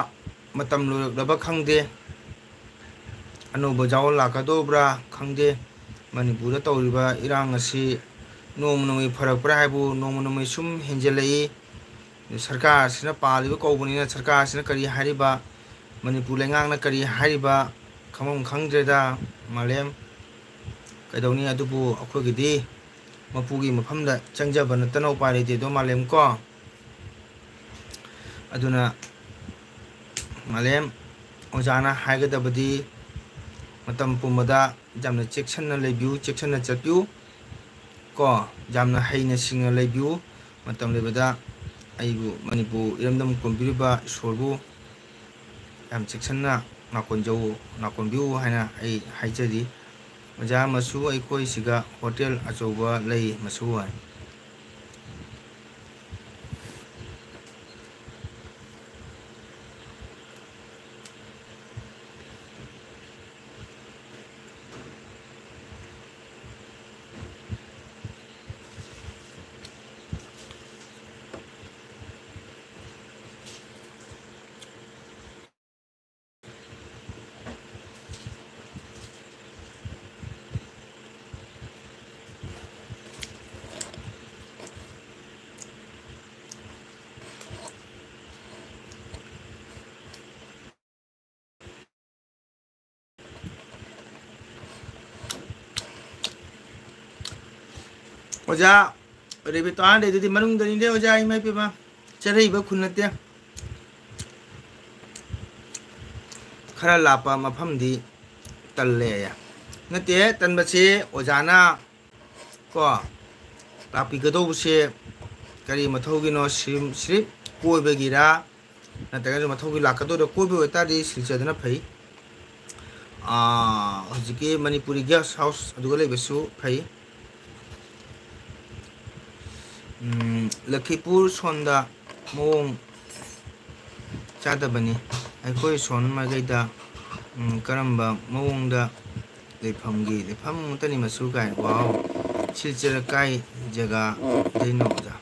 ꯃꯇꯝ ꯂꯣꯏꯔꯛꯂꯕ ꯈꯪꯗꯦ꯫ ꯑꯅꯧꯕ ꯖꯥꯋꯣꯜ ꯂꯥꯛꯀꯗꯧꯕ꯭ꯔꯥ ꯈꯪꯗꯦ꯫ ꯃꯅꯤꯄꯨꯔꯗ ꯇꯧꯔꯤꯕ ꯏꯔꯥꯡ ꯑꯁꯤ ꯅꯣꯡꯃ ꯅꯣꯡꯃꯒꯤ ꯐꯔꯛꯄ꯭ꯔꯥ ꯍꯥꯏꯕꯨ ꯅꯣꯡꯃ ꯅꯣꯡꯃꯒꯤ ꯁꯨꯝ ꯍꯦꯟꯖꯜꯂꯛꯏ꯫ ꯁꯔꯀꯥꯔꯁꯤꯅ ꯄꯥꯜꯂꯤꯕ ꯀꯧꯕꯅꯤꯅ ꯁꯔꯀꯥꯔꯁꯤꯅ ꯀꯔꯤ ꯍꯥꯏꯔꯤꯕ, ꯃꯅꯤꯄꯨꯔ ꯂꯩꯉꯥꯛꯅ ꯀꯔꯤ ꯍꯥꯏꯔꯤꯕ ꯈꯪꯐꯝ ꯈꯪꯗ꯭ꯔꯦꯗ ꯃꯥꯂꯦꯝ꯫ ꯀꯩꯗꯧꯅꯤ, ꯑꯗꯨꯕꯨ ꯑꯩꯈꯣꯏꯒꯤꯗꯤ ꯃꯄꯨꯒꯤ ꯃꯐꯝꯗ ꯆꯪꯖꯕ ꯅꯠꯇꯅ ꯎꯄꯥꯏ ꯂꯩꯇꯦꯗꯣ ꯃꯥꯂꯦꯝ ꯀꯣ꯫ ꯑꯗꯨꯅ ꯃꯥꯂꯦꯝ, ꯑꯣꯖꯥꯅ ꯍꯥꯏꯒꯗꯕꯗꯤ ꯃꯇꯝ ꯄꯨꯝꯕꯗ ꯌꯥꯝꯅ ꯆꯦꯛꯁꯤꯟꯅ ꯂꯩꯕꯤꯌꯨ, ꯆꯦꯛꯁꯤꯟꯅ ꯆꯠꯄꯤꯌꯨ ꯀꯣ꯫ ꯌꯥꯝꯅ ꯍꯩꯅ ꯁꯤꯡꯅ ꯂꯩꯕꯤꯌꯨ꯫ ꯃꯇꯝ ꯂꯩꯕꯗ ꯑꯩꯕꯨ ꯃꯅꯤꯄꯨꯔ ꯏꯔꯝꯗꯝ ꯀꯣꯟꯕꯤꯔꯤꯕ ꯏꯁꯣꯔꯕꯨ ꯌꯥꯝ ꯆꯦꯛꯁꯤꯟꯅ ꯅꯥꯀꯣꯟꯖꯧ, ꯅꯥꯀꯣꯟꯕꯤꯌꯨ ꯍꯥꯏꯅ ꯑꯩ ꯍꯥꯏꯖꯔꯤ꯫ ꯑꯣꯖꯥ, ꯃꯁꯨ ꯑꯩꯈꯣꯏꯁꯤꯒ ꯍꯣꯇꯦꯜ ꯑꯆꯧꯕ ꯂꯩ, ꯃꯁꯨ ꯍꯥꯏ꯫ ꯑꯣꯖꯥ, ꯔꯦꯕꯤꯇꯣ ꯑꯥꯗꯩꯗꯨꯗꯤ ꯃꯅꯨꯡꯗꯅꯤꯅꯦ ꯑꯣꯖꯥ, ꯏꯃꯥ ꯏꯄꯦꯝꯃ, ꯆꯠꯔꯛꯏꯕ ꯈꯨꯟ ꯅꯠꯇꯦ꯫ ꯈꯔ ꯂꯥꯞꯄ ꯃꯐꯝꯗꯤ ꯇꯜꯂꯦ꯫ ꯅꯠꯇꯦ, ꯇꯟꯕꯁꯦ ꯑꯣꯖꯥꯅ ꯀꯣ, ꯂꯥꯛꯄꯤꯒꯗꯧꯕꯁꯦ ꯀꯔꯤ ꯃꯊꯧꯒꯤꯅꯣ? ꯁꯤꯝ-, ꯁꯤꯔꯤꯞ ꯀꯣꯏꯕꯒꯤꯔꯥ? ꯅꯠꯇ꯭ꯔꯒꯅ ꯃꯊꯧꯒꯤ ꯂꯥꯛꯀꯗꯧꯔꯤꯕ ꯀꯣꯏꯕ ꯑꯣꯏꯇꯥꯔꯗꯤ ꯁꯤꯜꯆꯔꯗꯅ ꯐꯩ꯫ ꯑꯥ, ꯍꯧꯖꯤꯛꯀꯤ ꯃꯅꯤꯄꯨꯔꯤ ꯒꯦꯁ ꯍꯥꯎꯁ ꯑꯗꯨꯒ ꯂꯩꯕꯁꯨ ꯐꯩ꯫ ꯎꯝ, ꯂꯈꯤꯄꯨꯔ ꯁꯣꯟꯗ ꯃꯑꯣꯡ ꯆꯥꯗꯕꯅꯤ꯫ ꯑꯩꯈꯣꯏ ꯁꯣꯟ ꯃꯥꯏꯀꯩꯗ, ꯎꯝ, ꯀꯔꯝꯕ ꯃꯑꯣꯡꯗ ꯂꯩꯐꯝꯒꯤ ꯂꯩꯐꯝ ꯉꯥꯛꯇꯅꯤ ꯃꯁꯨ ꯀꯥꯏ꯫ ꯋꯥꯎ! ꯁꯤꯜꯆꯔ ꯀꯥꯏ ꯖꯒꯥꯗꯩꯅꯣ ꯑꯣꯖꯥ?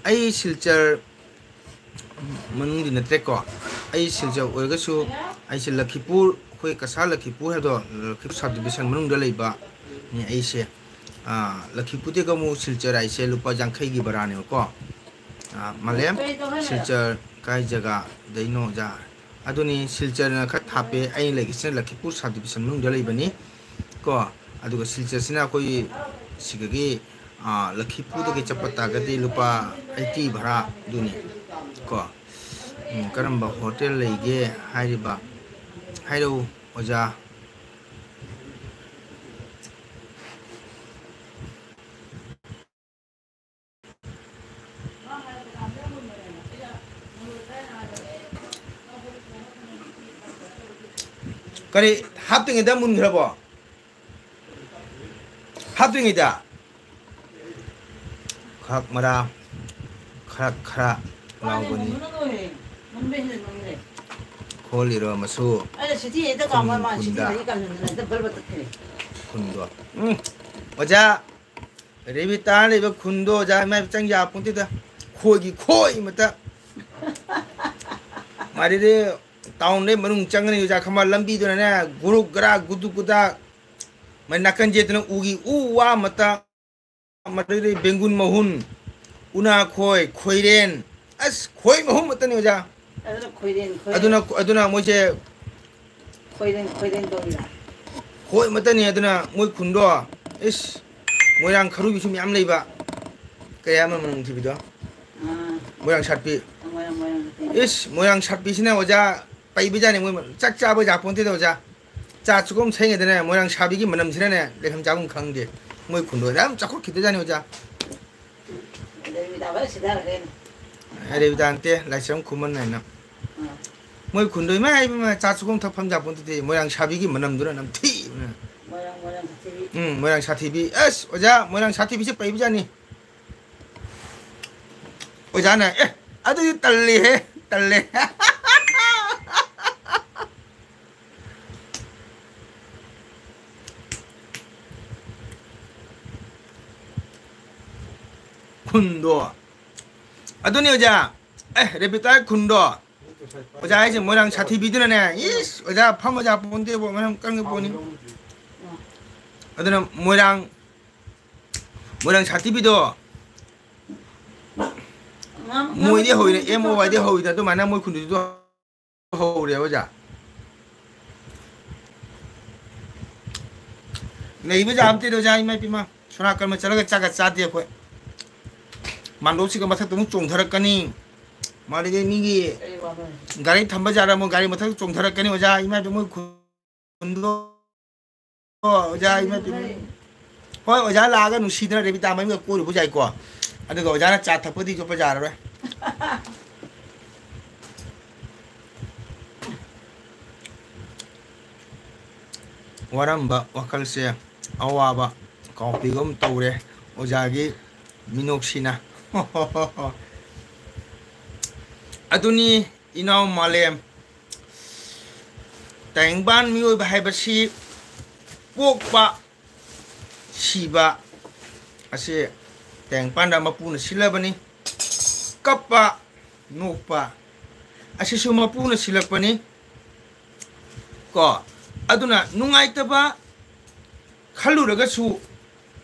ꯑꯩ ꯁꯤꯜꯆꯔ ꯃꯅꯨꯡꯗꯤ ꯅꯠꯇ꯭ꯔꯦꯀꯣ꯫ ꯑꯩ ꯁꯤꯜꯆꯔ ꯑꯣꯏꯔꯒꯁꯨ ꯑꯩꯁꯦ ꯂꯈꯤꯄꯨꯔ, ꯑꯩꯈꯣꯏ ꯀꯁꯥꯔ ꯂꯈꯤꯄꯨꯔ ꯍꯥꯏꯗꯣ, ꯂꯈꯤꯄꯨꯔ ꯁꯕ ꯗꯤꯕꯤꯖꯟ ꯃꯅꯨꯡꯗ ꯂꯩꯕꯅꯤ ꯑꯩꯁꯦ꯫ ꯑꯥ, ꯂꯈꯤꯄꯨꯔꯗꯒꯤ ꯑꯃꯨꯛ ꯁꯤꯜꯆꯔ ꯍꯥꯏꯁꯦ ꯂꯨꯄꯥ ꯌꯥꯡꯈꯩꯒꯤ ꯚꯔꯥꯅꯦꯕꯀꯣ꯫ ꯑꯥ, ꯃꯥꯂꯦꯝ, ꯁꯤꯜꯆꯔ ꯀꯥꯏ ꯖꯒꯥꯗꯩꯅꯣ ꯑꯣꯖꯥ? ꯑꯗꯨꯅꯤ, ꯁꯤꯜꯆꯔꯅ ꯈꯔ ꯊꯥꯞꯄꯦ, ꯑꯩꯅ ꯂꯩꯔꯤꯁꯤꯅ ꯂꯈꯤꯄꯨꯔ ꯁꯕ ꯗꯤꯕꯤꯖꯟ ꯃꯅꯨꯡꯗ ꯂꯩꯕꯅꯤ ꯀꯣ꯫ ꯑꯗꯨꯒ ꯁꯤꯜꯆꯔꯁꯤꯅ ꯑꯩꯈꯣꯏ ꯁꯤꯗꯒꯤ, ꯑꯥ, ꯂꯈꯤꯄꯨꯔꯗꯒꯤ ꯆꯠꯄ ꯇꯥꯔꯒꯗꯤ ꯂꯨꯄꯥ ꯑꯩꯠꯇꯤ ꯚꯔꯥ ꯑꯗꯨꯅꯤ ꯀꯣ꯫ ꯎꯝ, ꯀꯔꯝꯕ ꯍꯣꯇꯦꯜ ꯂꯩꯒꯦ ꯍꯥꯏꯔꯤꯕ? ꯍꯥꯏꯔꯛꯎ ꯑꯣꯖꯥ꯫ ꯀꯔꯤ? ꯍꯥꯞꯇ꯭ꯔꯤꯉꯩꯗ ꯃꯨꯟꯈ꯭ꯔꯕꯣ? ꯍꯥꯞꯇ꯭ꯔꯤꯉꯩꯗ? ꯈꯛ ꯃꯔꯥ, ꯈꯔ ꯈꯔ ꯂꯥꯎꯕꯅꯤ꯫ ꯈꯣꯜꯂꯤꯔꯣ ꯃꯁꯨ? ꯈꯨꯟ ꯈꯨꯟꯗ꯫ ꯈꯨꯟꯗꯣ꯫ ꯎꯝ꯫ ꯑꯣꯖꯥ ꯔꯦꯕꯤꯇꯥ ꯂꯩꯕ ꯈꯨꯟꯗꯣ ꯑꯣꯖꯥ ꯏꯃꯥ ꯆꯪ ꯌꯥꯄꯣꯟꯇꯦꯗ꯫ ꯈꯣꯏꯒꯤ ꯈꯣꯏ ꯃꯇ꯫ ꯃꯥꯗꯤ ꯇꯥꯎꯟꯗꯩ ꯃꯅꯨꯡ ꯆꯪꯒꯅꯤ ꯑꯣꯖꯥ, ꯈꯪꯕ꯭ꯔꯥ? ꯂꯝꯕꯤꯗꯨꯅꯅꯦ ꯒꯨꯔꯨꯛ ꯒꯔꯥ ꯒꯨꯗꯨ ꯒꯨꯗꯥ꯫ ꯃꯥꯏ ꯅꯥꯀꯟ ꯆꯦꯠꯇꯅ ꯎꯒꯤ ꯎ ꯋꯥ ꯃꯇ꯫ ꯃꯗꯨꯗꯩ ꯕꯦꯡꯒꯨꯟ ꯃꯍꯨꯟ, ꯎꯅꯥꯈꯣꯏ, ꯈꯣꯏꯔꯦꯟ꯫ ꯑꯁ, ꯈꯣꯏ ꯃꯍꯨꯝ ꯃꯇꯅꯤ ꯑꯣꯖꯥ꯫ ꯑꯗꯨꯅ ꯈꯣꯏꯔꯦꯟ, ꯈꯣꯏꯔꯦꯟ꯫ ꯑꯗꯨꯅ, ꯑꯗꯨꯅ ꯃꯣꯏꯁꯦ ꯈꯣꯏꯔꯦꯟ, ꯈꯣꯏꯔꯦꯟ ꯀꯧꯔꯤꯔꯥ? ꯈꯣꯏ ꯃꯇꯅꯤ꯫ ꯑꯗꯨꯅ ꯃꯣꯏ ꯈꯨꯟꯗꯣ, ꯏꯁ, ꯃꯣꯏꯔꯥꯡ ꯈꯔꯨꯕꯤꯁꯨ ꯃꯌꯥꯝ ꯂꯩꯕ꯫ ꯀꯌꯥ ꯑꯃ ꯃꯅꯨꯡ ꯊꯤꯕꯤꯗꯣ? ꯑꯥ꯫ ꯃꯣꯏꯔꯥꯡ ꯁꯥꯠꯄꯤ꯫ ꯃꯣꯏꯔꯥꯡ, ꯃꯣꯏꯔꯥꯡ ꯁꯥꯠꯄꯤ꯫ ꯏꯁ, ꯃꯣꯏꯔꯥꯡ ꯁꯥꯠꯄꯤꯁꯤꯅ ꯑꯣꯖꯥ ꯄꯩꯕꯖꯥꯠꯅꯤ꯫ ꯃꯣꯏ ꯆꯥꯛ ꯆꯥꯕ ꯌꯥꯄꯣꯟꯇꯦꯗ ꯑꯣꯖꯥ꯫ ꯆꯥ ꯆꯨꯈꯨꯝ ꯁꯩꯉꯩꯗꯅꯦ, ꯃꯣꯏꯔꯥꯡ ꯁꯥꯕꯤꯒꯤ ꯃꯅꯝꯁꯤꯅꯅꯦ ꯂꯩꯐꯝ ꯆꯥꯐꯝ ꯈꯪꯗꯦ꯫ ꯃꯣꯏ ꯈꯨꯟꯗꯣ ꯌꯥꯝ ꯆꯥꯎꯈꯠꯈꯤꯗꯖꯥꯠꯅꯤ ꯑꯣꯖꯥ꯫ ꯔꯦꯕꯤꯇꯥ ꯐꯖꯅ ꯁꯤꯊꯈ꯭ꯔꯦꯅꯦ꯫ ꯔꯦꯕꯤꯇꯥ ꯅꯠꯇꯦ, ꯂꯥꯏꯁ꯭ꯔꯝ ꯈꯨꯃꯟ ꯍꯥꯏꯅ꯫ ꯑꯥ꯫ ꯃꯣꯏ ꯈꯨꯟꯗꯣ ꯏꯃꯥ ꯏꯕꯦꯝꯃ, ꯆꯥ ꯆꯨꯈꯨꯝ ꯊꯛꯐꯝ ꯌꯥꯄꯣꯟꯇꯦ, ꯃꯣꯏꯔꯥꯡ ꯁꯥꯕꯤꯒꯤ ꯃꯅꯝꯗꯨꯅ ꯅꯝꯊꯤꯕꯅ꯫ ꯃꯣꯏꯔꯥꯡ, ꯃꯣꯏꯔꯥꯡ ꯁꯥꯊꯤꯕꯤ꯫ ꯎꯝ, ꯃꯣꯏꯔꯥꯡ ꯁꯥꯊꯤꯕꯤ꯫ ꯑꯁ, ꯑꯣꯖꯥ, ꯃꯣꯏꯔꯥꯡ ꯁꯥꯊꯤꯕꯤꯁꯦ ꯄꯩꯕꯖꯥꯠꯅꯤ꯫ ꯑꯣꯖꯥꯅ, "ꯑꯦ, ꯑꯗꯨꯗꯤ ꯇꯜꯂꯦꯍꯦ, ꯇꯜꯂꯦ꯫" ꯈꯨꯟꯗꯣ꯫ ꯑꯗꯨꯅꯤ ꯑꯣꯖꯥ꯫ ꯑꯦ, ꯔꯦꯕꯤꯇꯥ ꯈꯨꯟꯗꯣ꯫ ꯑꯣꯖꯥ ꯍꯥꯏꯁꯦ ꯃꯣꯏꯔꯥꯡ ꯁꯥꯊꯤꯕꯤꯗꯨꯅꯅꯦ꯫ ꯏꯁ, ꯑꯣꯖꯥ ꯐꯝ ꯑꯣꯖꯥ ꯄꯣꯟꯇꯦꯕꯣ, ꯃꯔꯝ ꯀꯪꯉꯦ ꯄꯣꯠꯅꯤ꯫ ꯑꯗꯨꯅ ꯃꯣꯏꯔꯥꯡ, ꯃꯣꯏꯔꯥꯡ ꯁꯥꯊꯤꯕꯤꯗꯣ꯫ ꯃꯣꯏꯗꯤ ꯍꯧꯔꯦ, ꯑꯦꯝ ꯑꯣ ꯋꯥꯏꯗꯤ ꯍꯧꯔꯤꯗ, ꯑꯗꯨꯃꯥꯏꯅ ꯃꯣꯏ ꯈꯨꯟꯗꯨꯁꯨ ꯍꯧꯔꯦ ꯑꯣꯖꯥ꯫ ꯂꯩꯕ ꯌꯥꯕ ꯅꯠꯇꯦꯗ ꯑꯣꯖꯥ, ꯏꯃꯥ ꯏꯄꯦꯝꯃ꯫ ꯁꯣꯅꯥꯀꯟꯕ ꯆꯠꯂꯒ ꯆꯥꯛꯀ ꯆꯥꯗꯦ ꯑꯩꯈꯣꯏ꯫ ꯃꯥꯟꯗꯣꯞꯁꯤꯒ ꯃꯊꯛꯇ ꯑꯃꯨꯛ ꯆꯣꯡꯊꯔꯛꯀꯅꯤ꯫ ꯃꯥꯗꯒꯤ ꯃꯤꯒꯤ ꯒꯥꯔꯤ ꯊꯝꯕ ꯖꯥꯠꯂ, ꯃꯣꯏ ꯒꯥꯔꯤ ꯃꯊꯛꯇ ꯆꯣꯡꯊꯔꯛꯀꯅꯤ ꯑꯣꯖꯥ, ꯏꯃꯥ ꯏꯄꯦꯝꯃ, ꯃꯣꯏ ꯈꯨꯟꯗꯣ꯫ ꯑꯣꯖꯥ, ꯏꯃꯥ ꯏꯄꯦꯝꯃ꯫ ꯍꯣꯏ, ꯑꯣꯖꯥ ꯂꯥꯛꯑꯒ ꯅꯨꯡꯁꯤꯗꯅ ꯔꯦꯕꯤꯇꯥ ꯃꯌꯨꯝꯗ ꯀꯣꯏꯔꯨꯕ ꯌꯥꯏꯀꯣ꯫ ꯑꯗꯨꯒ ꯑꯣꯖꯥꯅ ꯆꯥ ꯊꯛꯄꯗꯤ ꯌꯣꯠꯄ ꯌꯥꯔꯔꯣꯏ꯫ ꯋꯥꯔꯝꯕ ꯋꯥꯈꯜꯁꯦ ꯑꯋꯥꯕ ꯀꯥꯎꯕꯤꯒꯨꯝ ꯇꯧꯔꯦ ꯑꯣꯖꯥꯒꯤ ꯃꯤꯅꯣꯛꯁꯤꯅ꯫ ꯑꯗꯨꯅꯤ ꯏꯅꯥꯎ ꯃꯥꯂꯦꯝ, ꯇꯥꯏꯕꯪꯄꯥꯟ ꯃꯤꯑꯣꯏꯕ ꯍꯥꯏꯕꯁꯤ ꯄꯣꯛꯄ, ꯁꯤꯕ ꯑꯁꯦ ꯇꯥꯏꯕꯪꯄꯥꯟꯗ ꯃꯄꯨꯅ ꯁꯤꯜꯂꯕꯅꯤ꯫ ꯀꯞꯄ, ꯅꯣꯛꯄ ꯑꯁꯤꯁꯨ ꯃꯄꯨꯅ ꯁꯤꯜꯂꯛꯄꯅꯤ꯫ ꯀꯣ, ꯑꯗꯨꯅ ꯅꯨꯡꯉꯥꯏꯇꯕ ꯈꯜꯂꯨꯔꯒꯁꯨ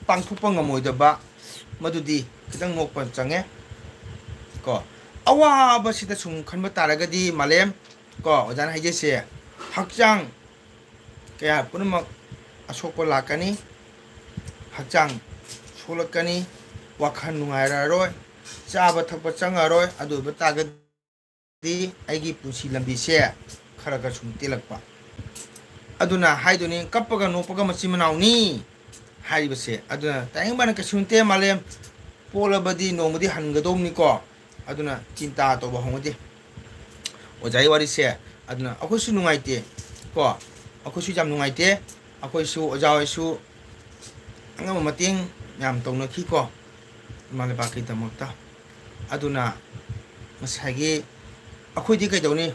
ꯄꯥꯡꯊꯣꯛꯄ ꯉꯝꯃꯣꯏꯗꯕ, ꯃꯗꯨꯗꯤ ꯈꯤꯇꯪ ꯅꯣꯛꯄ ꯆꯪꯉꯦ꯫ ꯀꯣ, ꯑꯋꯥꯕꯁꯤꯗ ꯁꯨꯝ ꯈꯟꯕ ꯇꯥꯔꯒꯗꯤ ꯃꯥꯂꯦꯝ, ꯀꯣ, ꯑꯣꯖꯥꯅ ꯍꯥꯏꯖꯩꯁꯦ, ꯍꯛꯆꯥꯡ ꯀꯌꯥ ꯄꯨꯝꯅꯃꯛ ꯑꯁꯣꯛꯄ ꯂꯥꯛꯀꯅꯤ, ꯍꯛꯆꯥꯡ ꯁꯣꯛꯂꯛꯀꯅꯤ, ꯋꯥꯈꯜ ꯅꯨꯡꯉꯥꯏꯔꯛꯑꯔꯣꯏ, ꯆꯥꯕ ꯊꯛꯄ ꯆꯪꯉꯔꯣꯏ꯫ ꯑꯗꯨ ꯑꯣꯏꯕ ꯇꯥꯔꯒꯗꯤ ꯑꯩꯒꯤ ꯄꯨꯟꯁꯤ ꯂꯝꯕꯤꯁꯦ ꯈꯔ ꯈꯔ ꯁꯨꯝ ꯇꯦꯜꯂꯛꯄ꯫ ꯑꯗꯨꯅ ꯍꯥꯏꯗꯨꯅꯤ, "ꯀꯞꯄꯒ ꯅꯣꯛꯄꯒ ꯃꯆꯤꯟ ꯃꯅꯥꯎꯅꯤ" ꯍꯥꯏꯔꯤꯕꯁꯦ꯫ ꯑꯗꯨꯅ ꯇꯥꯏꯕꯪꯄꯥꯟ ꯀꯩꯁꯨ ꯅꯠꯇꯦ, ꯃꯥꯂꯦꯝ ꯄꯣꯛꯂꯕꯗꯤ ꯅꯣꯡꯃꯗꯤ ꯍꯟꯒꯗꯧꯕꯅꯤꯀꯣ꯫ ꯑꯗꯨꯅ ꯆꯤꯟꯇꯥ ꯇꯧꯕ ꯍꯧꯅꯗꯦ꯫ ꯑꯣꯖꯥꯒꯤ ꯋꯥꯔꯤꯁꯦ꯫ ꯑꯗꯨꯅ ꯑꯩꯈꯣꯏꯁꯨ ꯅꯨꯡꯉꯥꯏꯇꯦ ꯀꯣ, ꯑꯩꯈꯣꯏꯁꯨ ꯌꯥꯝ ꯅꯨꯡꯉꯥꯏꯇꯦ꯫ ꯑꯩꯈꯣꯏꯁꯨ, ꯑꯣꯖꯥ ꯍꯣꯏꯁꯨ ꯑꯉꯝꯕ ꯃꯇꯦꯡ ꯌꯥꯝ ꯇꯧꯅꯈꯤꯀꯣ, ꯏꯃꯥ ꯂꯩꯕꯥꯛꯀꯤꯗꯃꯛꯇ꯫ ꯑꯗꯨꯅ ꯉꯁꯥꯏꯒꯤ ꯑꯩꯈꯣꯏꯗꯤ ꯀꯩꯗꯧꯅꯤ?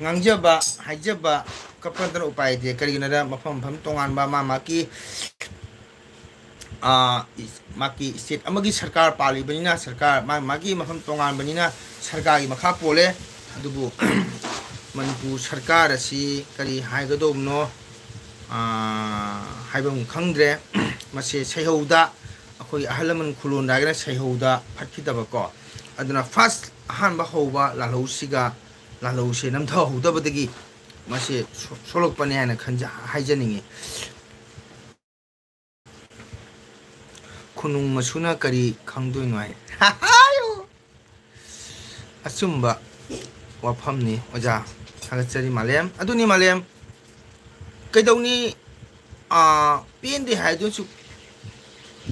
ꯉꯥꯡꯖꯕ, ꯍꯥꯏꯖꯕ, ꯀꯞꯄ ꯅꯠꯇꯅ ꯎꯄꯥꯏ ꯂꯩꯇꯦ꯫ ꯀꯔꯤꯒꯤꯅꯣꯗ ꯃꯐꯝ ꯃꯐꯝ ꯇꯣꯉꯥꯟꯕ ꯃꯥ ꯃꯥꯒꯤ, ꯑꯥ, ꯏꯁ-, ꯃꯥꯒꯤ state ꯑꯃꯒꯤ ꯁꯔꯀꯥꯔ ꯄꯥꯜꯂꯤꯕꯅꯤꯅ, ꯁꯔꯀꯥꯔ ꯃꯥ ꯃꯥꯒꯤ ꯃꯐꯝ ꯇꯣꯉꯥꯟꯕꯅꯤꯅ ꯁꯔꯀꯥꯔꯒꯤ ꯃꯈꯥ ꯄꯣꯜꯂꯦ꯫ ꯑꯗꯨꯕꯨ ꯃꯅꯤꯄꯨꯔ ꯁꯔꯀꯥꯔ ꯑꯁꯤ ꯀꯔꯤ ꯍꯥꯏꯒꯗꯧꯕꯅꯣ, ꯑꯥ, ꯍꯥꯏꯐꯝ ꯈꯪꯗ꯭ꯔꯦ꯫ ꯃꯁꯤ ꯁꯩꯍꯧꯗ, ꯑꯩꯈꯣꯏ ꯑꯍꯜ ꯂꯃꯟ ꯈꯨꯂꯣꯟꯗ ꯍꯥꯏꯔꯒꯅ ꯁꯩꯍꯧꯗ ꯐꯠꯈꯤꯗꯕꯀꯣ꯫ ꯑꯗꯨꯅ first ꯑꯍꯥꯟꯕ ꯍꯧꯕ ꯂꯥꯜꯍꯧꯁꯤꯒ ꯂꯥꯜꯍꯧꯁꯦ ꯅꯝꯊꯍꯧꯗꯕꯗꯒꯤ ꯃꯁꯤ ꯁꯣ-, ꯁꯣꯛꯂꯛꯄꯅꯦ ꯍꯥꯏꯅ ꯈꯟꯖ-, ꯍꯥꯏꯖꯅꯤꯡꯉꯤ꯫ ꯈꯨꯅꯨꯡ ꯃꯁꯨꯅ ꯀꯔꯤ ꯈꯪꯗꯣꯏꯅꯣ ꯍꯥꯏ꯫ ꯑꯆꯨꯝꯕ ꯋꯥꯐꯝꯅꯤ ꯑꯣꯖꯥ꯫ ꯊꯥꯒꯠꯆꯔꯤ ꯃꯥꯂꯦꯝ꯫ ꯑꯗꯨꯅꯤ ꯃꯥꯂꯦꯝ, ꯀꯩꯗꯧꯅꯤ? ꯑꯥ, ꯄꯦꯟꯗꯦ ꯍꯥꯏꯗꯨꯅꯁꯨ,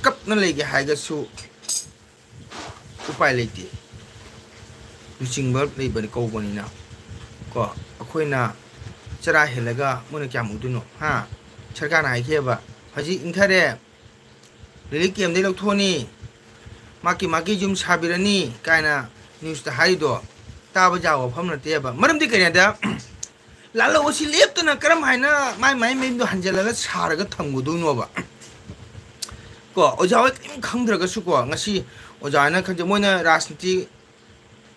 ꯀꯞꯅ ꯂꯩꯒꯦ ꯍꯥꯏꯔꯒꯁꯨ ꯎꯄꯥꯏ ꯂꯩꯇꯦ꯫ ꯂꯨꯆꯤꯡꯕ ꯂꯩꯕꯅꯤ ꯀꯧꯕꯅꯤꯅ ꯀꯣ, ꯑꯩꯈꯣꯏꯅ ꯆꯔꯥ ꯍꯦꯜꯂꯒ ꯃꯣꯏꯅ ꯀꯌꯥꯝ ꯎꯗꯣꯏꯅꯣ? ꯍꯥ? ꯁꯔꯀꯥꯔꯅ ꯍꯥꯏꯈꯤꯑꯕ, "ꯍꯧꯖꯤꯛ ꯏꯪꯊꯔꯦ, ꯔꯤꯂꯤꯐ ꯀꯦꯝꯗꯩ ꯂꯧꯊꯣꯛꯑꯅꯤ, ꯃꯥꯀꯤ ꯃꯥꯀꯤ ꯌꯨꯝ ꯁꯥꯕꯤꯔꯅꯤ" ꯀꯥꯏꯅ ꯅ꯭ꯌꯨꯁꯇ ꯍꯥꯏꯔꯤꯗꯣ ꯇꯥꯕ ꯌꯥꯕ ꯋꯥꯐꯝ ꯅꯠꯇꯦꯕ꯫ ꯃꯔꯝꯗꯤ ꯀꯩꯅꯣꯗ, ꯂꯥꯜꯍꯧ ꯑꯁꯤ ꯂꯦꯞꯇꯅ ꯀꯔꯝ ꯍꯥꯏꯅ ꯃꯥꯏ ꯃꯥꯏ ꯃꯌꯨꯝꯗꯣ ꯍꯟꯖꯜꯂꯒ ꯁꯥꯔꯒ ꯊꯝꯒꯗꯣꯏꯅꯣꯕ? ꯀꯣ, ꯑꯣꯖꯥ ꯍꯣꯏ ꯀꯔꯤꯝ ꯈꯪꯗ꯭ꯔꯒꯁꯨꯀꯣ, ꯉꯁꯤ ꯑꯣꯖꯥꯅ ꯈꯪꯖ-, ꯃꯣꯏꯅ ꯔꯥꯖꯅꯤꯇꯤ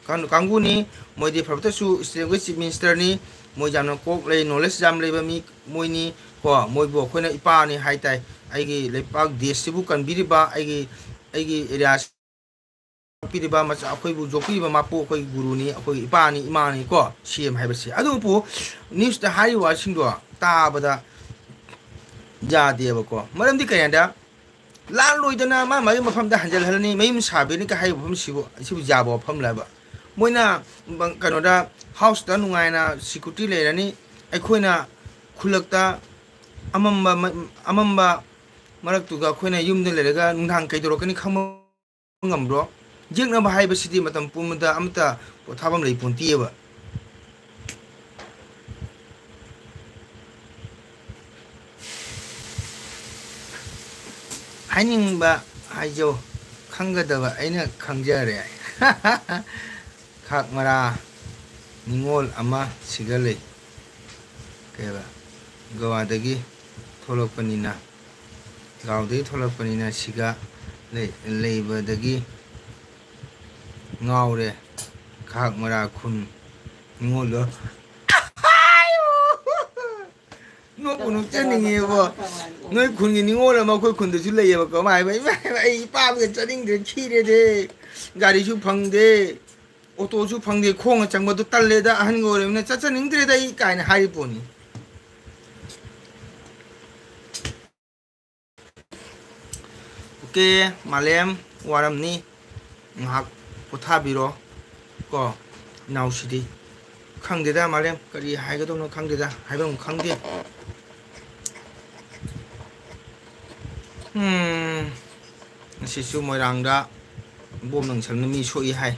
ꯀꯥꯡ-, ꯀꯥꯡꯕꯨꯅꯤ, ꯃꯣꯏꯗꯤ ꯐꯕꯇꯁꯨ state ꯀꯤ chief minister ꯅꯤ, ꯃꯣꯏ ꯌꯥꯝꯅ ꯀꯣꯛ ꯂꯩ, knowledge ꯌꯥꯝ ꯂꯩꯕ ꯃꯤ ꯃꯣꯏꯅꯤ꯫ ꯀꯣ, ꯃꯣꯏꯕꯨ ꯑꯩꯈꯣꯏꯅ ꯏꯄꯥꯅꯤ ꯍꯥꯏ ꯇꯥꯏ꯫ ꯑꯩꯒꯤ ꯂꯩꯄꯥꯛ ꯗꯦꯁꯁꯤꯕꯨ ꯀꯟꯕꯤꯔꯤꯕ, ꯑꯩꯒꯤ, ꯑꯩꯒꯤ area ꯄꯤꯔꯤꯕ, ꯃꯆꯥ ꯑꯩꯈꯣꯏꯕꯨ ꯌꯣꯛꯄꯤꯔꯤꯕ ꯃꯄꯨ ꯑꯩꯈꯣꯏꯒꯤ ꯒꯨꯔꯨꯅꯤ, ꯑꯩꯈꯣꯏꯒꯤ ꯏꯄꯥꯅꯤ, ꯏꯃꯥꯅꯤ ꯀꯣ, C M ꯍꯥꯏꯕꯁꯤ꯫ ꯑꯗꯨꯕꯨ ꯅ꯭ꯌꯨꯁꯇ ꯍꯥꯏꯔꯤꯕ ꯋꯥꯁꯤꯡꯗꯣ ꯇꯥꯕꯗ ꯌꯥꯗꯦꯕꯀꯣ꯫ ꯃꯔꯝꯗꯤ ꯀꯩꯅꯣꯗ, ꯂꯥꯜꯂꯣꯏꯗꯅ ꯃꯥ ꯃꯥꯒꯤ ꯃꯐꯝꯗ ꯍꯟꯖꯜꯍꯜꯂꯅꯤ, ꯃꯌꯨꯝ ꯁꯥꯕꯤꯔꯅꯤ ꯀ ꯍꯥꯏꯕ ꯃꯐꯝꯁꯤꯕꯨ, ꯑꯁꯤꯕꯨ ꯌꯥꯕ ꯋꯥꯐꯝꯂꯕ? ꯃꯣꯏꯅ ꯕꯪ-, ꯀꯩꯅꯣꯗ, ꯍꯥꯎꯁꯇ ꯅꯨꯡꯉꯥꯏꯅ security ꯂꯩꯔꯅꯤ, ꯑꯩꯈꯣꯏꯅ ꯈꯨꯜꯂꯛꯇ ꯑꯃꯝꯕ ꯃ-, ꯑꯃꯝꯕ ꯃꯔꯛꯇꯨꯒ ꯑꯩꯈꯣꯏꯅ ꯌꯨꯝꯗ ꯂꯩꯔꯒ ꯅꯨꯡꯗꯥꯡ ꯀꯩꯗꯧꯔꯛꯀꯅꯤ ꯈꯪꯕ ꯉꯝꯕ꯭ꯔꯣ? ꯌꯦꯛꯅꯕ ꯍꯥꯏꯕꯁꯤꯗꯤ ꯃꯇꯝ ꯄꯨꯝꯕꯗ ꯑꯃꯠꯇ ꯄꯣꯊꯥꯐꯝ ꯂꯩ ꯄꯣꯟꯇꯦꯑꯕ꯫ ꯍꯥꯏꯅꯤꯡꯕ ꯍꯥꯏꯖꯧ, ꯈꯪꯒꯗꯕ ꯑꯩꯅ ꯈꯪꯖꯔꯦ꯫ ꯈꯥꯛ ꯃꯔꯥ ꯅꯤꯉꯣꯜ ꯑꯃ ꯁꯤꯒ ꯂꯩ꯫ ꯀꯩꯕ? ꯒꯋꯥꯗꯒꯤ ꯊꯣꯛꯂꯛꯄꯅꯤꯅ, ꯒꯥꯎꯗꯒꯤ ꯊꯣꯛꯂꯛꯄꯅꯤꯅ ꯁꯤꯒ ꯂꯩ-, ꯂꯩꯕꯗꯒꯤ ꯉꯥꯎꯔꯦ꯫ ꯈꯥꯛ ꯃꯔꯥ ꯈꯨꯟ ꯅꯤꯉꯣꯜꯗꯣ꯫ ꯅꯣꯛꯄꯨ ꯅꯣꯛꯆꯅꯤꯡꯉꯦꯕꯣ꯫ ꯅꯣꯏ ꯈꯨꯟꯒꯤ ꯅꯤꯉꯣꯜ ꯑꯃ ꯑꯩꯈꯣꯏ ꯈꯨꯟꯗꯁꯨ ꯂꯩꯌꯦꯕꯀꯣ꯫ ꯃꯥ ꯍꯥꯏꯕ, "ꯏꯃꯥ, ꯏꯃꯥ, ꯑꯩ ꯏꯄꯥꯝꯒ ꯆꯠꯅꯤꯡꯗ꯭ꯔꯦ, ꯈꯤꯔꯦꯗꯦ꯫ ꯒꯥꯔꯤꯁꯨ ꯐꯪꯗꯦ, ꯑꯣꯇꯣꯁꯨ ꯐꯪꯗꯦ, ꯈꯣꯡꯅ ꯆꯪꯕꯗꯣ ꯇꯜꯂꯦꯗ, ꯑꯍꯟꯒ ꯑꯣꯏꯔꯕꯅꯤꯅ ꯆꯠꯆꯅꯤꯡꯗ꯭ꯔꯦꯗ ꯑꯩ" ꯀꯥꯏꯅ ꯍꯥꯏꯔꯤ ꯄꯣꯠꯅꯤ꯫ ꯑꯣꯀꯦ, ꯃꯥꯂꯦꯝ ꯋꯥꯔꯝꯅꯤ, ꯉꯥꯏꯍꯥꯛ ꯄꯣꯊꯥꯕꯤꯔꯣ ꯀꯣ꯫ ꯏꯅꯥꯎꯁꯤꯗꯤ ꯈꯪꯗꯦꯗ, ꯃꯥꯂꯦꯝ ꯀꯔꯤ ꯍꯥꯏꯒꯗꯧꯅꯣ ꯈꯪꯗꯦꯗ, ꯍꯥꯏꯐꯝ ꯈꯪꯗꯦ꯫ ꯎꯝ, ꯉꯁꯤꯁꯨ ꯃꯣꯏꯔꯥꯡꯗ ꯕꯣꯝ ꯂꯪꯁꯟꯅ ꯃꯤ ꯁꯣꯛꯏ ꯍꯥꯏ꯫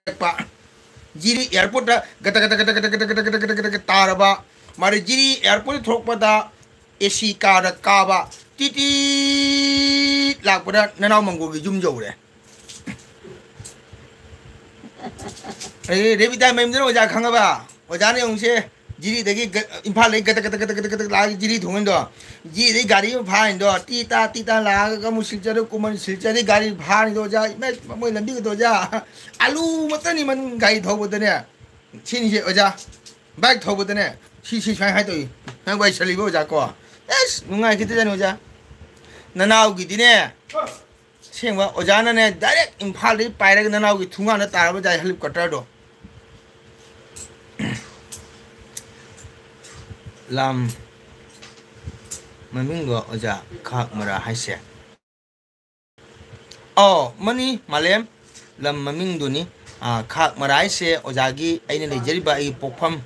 ꯍꯥꯏꯔꯛꯄ꯫ ꯖꯤꯔꯤ ꯑꯦꯌꯥꯔꯄꯣꯔꯠꯇ ꯒꯇ ꯒꯇ ꯒꯇ ꯒꯇ ꯒꯇ ꯒꯇ ꯒꯇ ꯒꯇ ꯒꯇ ꯒꯇ ꯇꯥꯔꯕ꯫ ꯃꯥꯗꯤ ꯖꯤꯔꯤ ꯑꯦꯌꯥꯔꯄꯣꯔꯠꯇ ꯊꯣꯛꯂꯛꯄꯗ ꯑꯦ ꯁꯤ ꯀꯥꯔꯗ ꯀꯥꯕ꯫ ꯇꯤ ꯇꯤ ꯂꯥꯛꯄꯗ ꯅꯅꯥꯎ ꯃꯪꯒꯣꯜꯒꯤ ꯌꯨꯝ ꯌꯧꯔꯦ꯫ ꯑꯦ, ꯔꯦꯕꯤꯇꯥ ꯃꯌꯨꯝꯗꯨꯅ ꯑꯣꯖꯥ ꯈꯪꯉꯕ? ꯑꯣꯖꯥꯅ ꯌꯦꯡꯉꯨꯁꯦ, ꯖꯤꯔꯤꯗꯒꯤ ꯒ-, ꯏꯝꯐꯥꯜꯗꯒꯤ ꯒꯇ ꯒꯇ ꯒꯇ ꯒꯇ ꯒꯇ ꯂꯥꯛꯑꯒ ꯖꯤꯔꯤ ꯊꯣꯡꯉꯤꯗꯣ꯫ ꯖꯤꯔꯤꯗꯒꯤ ꯒꯥꯔꯤ ꯑꯃ ꯐꯥꯔꯤꯗꯣ, ꯇꯤ ꯇꯥ ꯇꯤ ꯇꯥ ꯂꯥꯛꯑꯒ ꯑꯃꯨꯛ ꯁꯤꯜꯆꯔꯗ ꯀꯨꯝꯃꯅꯤ, ꯁꯤꯜꯆꯔꯗꯒꯤ ꯒꯥꯔꯤ ꯐꯥꯔꯤꯗꯣ ꯑꯣꯖꯥ, ꯏꯃꯥꯏ, ꯃꯣꯏ ꯂꯝꯕꯤꯒꯗꯣ ꯑꯣꯖꯥ, ꯑꯂꯨ ꯃꯇꯅꯤ ꯃꯅꯨꯡ ꯒꯥꯔꯤ ꯊꯧꯕꯗꯅꯦ꯫ ꯁꯤꯅꯤꯁꯦ ꯑꯣꯖꯥ, ꯕꯥꯏꯛ ꯊꯧꯕꯗꯅꯦ, ꯁꯤ, ꯁꯤ ꯁꯨꯃꯥꯏꯅ ꯍꯥꯏꯗꯣꯛꯏ꯫ ꯅꯪ ꯋꯥꯏ ꯁꯜꯂꯤꯕ ꯑꯣꯖꯥ ꯀꯣ? ꯑꯁ, ꯅꯨꯡꯉꯥꯏꯈꯤꯗ꯭ꯔꯖꯥꯠꯅꯤ ꯑꯣꯖꯥ꯫ ꯅꯅꯥꯎꯒꯤꯗꯤꯅꯦ, ꯑꯁꯦꯡꯕ ꯑꯣꯖꯥꯅꯅꯦ, ꯗꯥꯏꯔꯦꯛ ꯏꯝꯐꯥꯜꯗꯒꯤ ꯄꯥꯏꯔꯒ ꯅꯅꯥꯎꯒꯤ ꯊꯣꯡꯒꯥꯟꯗ ꯇꯥꯔꯕ ꯖꯥꯏ ꯍꯦꯂꯤꯀꯣꯞꯇꯔꯗꯣ꯫ ꯂꯝ ꯃꯃꯤꯡꯗꯣ ꯑꯣꯖꯥ, ꯈꯥꯛ ꯃꯔꯥ ꯍꯥꯏꯁꯦ? ꯑꯧ, ꯃꯥꯅꯤ, ꯃꯥꯂꯦꯝ꯫ ꯂꯝ ꯃꯃꯤꯡꯗꯨꯅꯤ꯫ ꯑꯥ, ꯈꯥꯛ ꯃꯔꯥ ꯍꯥꯏꯁꯦ ꯑꯣꯖꯥꯒꯤ ꯑꯩꯅ ꯂꯩꯖꯔꯤꯕ ꯑꯩꯒꯤ ꯄꯣꯛꯐꯝ,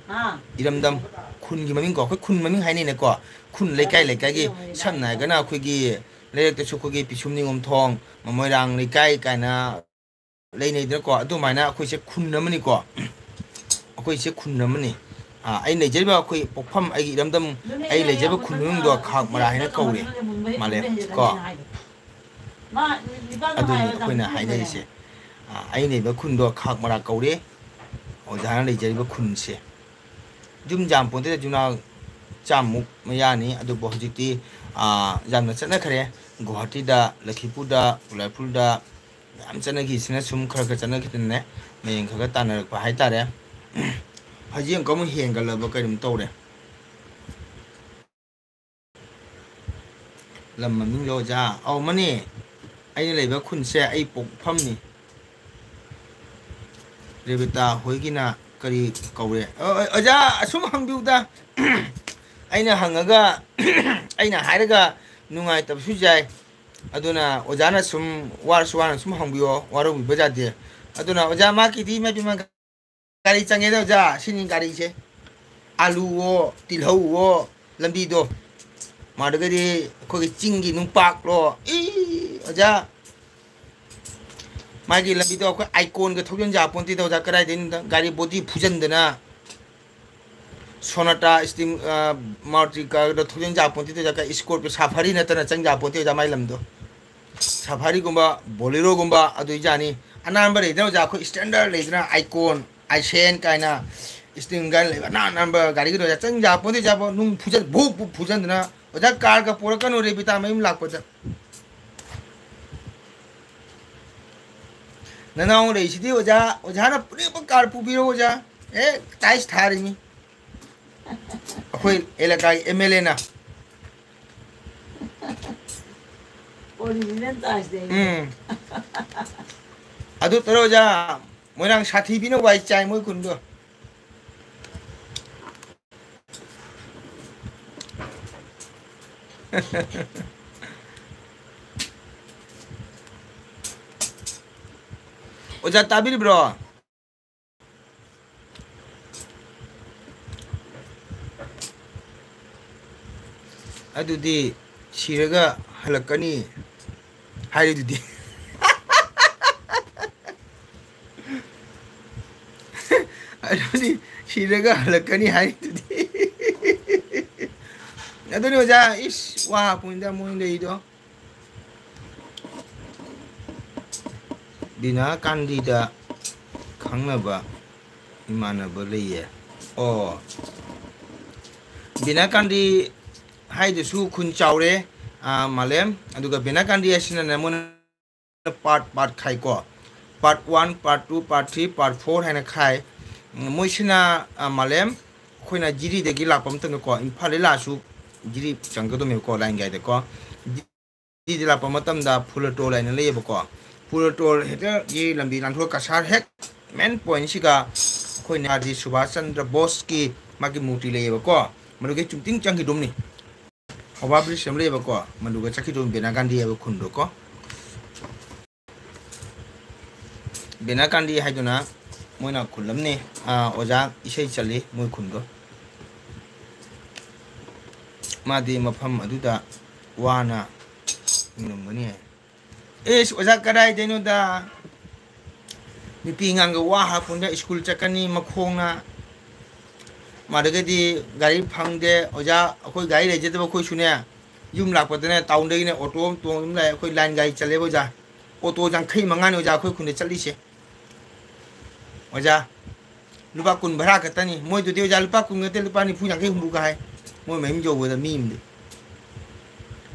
ꯏꯔꯝꯗꯝ, ꯈꯨꯟꯒꯤ ꯃꯃꯤꯡ ꯀꯣ, ꯑꯩꯈꯣꯏ ꯈꯨꯟ ꯃꯃꯤꯡ ꯍꯥꯏꯅꯩꯅꯦꯀꯣ꯫ ꯈꯨꯟ ꯂꯩꯀꯥꯏ ꯂꯩꯀꯥꯏꯒꯤ, ꯁꯝꯅ ꯍꯥꯏꯔꯒꯅ ꯑꯩꯈꯣꯏꯒꯤ ꯂꯩꯔꯛꯇꯁꯨ ꯑꯩꯈꯣꯏꯒꯤ ꯄꯤꯁꯨꯝ ꯅꯤꯉꯣꯝꯊꯣꯡ, ꯃꯃꯣꯏꯔꯥꯡ ꯂꯩꯀꯥꯏ ꯀꯥꯏꯅ ꯂꯩꯅꯩꯗꯅꯀꯣ꯫ ꯑꯗꯨꯃꯥꯏꯅ ꯑꯩꯈꯣꯏꯁꯦ ꯈꯨꯟ ꯑꯃꯅꯤꯀꯣ꯫ ꯑꯩꯈꯣꯏꯁꯦ ꯈꯨꯟ ꯑꯃꯅꯤ꯫ ꯑꯥ, ꯑꯩꯅ ꯂꯩꯖꯔꯤꯕ ꯑꯩꯈꯣꯏ ꯄꯣꯛꯐꯝ, ꯑꯩꯒꯤ ꯏꯔꯝꯗꯝ, ꯑꯩ ꯂꯩꯖꯔꯤꯕ ꯈꯨꯟ ꯃꯃꯤꯡꯗꯣ ꯈꯥꯛ ꯃꯔꯥ ꯍꯥꯏꯅ ꯀꯧꯔꯦ꯫ ꯃꯥꯂꯦꯝ ꯀꯣ꯫ ꯑꯗꯨꯅꯤ ꯑꯩꯈꯣꯏꯅ ꯍꯥꯏꯅꯔꯤꯁꯦ꯫ ꯑ, ꯑꯩꯅ ꯂꯩꯕ ꯈꯨꯟꯗꯣ ꯈꯥꯛ ꯃꯔꯥꯛ ꯀꯧꯔꯦ, ꯑꯣꯖꯥꯅ ꯂꯩꯖꯔꯤꯕ ꯈꯨꯟꯁꯦ꯫ ꯌꯨꯝ ꯌꯥꯝ ꯄꯣꯟꯇꯦꯗ, ꯌꯨꯝꯅꯥꯛ ꯆꯥꯝꯃꯨꯛ ꯃꯌꯥꯅꯤ꯫ ꯑꯗꯨꯕꯨ ꯍꯧꯖꯤꯛꯇꯤ, ꯑ, ꯌꯥꯝꯅ ꯆꯠꯅꯈ꯭ꯔꯦ꯫ ꯒꯨꯋꯥꯍꯥꯇꯤꯗ, ꯂꯈꯤꯄꯨꯔꯗ, ꯎꯗꯥꯏꯄꯨꯔꯗ ꯌꯥꯝ ꯆꯠꯅꯈꯤꯁꯤꯅ ꯁꯨꯝ ꯈꯔ ꯈꯔ ꯆꯠꯅꯈꯤꯗꯅꯅꯦ, ꯃꯌꯦꯡ ꯈꯔ ꯈꯔ ꯇꯥꯟꯅꯔꯛꯄ ꯍꯥꯏꯇꯥꯔꯦ꯫ ꯍꯧꯖꯤꯛ ꯑꯃꯨꯛꯀ ꯑꯃꯨꯛ ꯍꯦꯟꯒꯠꯂꯕ ꯀꯩꯅꯣꯝ ꯇꯧꯔꯦ꯫ ꯂꯝ ꯃꯃꯤꯡꯗꯣ ꯑꯣꯖꯥ? ꯑꯧ, ꯃꯥꯅꯦ꯫ ꯑꯩꯅ ꯂꯩꯕ ꯈꯨꯟꯁꯦ ꯑꯩ ꯄꯣꯛꯐꯝꯅꯤ꯫ ꯔꯦꯕꯤꯇꯥ ꯍꯣꯏꯒꯤꯅ ꯀꯔꯤ ꯀꯧꯔꯦ? ꯑ, ꯑ, ꯑꯣꯖꯥ, ꯑꯁꯨꯝ ꯍꯪꯕꯤꯌꯨꯗ꯫ ꯑꯩꯅ ꯍꯪꯉꯒ, ꯑꯩꯅ ꯍꯥꯏꯔꯒ ꯅꯨꯡꯉꯥꯏꯇꯕꯁꯨ ꯌꯥꯏ꯫ ꯑꯗꯨꯅ ꯑꯣꯖꯥꯅ ꯁꯨꯝ ꯋꯥꯔꯁꯨ ꯋꯥꯅ ꯁꯨꯝ ꯍꯪꯕꯤꯌꯣ, ꯋꯥꯔꯧꯕꯤꯕ ꯌꯥꯗꯦ꯫ ꯑꯗꯨꯅ ꯑꯣꯖꯥ, ꯃꯥꯒꯤꯗꯤ ꯏꯃꯥ ꯏꯄꯦꯝꯃ ꯒꯥꯔꯤ ꯆꯪꯉꯦꯗ ꯑꯣꯖꯥ, ꯁꯤꯅꯤ ꯒꯥꯔꯤꯁꯦ꯫ ꯑꯥꯂꯨꯋꯣ, ꯇꯤꯜꯍꯧꯋꯣ, ꯂꯝꯕꯤꯗꯣ꯫ ꯃꯥꯗꯨꯒꯗꯤ ꯑꯩꯈꯣꯏꯒꯤ ꯆꯤꯡꯒꯤ ꯅꯨꯡꯄꯥꯛꯂꯣ꯫ ꯏ, ꯑꯣꯖꯥ, ꯃꯥꯒꯤ ꯂꯝꯕꯤꯗꯣ ꯑꯩꯈꯣꯏ ꯑꯥꯏꯀꯣꯟꯒ ꯊꯧꯖꯤꯟ ꯌꯥꯄꯣꯟꯇꯦꯗ ꯑꯣꯖꯥ, ꯀꯗꯥꯏꯗꯩꯅꯣꯗ? ꯒꯥꯔꯤ ꯕꯣꯗꯤ ꯐꯨꯖꯟꯗꯅ꯫ ꯁꯣꯅꯥꯇꯥ ꯏꯁꯇꯤꯝ, ꯑ, ꯃꯥꯔꯨꯇꯤ ꯀꯥꯔꯒꯗꯣ ꯊꯧꯖꯤꯟ ꯌꯥꯄꯣꯟꯇꯦꯗ ꯑꯣꯖꯥ, ꯀꯥꯏ ꯏꯁꯀꯣꯔꯄꯤꯌꯣ ꯁꯥꯐꯥꯔꯤ ꯅꯠꯇꯅ ꯆꯪ ꯌꯥꯄꯣꯟꯇꯦ ꯑꯣꯖꯥ, ꯃꯥꯏ ꯂꯝꯗꯣ꯫ ꯁꯥꯐꯥꯔꯤꯒꯨꯝꯕ, ꯕꯣꯂꯦꯔꯣꯒꯨꯝꯕ ꯑꯗꯨ ꯌꯥꯅꯤ꯫ ꯑꯅꯥꯟꯕ ꯂꯩꯗꯅ ꯑꯣꯖꯥ, ꯑꯩꯈꯣꯏ ꯁ꯭ꯇꯦꯟꯗꯔꯗ ꯂꯩꯗꯅ, ꯑꯥꯏꯀꯣꯟ, ꯑꯥꯏꯁꯦꯟ ꯀꯥꯏꯅ ꯏꯁꯇꯤꯝ ꯒꯥꯔꯤ ꯂꯩꯕ, ꯑꯅꯥꯟ ꯑꯅꯥꯟꯕ ꯒꯥꯔꯤꯒꯤꯗꯣ ꯑꯣꯖꯥ, ꯆꯪ ꯌꯥꯄꯣꯟꯇꯦ ꯑꯣꯖꯥ, ꯅꯨꯡ ꯐꯨꯖꯟ-, ꯚꯨꯛ ꯚꯨꯛ ꯐꯨꯖꯟꯗꯅ꯫ ꯑꯣꯖꯥ, ꯀꯥꯔꯒ ꯄꯨꯔꯛꯀꯅꯨ ꯔꯦꯕꯤꯇꯥ ꯃꯌꯨꯝ ꯂꯥꯛꯄꯗ꯫ ꯅꯅꯥꯎ ꯂꯩꯁꯤꯗꯤ ꯑꯣꯖꯥ, ꯑꯣꯖꯥꯅ ꯄꯨꯅꯤꯡꯕ ꯀꯥꯔ ꯄꯨꯕꯤꯔꯣ ꯑꯣꯖꯥ꯫ ꯑꯦ, ꯇꯥꯏꯁ ꯊꯥꯔꯤꯅꯤ꯫ ꯑꯩꯈꯣꯏ ꯑꯦꯂꯥꯀꯥꯒꯤ ꯑꯦꯝ ꯑꯦꯜ ꯑꯦꯅ꯫ ꯑꯣꯔꯤꯖꯤꯅꯦꯜ ꯇꯥꯏꯁꯅꯦ꯫ ꯎꯝ꯫ ꯑꯗꯨ ꯇꯧꯔꯣ ꯑꯣꯖꯥ, ꯃꯣꯏꯔꯥꯡ ꯁꯥꯊꯤꯕꯤꯅ ꯋꯥꯏ ꯆꯥꯏ ꯃꯣꯏ ꯈꯨꯟꯗꯣ꯫ ꯑꯣꯖꯥ ꯇꯥꯕꯤꯔꯤꯕ꯭ꯔꯣ? ꯑꯗꯨꯗꯤ ꯁꯤꯔꯒ ꯍꯜꯂꯛꯀꯅꯤ ꯍꯥꯏꯔꯤꯗꯨꯗꯤ꯫ ꯑꯗꯨꯗꯤ ꯁꯤꯔꯒ ꯍꯜꯂꯛꯀꯅꯤ ꯍꯥꯏꯔꯤꯗꯨꯗꯤ꯫ ꯑꯗꯨꯅꯤ ꯑꯣꯖꯥ, ꯏꯁ, ꯋꯥ ꯄꯨꯡꯗ ꯃꯣꯏ ꯂꯩꯗꯣ꯫ ꯕꯤꯅꯥ ꯀꯥꯟꯗꯤꯗ ꯈꯪꯅꯕ ꯏꯃꯥꯟꯅꯕ ꯂꯩꯌꯦ꯫ ꯑꯣ, ꯕꯤꯅꯥ ꯀꯥꯟꯗꯤ ꯍꯥꯏꯗꯨꯁꯨ ꯈꯨꯟ ꯆꯥꯎꯔꯦ, ꯑꯥ, ꯃꯥꯂꯦꯝ꯫ ꯑꯗꯨꯒ ꯕꯤꯅꯥ ꯀꯥꯟꯗꯤ ꯍꯥꯏꯁꯤꯅꯅꯦ, ꯃꯣꯏꯅ ꯄꯥꯔꯠ ꯄꯥꯔꯠ ꯈꯥꯏꯀꯣ, part one, part two, part three, part four ꯍꯥꯏꯅ ꯈꯥꯏ꯫ ꯃꯣꯏꯁꯤꯅ, ꯑꯥ, ꯃꯥꯂꯦꯝ, ꯑꯩꯈꯣꯏꯅ ꯖꯤꯔꯤꯗꯒꯤ ꯂꯥꯛꯄ ꯃꯇꯝꯗꯀꯣ, ꯏꯝꯐꯥꯜꯗꯒꯤ ꯂꯥꯛꯑꯁꯨ ꯖꯤꯔꯤ ꯆꯪꯒꯗꯧꯅꯦꯕꯀꯣ, ꯂꯥꯏꯟ ꯒꯥꯏꯗꯀꯣ꯫ ꯖꯤꯔꯤꯗ ꯂꯥꯛꯄ ꯃꯇꯝꯗ ꯐꯨꯂꯇꯣꯜ ꯍꯥꯏꯅ ꯂꯩꯌꯦꯕꯀꯣ꯫ ꯐꯨꯂꯇꯣꯜ ꯍꯦꯛꯇ ꯖꯤꯔꯤ ꯂꯝꯕꯤ ꯂꯥꯟꯊꯣꯛꯑ ꯀꯁꯥꯔ ꯍꯦꯛ ꯃꯦꯟ ꯄꯣꯏꯟꯁꯤꯒ ꯑꯩꯈꯣꯏ ꯅꯦꯇꯥꯖꯤ ꯁꯨꯚꯥꯁ ꯆꯟꯗ꯭ꯔ ꯕꯣꯁꯀꯤ ꯃꯥꯒꯤ ꯃꯨꯔꯇꯤ ꯂꯩꯌꯦꯕꯀꯣ꯫ ꯃꯗꯨꯒꯤ ꯆꯨꯝꯇꯤꯡ ꯆꯪꯈꯤꯗꯣꯝꯅꯤ꯫ ꯑꯣꯚꯔ ꯕ꯭ꯔꯤꯖ ꯑꯃ ꯂꯩꯌꯦꯕꯀꯣ, ꯃꯗꯨꯒ ꯆꯠꯈꯤꯗꯣꯝ ꯕꯤꯅꯥ ꯒꯥꯟꯙꯤ ꯍꯥꯏꯕ ꯈꯨꯟꯗꯣꯀꯣ꯫ ꯕꯤꯅꯥ ꯒꯥꯟꯙꯤ ꯍꯥꯏꯗꯨꯅ ꯃꯣꯏꯅ ꯈꯨꯜ ꯑꯃꯅꯤ꯫ ꯑꯥ, ꯑꯣꯖꯥ ꯏꯁꯩ ꯆꯠꯂꯤ ꯃꯣꯏ ꯈꯨꯟꯗꯣ꯫ ꯃꯥꯗꯤ ꯃꯐꯝ ꯑꯗꯨꯗ ꯋꯥꯅ ꯍꯤꯡꯂꯝꯒꯅꯤ ꯍꯥꯏ꯫ ꯑꯦꯁ, ꯑꯣꯖꯥ, ꯀꯗꯥꯏꯗꯩꯅꯣꯗ? ꯅꯨꯄꯤ ꯑꯉꯥꯡꯒ ꯋꯥ ꯍꯥꯄꯣꯟꯗ ꯁ꯭ꯀꯨꯜ ꯆꯠꯀꯅꯤ ꯃꯈꯣꯡꯅ꯫ ꯃꯗꯨꯗꯒꯤꯗꯤ ꯒꯥꯔꯤ ꯐꯪꯗꯦ꯫ ꯑꯣꯖꯥ, ꯑꯩꯈꯣꯏ ꯒꯥꯔꯤ ꯂꯩꯖꯗꯕ ꯑꯩꯈꯣꯏꯁꯨꯅꯦ, ꯌꯨꯝ ꯂꯥꯛꯄꯗꯅꯦ, ꯇꯥꯎꯟꯗꯒꯤꯅꯦ ꯑꯣꯇꯣ ꯑꯃ ꯇꯣꯡꯉ ꯑꯗꯨꯝ ꯂꯥꯛꯑꯦ꯫ ꯑꯩꯈꯣꯏ ꯂꯥꯏꯟ ꯒꯥꯔꯤ ꯆꯠꯂꯦꯕ ꯑꯣꯖꯥ꯫ ꯑꯣꯇꯣ ꯌꯥꯡꯈꯩ ꯃꯉꯥꯅꯤ ꯑꯣꯖꯥ ꯑꯩꯈꯣꯏ ꯈꯨꯟꯗ ꯆꯠꯂꯤꯁꯦ꯫ ꯑꯣꯖꯥ, ꯂꯨꯄꯥ ꯀꯨꯟ ꯚꯔꯥ ꯈꯛꯇꯅꯤ꯫ ꯃꯣꯏꯗꯨꯗꯤ ꯑꯣꯖꯥ ꯂꯨꯄꯥ ꯀꯨꯟ ꯅꯠꯇꯦ, ꯂꯨꯄꯥ ꯅꯤꯐꯨ ꯌꯥꯡꯈꯩ ꯍꯨꯝꯐꯨꯒ ꯍꯥꯏ꯫ ꯃꯣꯏ ꯃꯌꯨꯝ ꯌꯧꯕꯗ ꯃꯤ ꯑꯃꯗꯤ꯫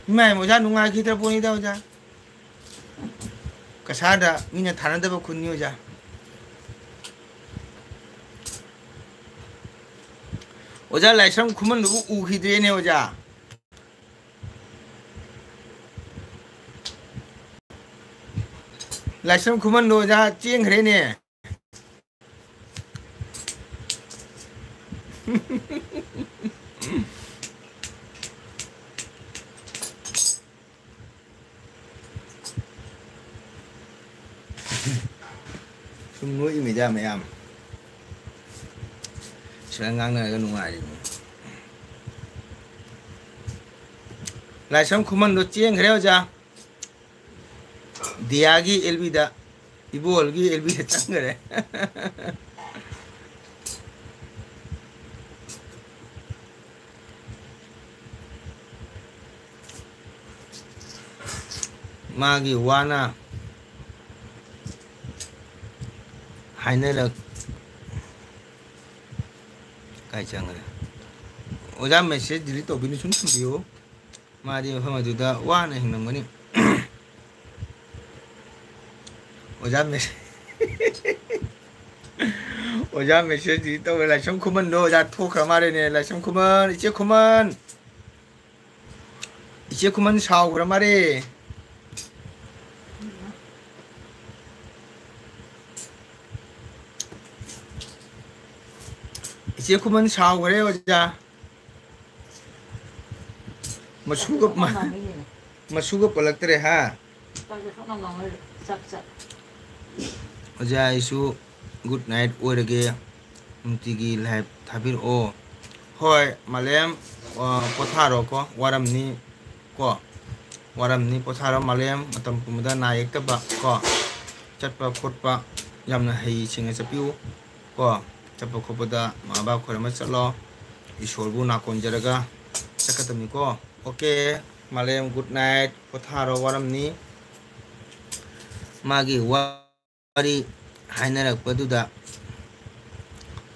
ꯏꯃꯥꯏ, ꯑꯣꯖꯥ ꯅꯨꯡꯉꯥꯏꯈꯤꯗ꯭ꯔ ꯄꯣꯠꯅꯤꯗ ꯑꯣꯖꯥ꯫ ꯀꯁꯥꯔꯗ ꯃꯤꯅ ꯊꯥꯅꯗꯕ ꯈꯨꯟꯅꯤ ꯑꯣꯖꯥ꯫ ꯑꯣꯖꯥ ꯂꯥꯏꯁ꯭ꯔꯝ ꯈꯨꯃꯟꯗꯨꯕꯨ ꯎꯈꯤꯗ꯭ꯔꯦꯅꯦ ꯑꯣꯖꯥ꯫ ꯂꯥꯏꯁ꯭ꯔꯝ ꯈꯨꯃꯟꯗꯣ ꯑꯣꯖꯥ ꯆꯦꯟꯈ꯭ꯔꯦꯅꯦ꯫ ꯁꯨꯝ ꯅꯣꯛꯏꯃꯤꯗ ꯃꯌꯥꯝ꯫ ꯁꯨꯃꯥꯏꯅ ꯉꯥꯡꯅꯔꯒ ꯅꯨꯡꯉꯥꯏꯔꯤꯕꯅꯤ꯫ ꯂꯥꯏꯁ꯭ꯔꯝ ꯈꯨꯃꯟꯗꯣ ꯆꯦꯟꯈ꯭ꯔꯦ ꯑꯣꯖꯥ꯫ ꯗꯤꯌꯥꯒꯤ ꯑꯦꯜ ꯕꯤꯗ, ꯏꯕꯣꯜꯒꯤ ꯑꯦꯜ ꯕꯤꯗ ꯆꯪꯈ꯭ꯔꯦ꯫ ꯃꯥꯒꯤ ꯋꯥꯅ ꯍꯥꯏꯅꯔꯛ-, ꯀꯥꯏ ꯆꯪꯈ꯭ꯔꯦ? ꯑꯣꯖꯥ, message delete ꯇꯧꯕꯤꯅꯨ, ꯁꯨꯝ ꯊꯝꯕꯤꯌꯨ꯫ ꯃꯥꯗꯤ ꯃꯐꯝ ꯑꯗꯨꯗ ꯋꯥꯅ ꯍꯤꯡꯂꯝꯒꯅꯤ꯫ ꯑꯣꯖꯥ message, ꯑꯣꯖꯥ message delete ꯇꯧꯔꯦ꯫ ꯂꯥꯏꯁ꯭ꯔꯝ ꯈꯨꯃꯟꯗꯣ ꯑꯣꯖꯥ ꯊꯣꯛꯈ꯭ꯔ ꯃꯥꯜꯂꯦꯅꯦ꯫ ꯂꯥꯏꯁ꯭ꯔꯝ ꯈꯨꯃꯟ, ꯏꯆꯦ ꯈꯨꯃꯟ꯫ ꯏꯆꯦ ꯈꯨꯃꯟ ꯁꯥꯎꯈ꯭ꯔ ꯃꯥꯜꯂꯦ꯫ ꯏꯆꯦ ꯈꯨꯃꯟ ꯁꯥꯎꯈ꯭ꯔꯦ ꯑꯣꯖꯥ꯫ ꯃꯁꯨꯒ, ꯃ-, ꯃꯁꯨꯒ ꯄꯜꯂꯛꯇ꯭ꯔꯦ ꯍꯥ? ꯑꯣꯖꯥ, ꯑꯩꯁꯨ good night ꯑꯣꯏꯔꯒꯦ, ꯅꯨꯡꯇꯤꯒꯤ live ꯊꯥꯕꯤꯔꯛꯑꯣ꯫ ꯍꯣꯏ, ꯃꯥꯂꯦꯝ, ꯑ, ꯄꯣꯊꯥꯔꯣꯀꯣ, ꯋꯥꯔꯝꯅꯤ ꯀꯣ, ꯋꯥꯔꯝꯅꯤ, ꯄꯣꯊꯥꯔꯣ ꯃꯥꯂꯦꯝ, ꯃꯇꯝ ꯄꯨꯝꯕꯗ ꯅꯥ ꯌꯦꯛꯇꯕ ꯀꯣ, ꯆꯠꯄ ꯈꯣꯠꯄ ꯌꯥꯝꯅ ꯍꯩ ꯁꯤꯡꯅ ꯆꯠꯄꯤꯌꯨ ꯀꯣ, ꯆꯠꯄ ꯈꯣꯠꯄꯗ ꯃꯥ ꯕꯥ ꯈꯣꯏꯔꯝꯕ ꯆꯠꯂꯣ, ꯏꯁꯣꯔꯕꯨ ꯅꯥꯀꯣꯟꯖꯔꯒ ꯆꯠꯀꯗꯕꯅꯤꯀꯣ꯫ Okay, ꯃꯥꯂꯦꯝ, good night, ꯄꯣꯊꯥꯔꯣ, ꯋꯥꯔꯝꯅꯤ꯫ ꯃꯥꯒꯤ ꯋꯥꯔꯤ ꯍꯥꯏꯅꯔꯛꯄꯗꯨꯗ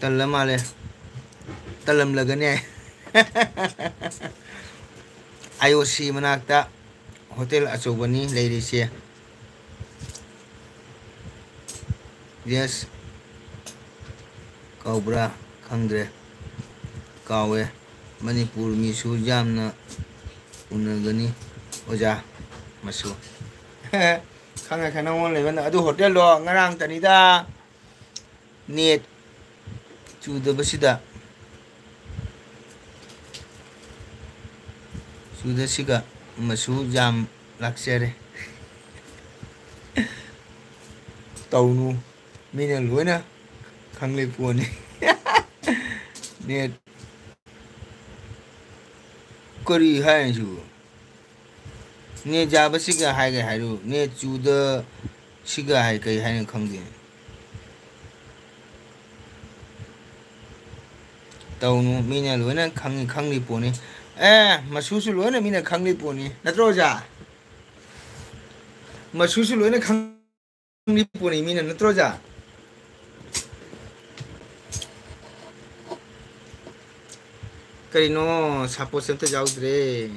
ꯇꯜꯂ ꯃꯥꯜꯂꯦ, ꯇꯜꯂꯝꯂꯒꯅꯦ꯫ IOC ꯃꯅꯥꯛꯇ ꯍꯣꯇꯦꯜ ꯑꯆꯧꯕꯅꯤ ꯂꯩꯔꯤꯁꯦ꯫ Yes ꯀꯧꯕ꯭ꯔꯥ ꯈꯪꯗ꯭ꯔꯦ, ꯀꯥꯎꯋꯦ꯫ ꯃꯅꯤꯄꯨꯔ ꯃꯤꯁꯨ ꯌꯥꯝꯅ ꯎꯅꯒꯅꯤ ꯑꯣꯖꯥ ꯃꯁꯨ꯫ ꯈꯪꯉꯦ, ꯈꯪꯉꯦ, ꯅꯪꯉꯣꯟ ꯂꯩꯕ ꯑꯗꯨ ꯍꯣꯇꯦꯜꯗꯣ ꯉꯔꯥꯡꯇꯅꯤꯗ꯫ Net ꯆꯨꯗꯕꯁꯤꯗ, ꯆꯨꯗꯁꯤꯒ ꯃꯁꯨ ꯌꯥꯝ ꯂꯥꯛꯆꯔꯦ꯫ ꯇꯧꯅꯨ, ꯃꯤꯅ ꯂꯣꯏꯅ ꯈꯪꯂꯤ ꯄꯣꯠꯅꯤ꯫ Net ꯀꯔꯤ ꯍꯥꯏꯔꯤꯁꯤꯕꯨ? Net ꯌꯥꯕꯁꯤꯒ ꯍꯥꯏꯒꯦ ꯍꯥꯏꯔꯨ, net ꯆꯨꯗ ꯁꯤꯒ ꯍꯥꯏ ꯀꯩ ꯍꯥꯏꯅꯣ ꯈꯪꯗꯦ꯫ ꯇꯧꯅꯨ, ꯃꯤꯅ ꯂꯣꯏꯅ ꯈꯪꯉꯤ, ꯈꯪꯂꯤ ꯄꯣꯠꯅꯤ꯫ ꯑꯦ, ꯃꯁꯨꯁꯨ ꯂꯣꯏꯅ ꯃꯤꯅ ꯈꯪꯂꯤ ꯄꯣꯠꯅꯤ꯫ ꯅꯠꯇ꯭ꯔꯣ ꯑꯣꯖꯥ? ꯃꯁꯨꯁꯨ ꯂꯣꯏꯅ ꯈꯪ-, ꯈꯪꯂꯤ ꯄꯣꯠꯅꯤ ꯃꯤꯅ, ꯅꯠꯇ꯭ꯔꯣ ꯑꯣꯖꯥ? ꯀꯔꯤꯅꯣ, ꯁꯞꯄꯣꯔꯠꯁꯦ ꯑꯝꯇ ꯌꯥꯎꯗ꯭ꯔꯦ꯫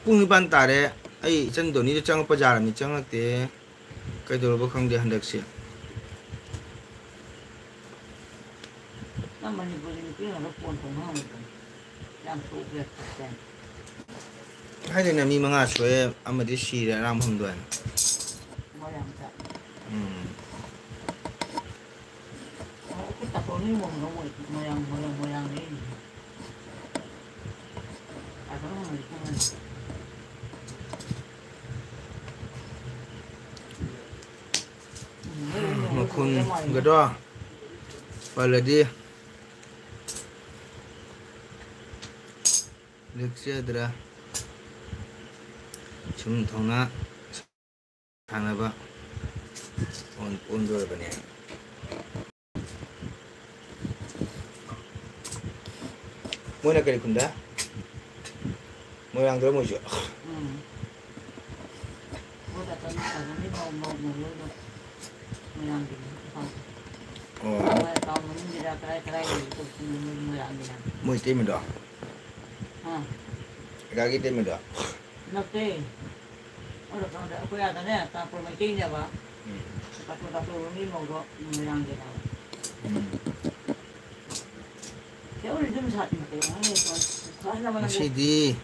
ꯄꯨꯡ ꯅꯤꯄꯥꯟ ꯇꯥꯔꯦ꯫ ꯑꯩ ꯏꯆꯟ ꯗꯣꯅꯤꯗꯣ ꯆꯪꯉꯛꯄ ꯌꯥꯔꯝꯅꯤ, ꯆꯪꯉꯛꯇꯦ꯫ ꯀꯩꯗꯧꯔꯕ ꯈꯪꯗꯦ ꯍꯟꯗꯛꯁꯦ꯫ ꯅꯪ ꯃꯅꯤꯄꯨꯔꯒꯤ ꯅꯨꯄꯤ ꯉꯥꯛꯇ ꯐꯣꯟ ꯇꯧꯅ ꯍꯪꯉꯛꯄꯅꯦ꯫ ꯌꯥꯝ ꯇꯣꯛꯑꯦ ꯈꯣꯠꯂꯦ꯫ ꯍꯥꯏꯗꯣꯏꯅꯦ ꯃꯤ ꯃꯉꯥ ꯁꯣꯛꯑꯦ, ꯑꯃꯗꯤ ꯁꯤꯔꯦ, ꯑꯔꯥꯡꯕ ꯍꯨꯝꯗꯣꯏ꯫ ꯃꯣꯏꯔꯥꯡꯗ꯫ ꯎꯝ꯫ ꯑꯣ, ꯑꯩꯈꯣꯏ ꯇꯥꯇꯣꯟꯒꯤ ꯃꯣꯟꯗꯣ ꯃꯣꯏ ꯃꯣꯏꯔꯥꯡ, ꯃꯣꯏꯔꯥꯡ, ꯃꯣꯏꯔꯥꯡꯗꯒꯤ꯫ ꯇꯥꯇꯣꯟ ꯃꯣꯟꯗꯣ ꯈꯪꯉꯅꯤ꯫ ꯃꯈꯨꯟꯒꯗꯣ ꯄꯜꯂꯗꯤ ꯂꯦꯛꯆꯗ꯭ꯔꯦ꯫ ꯁꯨꯝ ꯊꯧꯅꯥ ꯁꯥꯟꯅꯕ ꯑꯣꯟ-, ꯑꯣꯟꯗꯣꯔꯕꯅꯦ꯫ ꯃꯣꯏꯅ ꯀꯔꯤ ꯈꯨꯟꯗ? ꯃꯣꯏꯔꯥꯡꯗꯔ ꯃꯣꯏꯁꯨ? ꯎꯝ꯫ ꯃꯣꯏ ꯇꯥꯇꯣꯟ, ꯇꯥꯇꯣꯟꯒꯤ ꯃꯧ, ꯃꯧ, ꯃꯧ ꯂꯣꯏꯅ ꯃꯣꯏꯔꯥꯡꯒꯤꯅꯤ, ꯏꯝꯐꯥꯜꯒꯤ꯫ ꯑꯣ꯫ ꯃꯣꯏ ꯇꯥꯎꯟ ꯃꯅꯨꯡꯒꯤꯔ ꯀꯗꯥꯏ ꯀꯗꯥꯏ ꯂꯩꯕ ꯇꯧꯕꯁꯤꯡꯗꯣ ꯃꯣꯏ ꯃꯣꯏꯔꯥꯡꯒꯤꯅꯤ ꯍꯥꯏꯕꯅꯤ꯫ ꯃꯣꯏ ꯏꯇꯩꯃꯗꯣ? ꯍꯥ? ꯑꯦꯀꯥꯒꯤ ꯏꯇꯩꯃꯗꯣ? ꯅꯠꯇꯦ꯫ ꯑꯣ, ꯇꯥꯇꯣꯟꯗ ꯑꯩꯈꯣꯏ ꯑꯥꯗꯅꯦ ꯇꯥꯡꯈꯨꯜ ꯃꯩꯇꯩꯅꯦꯕ꯫ ꯎꯝ꯫ ꯇꯥꯇꯣꯟ, ꯇꯥꯇꯣꯟꯒꯤ ꯃꯧꯗꯣ ꯃꯣꯏꯔꯥꯡꯒꯤꯅꯦꯕ꯫ ꯎꯝ꯫ ꯁꯦ ꯑꯣꯏꯔꯤ ꯑꯗꯨꯝ ꯁꯥꯇꯤꯟ ꯀꯩꯅꯣ ꯈꯪꯗꯦ꯫ ꯉꯁꯤꯗꯤ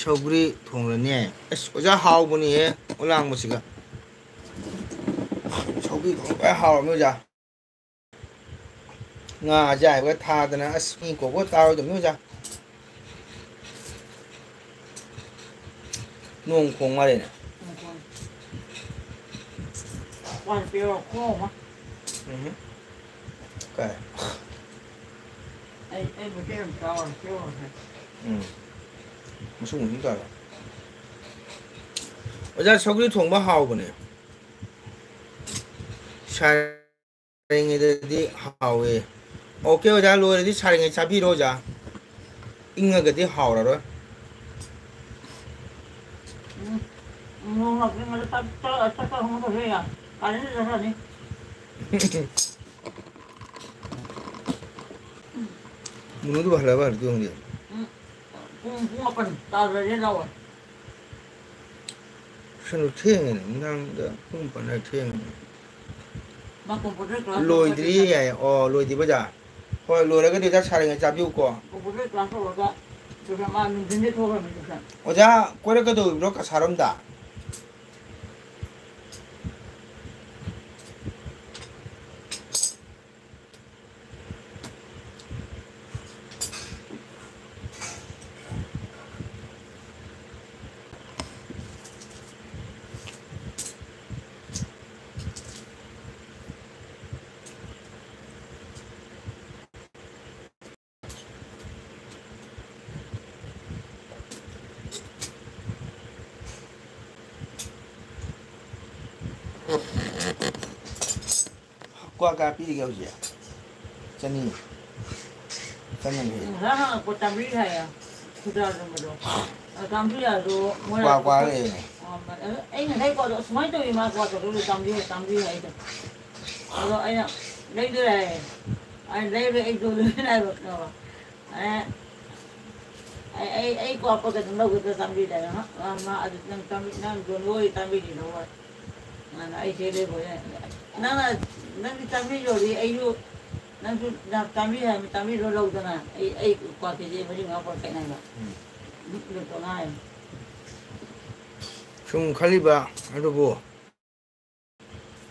ꯁꯧꯒ꯭ꯔꯤ ꯊꯣꯡꯂꯅꯦ꯫ ꯑꯁ, ꯑꯣꯖꯥ, ꯍꯥꯎꯕꯅꯤꯍꯦ, ꯑꯣꯂꯥꯡꯕꯁꯤꯒ꯫ ꯁꯧꯒ꯭ꯔꯤ ꯊꯣꯡꯕ ꯐꯖ ꯍꯥꯎꯔꯕꯅꯤ, ꯑꯣꯖꯥ꯫ ꯉꯥ ꯑꯌꯥꯏꯕꯒ ꯊꯥꯗꯅ, ꯑꯁ, ꯃꯤ ꯀꯣꯛꯄ ꯇꯥꯔꯣꯏꯗꯕꯅꯤ, ꯑꯣꯖꯥ꯫ ꯅꯣꯡ ꯈꯣꯡ ꯃꯥꯜꯂꯦꯅꯦ꯫ ꯋꯥꯟ ꯄꯤꯔꯛꯑꯣ, ꯈꯣꯡ ꯑꯃ꯫ ꯎꯝ꯫ ꯀꯥꯏ? ꯑꯩ, ꯑꯩ ꯃꯩꯇꯩ ꯑꯃ ꯆꯥꯎꯔꯦ, ꯆꯦꯡ ꯑꯣꯏꯔꯦ꯫ ꯎꯝ꯫ ꯃꯁꯨꯡ ꯃꯁꯨꯡ ꯇꯥꯕ꯫ ꯑꯣꯖꯥ, ꯁꯧꯒ꯭ꯔꯤ ꯊꯣꯡꯕ ꯍꯥꯎꯕꯅꯦ꯫ ꯁꯥꯔꯤꯉꯩꯗꯗꯤ ꯍꯥꯎꯋꯦ꯫ ꯑꯣꯀꯦ, ꯑꯣꯖꯥ, ꯂꯣꯏꯔꯗꯤ ꯁꯥꯔꯤꯉꯩ ꯆꯥꯕꯤꯔꯣ, ꯑꯣꯖꯥ꯫ ꯏꯪꯉꯒꯗꯤ ꯍꯥꯎꯔꯔꯣꯏ꯫ ꯎꯝ, ꯅꯣꯡ ꯂꯥꯛꯇ꯭ꯔꯤꯉꯩꯗ ꯆꯥꯛ, ꯆꯥꯛ, ꯆꯥꯛ ꯆꯥꯍꯧꯕ ꯐꯩ ꯌꯥ꯫ ꯀꯥꯂꯦꯟꯗ ꯆꯥꯊꯅꯤ꯫ ꯃꯨꯅꯨꯗꯨꯕꯨ ꯍꯜꯂꯛꯑꯕ ꯍꯜꯂꯛꯇ꯭ꯔꯤꯕ ꯈꯪꯗꯦ꯫ ꯎꯝ, ꯄꯨꯡ, ꯄꯨꯡ ꯃꯥꯄꯟ ꯇꯥꯗ꯭ꯔꯗꯤ ꯂꯥꯛꯑꯣꯏ꯫ ꯁꯟꯗꯣ ꯊꯦꯡꯉꯦꯅꯦ, ꯅꯨꯡꯗꯥꯡꯗ ꯄꯨꯡ ꯃꯥꯄꯟ ꯑꯗꯥꯏ ꯊꯦꯡꯉꯦꯅꯦ꯫ ꯃꯥ computer class ꯂꯣꯏꯗ꯭ꯔꯤ ꯇꯧꯔꯒ ꯍꯥꯏ꯫ ꯑꯣ, ꯂꯣꯏꯗ꯭ꯔꯤꯕ ꯑꯣꯖꯥ? ꯍꯣꯏ, ꯂꯣꯏꯔꯒꯗꯤ ꯑꯣꯖꯥ ꯁꯥꯔꯤꯉꯩ ꯆꯥꯕꯤꯌꯨꯀꯣ꯫ Computer class ꯇꯧꯔꯒ tuition, ꯃꯥ ꯅꯨꯡꯊꯤꯟꯗ ꯊꯣꯛꯈ꯭ꯔꯕꯅꯤ tuition꯫ ꯑꯣꯖꯥ, ꯀꯣꯏꯔꯛꯀꯗꯧꯔꯤꯕ꯭ꯔꯣ ꯀꯁꯥꯔꯣꯝꯗ? ꯀ꯭ꯋꯥ ꯀꯌꯥ ꯄꯤꯔꯤꯒꯦ ꯍꯧꯖꯤꯛ? ꯆꯅꯤ꯫ ꯆꯅꯤ ꯌꯥꯡꯈꯩ꯫ ꯉꯁꯥꯏ ꯍꯪꯉꯛꯄ ꯆꯥꯝꯃꯔꯤ ꯍꯥꯏꯌꯦ꯫ ꯈꯨꯗꯥꯗꯨꯝꯕꯗꯣ꯫ ꯑ, ꯆꯥꯝꯃꯔꯤ ꯍꯥꯏꯗꯣ ꯃꯣꯏ ꯀ꯭ꯋꯥ, ꯀ꯭ꯋꯥ ꯂꯩꯔꯦꯅꯦ꯫ ꯑ, ꯑꯩ ꯉꯁꯥꯏ ꯀ꯭ꯋꯥꯗꯣ ꯁꯨꯃꯥꯏꯅ ꯇꯧꯋꯤ, ꯃꯥ ꯀ꯭ꯋꯥ ꯇꯧꯗꯣꯏꯗꯣ ꯆꯥꯝꯃꯔꯤ ꯍꯥꯏ, ꯆꯥꯝꯃꯔꯤ ꯍꯥꯏꯗꯣ꯫ ꯑꯗꯣ ꯑꯩꯅ ꯂꯩꯗꯣꯏꯔꯦ ꯍꯥꯏꯌꯦ꯫ ꯑꯩꯅ ꯂꯩꯔꯣꯏ, ꯑꯩ ꯌꯣꯜꯂꯣꯏꯅ ꯍꯥꯏꯕ, ꯈꯪꯉꯕ? ꯑꯦ, ꯑꯩ, ꯑꯩ, ꯑꯩ ꯀ꯭ꯋꯥ ꯄꯣꯠ ꯀꯩꯅꯣ ꯂꯧꯒꯗ꯭ꯔꯥ ꯆꯥꯝꯃꯔꯤꯗ ꯍꯥꯏꯅ, ꯃꯥ, ꯃꯥ ꯑꯗꯨ ꯅꯪ ꯆꯥꯝꯃꯔꯤ, ꯅꯪ ꯌꯣꯜꯂꯣꯏ ꯆꯥꯝꯃꯔꯤꯗꯤ ꯂꯧꯔꯣꯏ꯫ ꯑꯗꯨꯅ ꯑꯩ ꯁꯦ ꯂꯩꯕ ꯑꯣꯏꯔꯦ꯫ ꯅꯪꯅ, ꯅꯪꯗꯤ ꯆꯥꯝꯃꯔꯤ ꯌꯣꯜꯂꯤ, ꯑꯩꯁꯨ, ꯅꯪꯁꯨ ꯆꯥꯝꯃꯔꯤ ꯍꯥꯏꯕ, ꯆꯥꯝꯃꯔꯤꯗꯣ ꯂꯧꯗꯅ, ꯑꯩ, ꯑꯩ ꯀ꯭ꯋꯥ ꯀꯦꯖꯤ ꯃꯔꯤ ꯃꯉꯥ ꯄꯨꯔꯛꯀꯦ ꯍꯥꯏꯕ꯫ ꯎꯝ꯫ ꯑꯗꯨ ꯇꯣꯉꯥꯏ꯫ ꯁꯨꯝ ꯈꯜꯂꯤꯕ ꯑꯗꯨꯕꯨ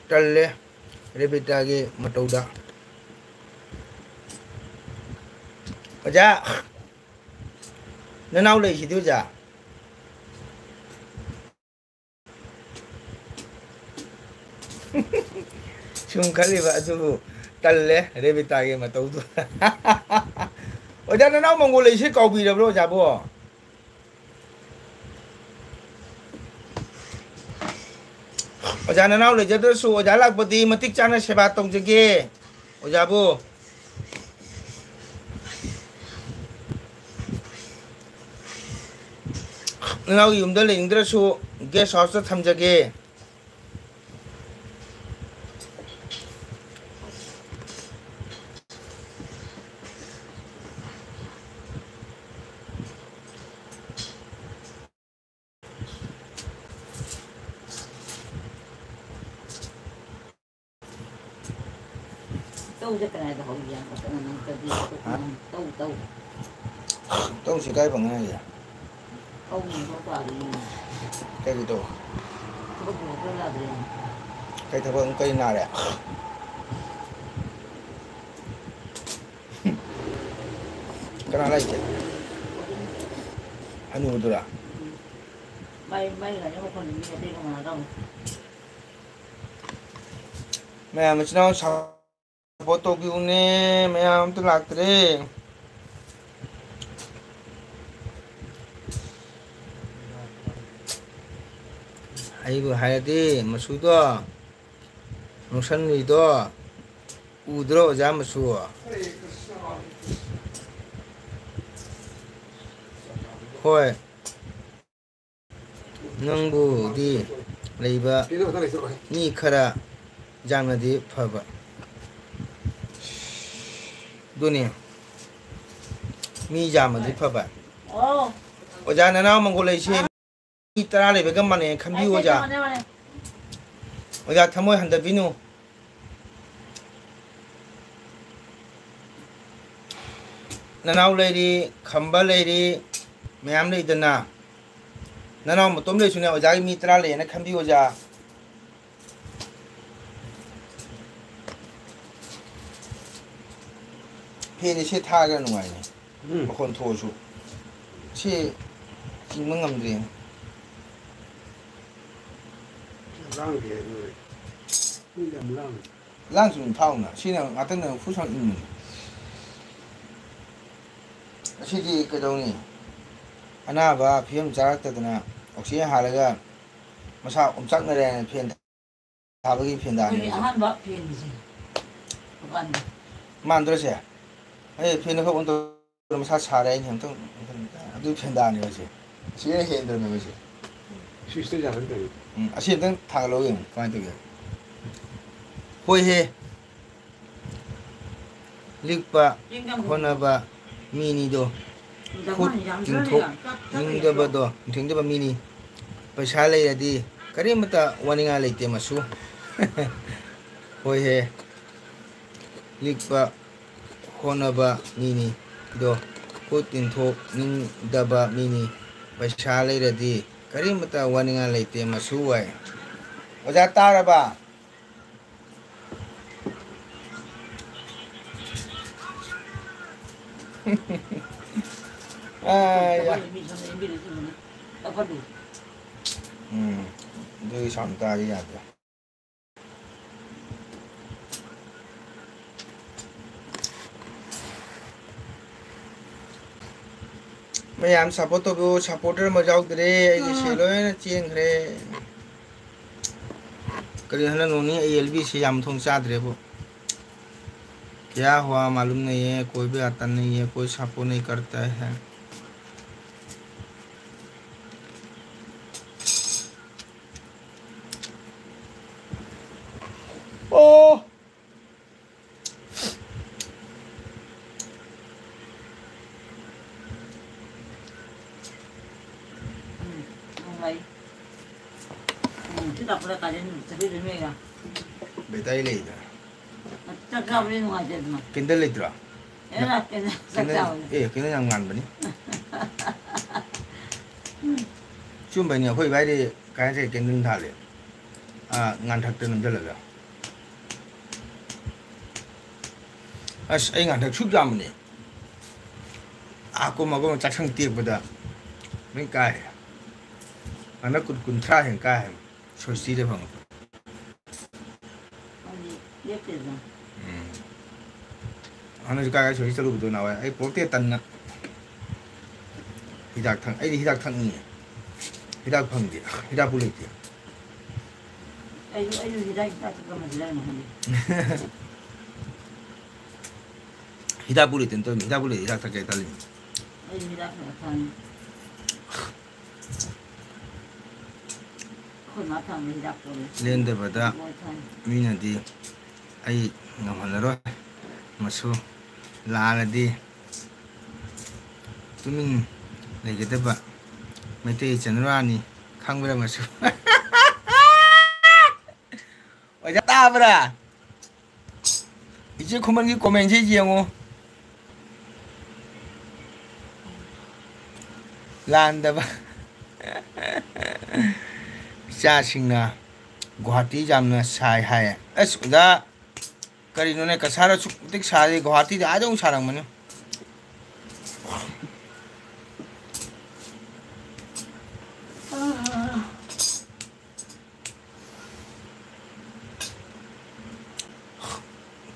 ꯇꯜꯂꯦ ꯔꯦꯕꯤꯇꯥꯒꯤ ꯃꯇꯧꯗ꯫ ꯑꯣꯖꯥ, ꯅꯅꯥꯎ ꯂꯩꯁꯤꯗꯤ ꯑꯣꯖꯥ꯫ ꯁꯨꯝ ꯈꯜꯂꯤꯕ ꯑꯗꯨꯕꯨ ꯇꯜꯂꯦ ꯔꯦꯕꯤꯇꯥꯒꯤ ꯃꯇꯧꯗꯨ꯫ ꯑꯣꯖꯥ, ꯅꯅꯥꯎ ꯃꯪꯒꯣꯜ ꯂꯩꯁꯦ ꯀꯥꯎꯕꯤꯔꯕ꯭ꯔꯣ ꯑꯣꯖꯥꯕꯣ? ꯑꯣꯖꯥ, ꯅꯅꯥꯎ ꯂꯩꯖꯗ꯭ꯔꯁꯨ ꯑꯣꯖꯥ ꯂꯥꯛꯄꯗꯤ ꯃꯇꯤꯛ ꯆꯥꯅ ꯁꯦꯕꯥ ꯇꯧꯖꯒꯦ ꯑꯣꯖꯥꯕꯨ꯫ ꯅꯅꯥꯎ ꯌꯨꯝꯗ ꯂꯩꯅꯤꯡꯗ꯭ꯔꯁꯨ ꯒꯦꯁ ꯍꯥꯎꯁꯇ ꯊꯝꯖꯒꯦ꯫ ꯇꯧꯁꯦ ꯀꯗꯥꯏꯗ ꯍꯧꯒꯦ? ꯌꯥꯝ ꯐꯖꯅ ꯅꯪ ꯇꯧꯕꯤꯌꯨ꯫ ꯍꯥ? ꯇꯧ, ꯇꯧ꯫ ꯇꯧꯁꯤ ꯀꯥꯏ ꯐꯪꯉꯦ ꯍꯥꯏꯁꯦ? ꯇꯧꯅꯤ, ꯇꯧ ꯇꯥꯕꯅꯤ꯫ ꯀꯩꯒꯤ ꯇꯧ? ꯊꯕꯛ ꯇꯧꯕ ꯌꯥꯗ꯭ꯔꯦ꯫ ꯀꯩ ꯊꯕꯛ, ꯀꯩ ꯅꯥꯔꯦ? ꯀꯅꯥ ꯂꯥꯛꯏꯁꯦ? ꯍꯅꯨꯕꯗꯨꯔꯥ? ꯎꯝ꯫ ꯃꯥꯏ, ꯃꯥꯏ ꯒꯥꯔꯤ ꯃꯈꯣꯟꯗꯨ ꯃꯤ ꯑꯇꯩꯒ ꯃꯥꯟꯅꯗꯕꯅꯤ꯫ ꯃꯌꯥꯝ ꯃꯆꯤꯟ ꯃꯅꯥꯎ ꯁꯞꯄꯣꯔꯠ ꯇꯧꯕꯤꯌꯨꯅꯦ, ꯃꯌꯥꯝ ꯑꯝꯇ ꯂꯥꯛꯇ꯭ꯔꯦ꯫ ꯑꯩꯕꯨ ꯍꯥꯏꯔꯗꯤ ꯃꯆꯨꯗꯣ, ꯅꯨꯡꯁꯟꯕꯤꯗꯣ ꯎꯗ꯭ꯔꯣ, ꯑꯣꯖꯥ ꯃꯆꯨ? ꯍꯣꯏ꯫ ꯅꯪꯕꯨꯗꯤ ꯂꯩꯕ ꯃꯤ ꯈꯔ ꯌꯥꯝꯅꯗꯤ ꯐꯕ꯫ ꯑꯗꯨꯅꯤ꯫ ꯃꯤ ꯌꯥꯝꯃꯗꯤ ꯐꯕ꯫ ꯑꯣ꯫ ꯑꯣꯖꯥ, ꯅꯅꯥꯎ ꯃꯪꯒꯣꯜ ꯂꯩꯁꯦ ꯃꯤ ꯇꯔꯥ ꯂꯩꯕꯒ ꯃꯥꯟꯅꯩ ꯈꯟꯕꯤꯌꯨ, ꯑꯣꯖꯥ꯫ ꯃꯥꯟꯅꯩ, ꯃꯥꯟꯅꯩ꯫ ꯑꯣꯖꯥ, ꯊꯃꯣꯏ ꯍꯟꯗꯕꯤꯅꯨ꯫ ꯅꯅꯥꯎ ꯂꯩꯔꯤ, ꯈꯝꯕ ꯂꯩꯔꯤ, ꯃꯌꯥꯝ ꯂꯩꯗꯅ꯫ ꯅꯅꯥꯎ ꯃꯇꯣꯝ ꯂꯩꯁꯨꯅꯦ, ꯑꯣꯖꯥꯒꯤ ꯃꯤ ꯇꯔꯥ ꯂꯩꯌꯦꯅ ꯈꯟꯕꯤꯌꯨ, ꯑꯣꯖꯥ꯫ ꯐꯦꯟꯁꯦ ꯁꯤ ꯊꯥꯔꯒ ꯅꯨꯡꯉꯥꯏꯅꯤ꯫ ꯎꯝ꯫ ꯃꯈꯣꯟ ꯊꯣꯛꯑꯁꯨ꯫ ꯁꯤ ꯆꯤꯡꯕ ꯉꯝꯗ꯭ꯔꯦ꯫ ꯂꯥꯡꯗꯦ ꯑꯗꯨ꯫ ꯃꯤ ꯌꯥꯝ ꯂꯥꯡꯉꯦ꯫ ꯂꯥꯡꯁꯨ ꯑꯗꯨꯝ ꯊꯥꯎꯅ꯫ ꯁꯤꯅ ꯉꯥꯛꯇꯪꯗ ꯐꯨ ꯁꯥꯡ ꯏꯪꯕꯅꯤ꯫ ꯑꯁꯤꯗꯤ ꯀꯩꯗꯧꯅꯤ? ꯑꯅꯥꯕ ꯐꯤꯕꯝ ꯆꯥꯔꯛꯇꯗꯅ ꯑꯣꯛꯁꯤꯖꯦꯟ ꯍꯥꯜꯂꯒ ꯃꯁꯥ ꯑꯣꯝꯆꯥꯛꯅꯔꯦ ꯍꯥꯏꯅ ꯐꯦꯟ ꯊꯥꯕꯒꯤ ꯐꯦꯟꯗꯥꯅꯤ ꯑꯩꯈꯣꯏꯒꯤ ꯍꯧꯖꯤꯛ꯫ ꯑꯍꯥꯟꯕ ꯐꯦꯟꯁꯦ꯫ ꯃꯄꯥꯟꯗ꯫ ꯃꯥꯟꯗ꯭ꯔꯣ ꯁꯦ? ꯑꯩ ꯐꯦꯟ ꯑꯃꯈꯛ ꯑꯣꯟ ꯇꯧ-, ꯃꯁꯥ ꯁꯥꯔꯦ, ꯑꯩꯅ ꯑꯃꯨꯛꯇꯪ, ꯑꯗꯨꯒꯤ ꯐꯦꯟꯗꯥꯅꯦꯕ ꯁꯦ꯫ ꯁꯤꯅ ꯍꯦꯟꯗ꯭ꯔꯅꯦ ꯃꯣꯏꯁꯦ꯫ ꯁꯤꯁꯇ ꯌꯥꯔꯝꯗ꯭ꯔꯦ꯫ ꯎꯝ, ꯑꯁꯤ ꯑꯝꯇꯪ ꯊꯥꯒꯠꯂꯛꯑꯣ ꯌꯦꯡꯉꯨ ꯀꯃꯥꯏꯅ ꯇꯧꯒꯦ꯫ ꯍꯣꯏꯍꯦ꯫ ꯂꯤꯛꯄ ꯍꯣꯠꯅꯕ ꯃꯤꯅꯤꯗꯣ꯫ ꯈꯨꯠ ꯇꯤꯡꯊꯣꯛꯅꯤꯡꯗꯕꯗꯣ, ꯇꯤꯡꯊꯣꯛꯅꯤꯡꯗꯕ ꯃꯤꯅꯤ꯫ ꯄꯩꯁꯥ ꯂꯩꯔꯗꯤ ꯀꯔꯤꯃꯇ ꯋꯥꯅꯤꯡꯉꯥꯏ ꯂꯩꯇꯦ ꯃꯁꯨ꯫ ꯍꯣꯏꯍꯦ꯫ ꯂꯤꯛꯄ ꯍꯣꯠꯅꯕ ꯃꯤꯅꯤ꯫ ꯑꯗꯣ ꯈꯨꯠ ꯇꯤꯡꯊꯣꯛꯅꯤꯡꯗꯕ ꯃꯤꯅꯤ꯫ ꯄꯩꯁꯥ ꯂꯩꯔꯗꯤ ꯀꯔꯤꯃꯇ ꯋꯥꯅꯤꯡꯉꯥꯏ ꯂꯩꯇꯦ ꯃꯁꯨ ꯍꯥꯏ꯫ ꯑꯣꯖꯥ ꯇꯥꯔꯕ? ꯑꯥ, ꯌꯥ꯫ ꯎꯝ, ꯑꯗꯨꯒꯤ sound ꯇꯥꯔꯤ ꯌꯥꯗ꯭ꯔꯦ꯫ ꯃꯌꯥꯝ support ꯇꯧꯕꯤꯌꯨ꯫ Supporter ꯑꯃ ꯌꯥꯎꯗ꯭ꯔꯦ, ꯑꯩꯒꯤꯁꯦ ꯂꯣꯏꯅ ꯆꯦꯟꯈ꯭ꯔꯦ꯫ ꯀꯔꯤ ꯍꯟꯗꯛ ꯅꯣꯡ ꯅꯤꯅꯤ ꯑꯩ ꯑꯦꯜ ꯕꯤꯁꯤ ꯌꯥꯝ ꯊꯣꯡ ꯆꯥꯗ꯭ꯔꯦꯕꯨ꯫ क्या हुआ मालूम नहीं है, कोई भी आता नहीं है, कोई support नहीं करता है। ꯑꯣ꯫ ꯎꯝ, ꯅꯨꯡꯉꯥꯏ꯫ ꯎꯝ, ꯁꯤ ꯂꯥꯛꯄꯗ ꯀꯥꯂꯦꯟ ꯆꯠꯄꯤꯗꯣꯏꯅꯦ ꯑꯩꯒ꯫ ꯕꯦꯇꯥꯔꯤ ꯂꯩꯗ꯫ ꯆꯥꯛ ꯆꯥꯕꯗꯤ ꯅꯨꯡꯉꯥꯏꯇꯦꯗꯅ꯫ ꯀꯦꯟꯗꯜ ꯂꯩꯇ꯭ꯔꯣ? ꯑꯦ, ꯂꯥꯛꯀꯦꯗ, ꯆꯥꯛ ꯀꯦꯟꯗꯜ, ꯆꯥꯕꯗꯤ꯫ ꯑꯦ, ꯀꯦꯟꯗꯜ ꯌꯥꯝ ꯉꯥꯟꯕꯅꯤ꯫ ꯆꯨꯝꯕꯩꯅꯤ, ꯑꯩꯈꯣꯏ ꯏꯕꯥꯏꯗꯤ ꯀꯥꯏ ꯆꯠꯀꯦ ꯀꯦꯟꯗꯜ ꯊꯥꯜꯂꯦ꯫ ꯑꯥ, ꯉꯥꯟꯊꯛꯇ ꯅꯝꯁꯤꯜꯂꯒ꯫ ꯑꯁ, ꯑꯩ ꯉꯥꯟꯊꯛ ꯁꯨꯛ ꯌꯥꯝꯕꯅꯦ꯫ ꯑꯥ, ꯀꯨꯝ ꯑꯀꯨꯝ ꯆꯥꯛꯁꯪ ꯇꯦꯛꯄꯗ ꯂꯣꯏ ꯀꯥꯏ꯫ ꯍꯟꯗꯛ ꯀꯨꯟ, ꯀꯨꯟꯊ꯭ꯔꯥ ꯍꯦꯟ ꯀꯥꯏ ꯍꯥꯏꯕ꯫ ꯁꯣꯏꯁꯇꯤꯗ ꯐꯪꯉꯛꯄ꯫ ꯑꯩꯗꯤ ꯂꯦꯞꯇꯦꯗꯅ꯫ ꯎꯝ꯫ ꯍꯥꯟꯅꯁꯨ ꯀꯥꯏ ꯀꯥꯏ ꯁꯣꯏꯁꯇꯤ ꯆꯠꯂꯨꯕꯗꯣ ꯅꯍꯥꯟꯋꯥꯏ꯫ ꯑꯩ ꯄꯣꯔꯛꯇꯦ ꯇꯟꯅ꯫ ꯍꯤꯗꯥꯛ ꯊꯛ-, ꯑꯩꯗꯤ ꯍꯤꯗꯥꯛ ꯊꯛꯅꯤꯡꯉꯦ꯫ ꯍꯤꯗꯥꯛ ꯐꯪꯗꯦ꯫ ꯍꯤꯗꯥꯛꯄꯨ ꯂꯩꯇꯦ꯫ ꯑꯩꯁꯨ, ꯑꯩꯁꯨ ꯍꯤꯗꯥꯛ, ꯍꯤꯗꯥꯛ ꯊꯛꯄ ꯃꯇꯝꯗ ꯂꯩꯔꯝꯃꯣ ꯈꯪꯗꯦ꯫ ꯍꯤꯗꯥꯛꯄꯨ ꯂꯩꯇꯦꯅ ꯇꯧꯔꯤꯅꯤ꯫ ꯍꯤꯗꯥꯛꯄꯨ ꯂꯩꯔꯗꯤ ꯍꯤꯗꯥꯛ ꯊꯛꯀꯦ ꯈꯜꯂꯤꯅꯤ꯫ ꯑꯩꯁꯨ ꯍꯤꯗꯥꯛ ꯈꯔ ꯊꯛꯅꯤꯡꯉꯦ꯫ ꯂꯦꯟꯗꯕꯗ ꯃꯤꯅꯗꯤ ꯑꯩ ꯉꯝꯍꯜꯂꯔꯣꯏ꯫ ꯃꯁꯨ ꯂꯥꯜꯂꯗꯤ ꯇꯨꯃꯤꯟ ꯂꯩꯒꯗꯕ ꯃꯩꯇꯩ ꯏꯆꯟ ꯅꯨꯔꯥꯅꯤ ꯈꯪꯕ꯭ꯔꯥ ꯃꯁꯨ? ꯑꯣꯖꯥ ꯇꯥꯕ꯭ꯔꯥ? ꯏꯆꯦ ꯈꯨꯃꯟꯒꯤ comment ꯁꯦ ꯌꯦꯡꯉꯣ꯫ ꯂꯥꯟꯗꯕ꯫ ꯏꯆꯥꯁꯤꯡꯅ ꯒꯨꯍꯥꯇꯤ ꯌꯥꯝꯅ ꯁꯥꯏ ꯍꯥꯏ꯫ ꯑꯁ ꯑꯣꯖꯥ, ꯀꯔꯤꯅꯣꯅꯦ, ꯀꯁꯥꯔ ꯑꯁꯨꯛ ꯃꯇꯤꯛ ꯁꯥꯔꯤ, ꯒꯨꯍꯥꯇꯤꯗ ꯑꯥꯗ ꯑꯃꯨꯛ ꯁꯥꯔꯝꯒꯅꯤ꯫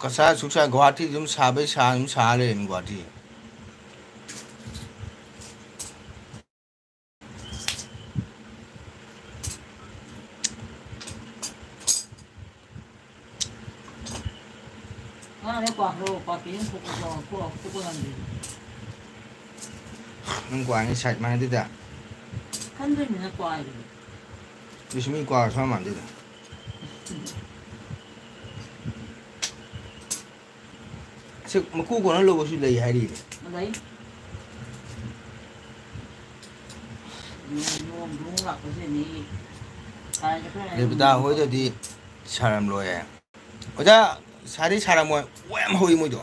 ꯀꯁꯥꯔ ꯑꯁꯨꯛ ꯁꯥꯏ, ꯒꯨꯍꯥꯇꯤꯗ ꯑꯗꯨꯝ ꯁꯥꯕꯩ ꯁꯥ ꯑꯗꯨꯝ ꯁꯥ ꯂꯩꯔꯝꯃꯤ ꯒꯨꯍꯥꯇꯤ꯫ ꯃꯥꯅꯦ, ꯀ꯭ꯋꯥ ꯍꯧꯔꯣ, ꯀ꯭ꯋꯥ ꯀꯦꯖꯤ ꯑꯃ ꯈꯣꯛꯄ ꯆꯥꯎ, ꯈꯣꯛ-, ꯈꯣꯛꯄ ꯉꯝꯗꯦ꯫ ꯅꯪ ꯀ꯭ꯋꯥ ꯅꯤ side ꯃꯥꯟꯅꯗꯦꯗ꯫ ꯈꯟꯗꯣꯏꯅꯤꯅ ꯀ꯭ꯋꯥ ꯍꯥꯏꯕꯗꯤ꯫ ꯏꯁ, ꯃꯤ ꯀ꯭ꯋꯥꯒ ꯁꯨꯃꯥꯟ ꯃꯥꯟꯗꯦꯗ꯫ ꯁꯤ ꯃꯀꯨ ꯀꯣꯟꯅ ꯂꯧꯕꯁꯨ ꯂꯩ ꯍꯥꯏꯔꯤꯅꯦ꯫ ꯂꯩ꯫ ꯅꯣꯡ, ꯅꯣꯡ, ꯅꯣꯡ ꯂꯥꯛꯄꯁꯤꯗꯅꯤ ꯀꯥꯏꯗ ꯈꯔ ꯔꯦꯕꯤꯇꯥ ꯍꯣꯏꯗꯗꯤ ꯁꯥꯔꯝꯂꯣꯏꯌꯦ꯫ ꯑꯣꯖꯥ, ꯁꯥꯗꯤ ꯁꯥꯔꯝꯃꯣꯏ꯫ ꯋꯥ ꯌꯥꯝ ꯍꯧꯋꯤ ꯃꯣꯏꯗꯣ꯫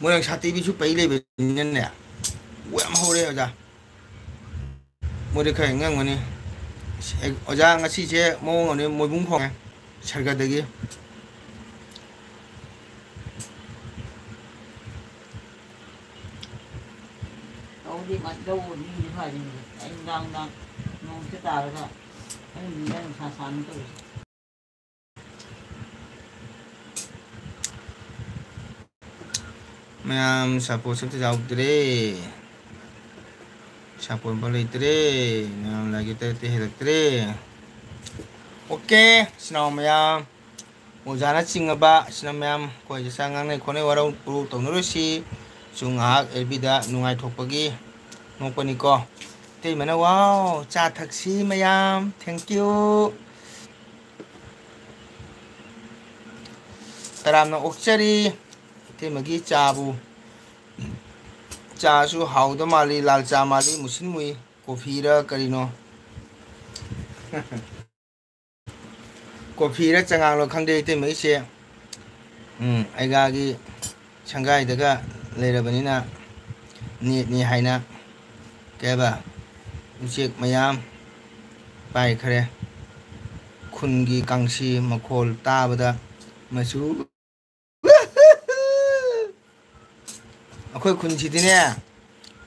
ꯃꯣꯏꯔꯥꯡ ꯁꯥꯇꯤꯕꯤꯁꯨ ꯄꯩ ꯂꯩꯕꯅꯤꯅꯅꯦ꯫ ꯋꯥ ꯌꯥꯝ ꯍꯧꯔꯦ ꯑꯣꯖꯥ꯫ ꯃꯣꯏꯗꯤ ꯈꯔ ꯏꯪꯉꯝꯒꯅꯤ꯫ ꯑꯦ, ꯑꯣꯖꯥ, ꯉꯁꯤꯁꯦ ꯃꯑꯣꯡ ꯑꯃꯅꯤ, ꯃꯣꯏꯕꯨꯡ ꯈꯣꯡꯉꯦ ꯁꯔꯒꯗꯒꯤ꯫ ꯇꯧꯗꯤ ꯃ-, ꯂꯧ ꯎꯕ ꯃꯤꯗꯤ ꯐꯔꯤꯅꯤ꯫ ꯑꯩ ꯅꯨꯡꯗꯥꯡ ꯅꯨꯡꯗꯥꯡ ꯅꯣꯡꯁꯦ ꯇꯥꯔꯒ ꯑꯍꯤꯡꯁꯤꯗ ꯅꯨꯡꯁꯥ ꯁꯥꯅꯤ ꯇꯧꯔꯤꯁꯦ꯫ ꯃꯌꯥꯝ support ꯑꯝꯇ ꯌꯥꯎꯗ꯭ꯔꯦ꯫ Support ꯑꯝꯐꯥꯎ ꯂꯩꯇ꯭ꯔꯦ꯫ ꯃꯌꯥꯝ like ꯇꯔꯦꯠꯇꯩ ꯍꯦꯜꯂꯛꯇ꯭ꯔꯦ꯫ OK, ꯏꯆꯤꯟ ꯏꯅꯥꯎ ꯃꯌꯥꯝ, ꯑꯣꯖꯥꯅ ꯆꯤꯡꯉꯕ ꯏꯆꯤꯟ ꯏꯅꯥꯎ ꯃꯌꯥꯝ, ꯑꯩꯈꯣꯏ ꯏꯆꯥ ꯉꯥꯡꯅꯩ ꯈꯣꯠꯅꯩ, ꯋꯥꯔꯧ ꯄꯨꯔꯧ ꯇꯧꯅꯔꯣꯏꯁꯤ꯫ ꯁꯨꯝ ꯉꯥꯏꯍꯥꯛ F B ꯗ ꯅꯨꯡꯉꯥꯏꯊꯣꯛꯄꯒꯤ ꯅꯣꯛꯄꯅꯤꯀꯣ꯫ ꯏꯇꯩꯃꯅ, "ꯋꯥꯎ, ꯆꯥ ꯊꯛꯁꯤ ꯃꯌꯥꯝ, thank you꯫ ꯇꯔꯥꯝꯅ ꯑꯣꯛꯆꯔꯤ꯫ ꯏꯇꯩꯃꯒꯤ ꯆꯥꯕꯨ, ꯆꯥꯁꯨ ꯍꯥꯎꯗ ꯃꯥꯜꯂꯤ, ꯂꯥꯜ ꯆꯥ ꯃꯥꯜꯂꯤ, ꯃꯨꯁꯤꯟ ꯃꯨꯏ, ꯀꯣꯐꯤꯔ ꯀꯔꯤꯅꯣ?" ꯀꯣꯐꯤꯔ ꯆꯉꯥꯡꯂꯣ ꯈꯪꯗꯦ, ꯏꯇꯩꯃꯩꯁꯦ꯫ ꯎꯝ, ꯑꯩꯒꯥꯒꯤ ꯁꯪꯒꯥꯏꯗꯒ ꯂꯩꯔꯕꯅꯤꯅ, ꯅꯦꯠꯅꯤ ꯍꯥꯏꯅ, ꯀꯩ ꯍꯥꯏꯕ, ꯎꯆꯦꯛ ꯃꯌꯥꯝ ꯄꯥꯏꯈ꯭ꯔꯦ꯫ ꯈꯨꯟꯒꯤ ꯀꯥꯡꯁꯤ ꯃꯈꯣꯜ ꯇꯥꯕꯗ ꯃꯆꯨ ꯑꯩꯈꯣꯏ ꯈꯨꯟꯁꯤꯗꯤꯅꯦ,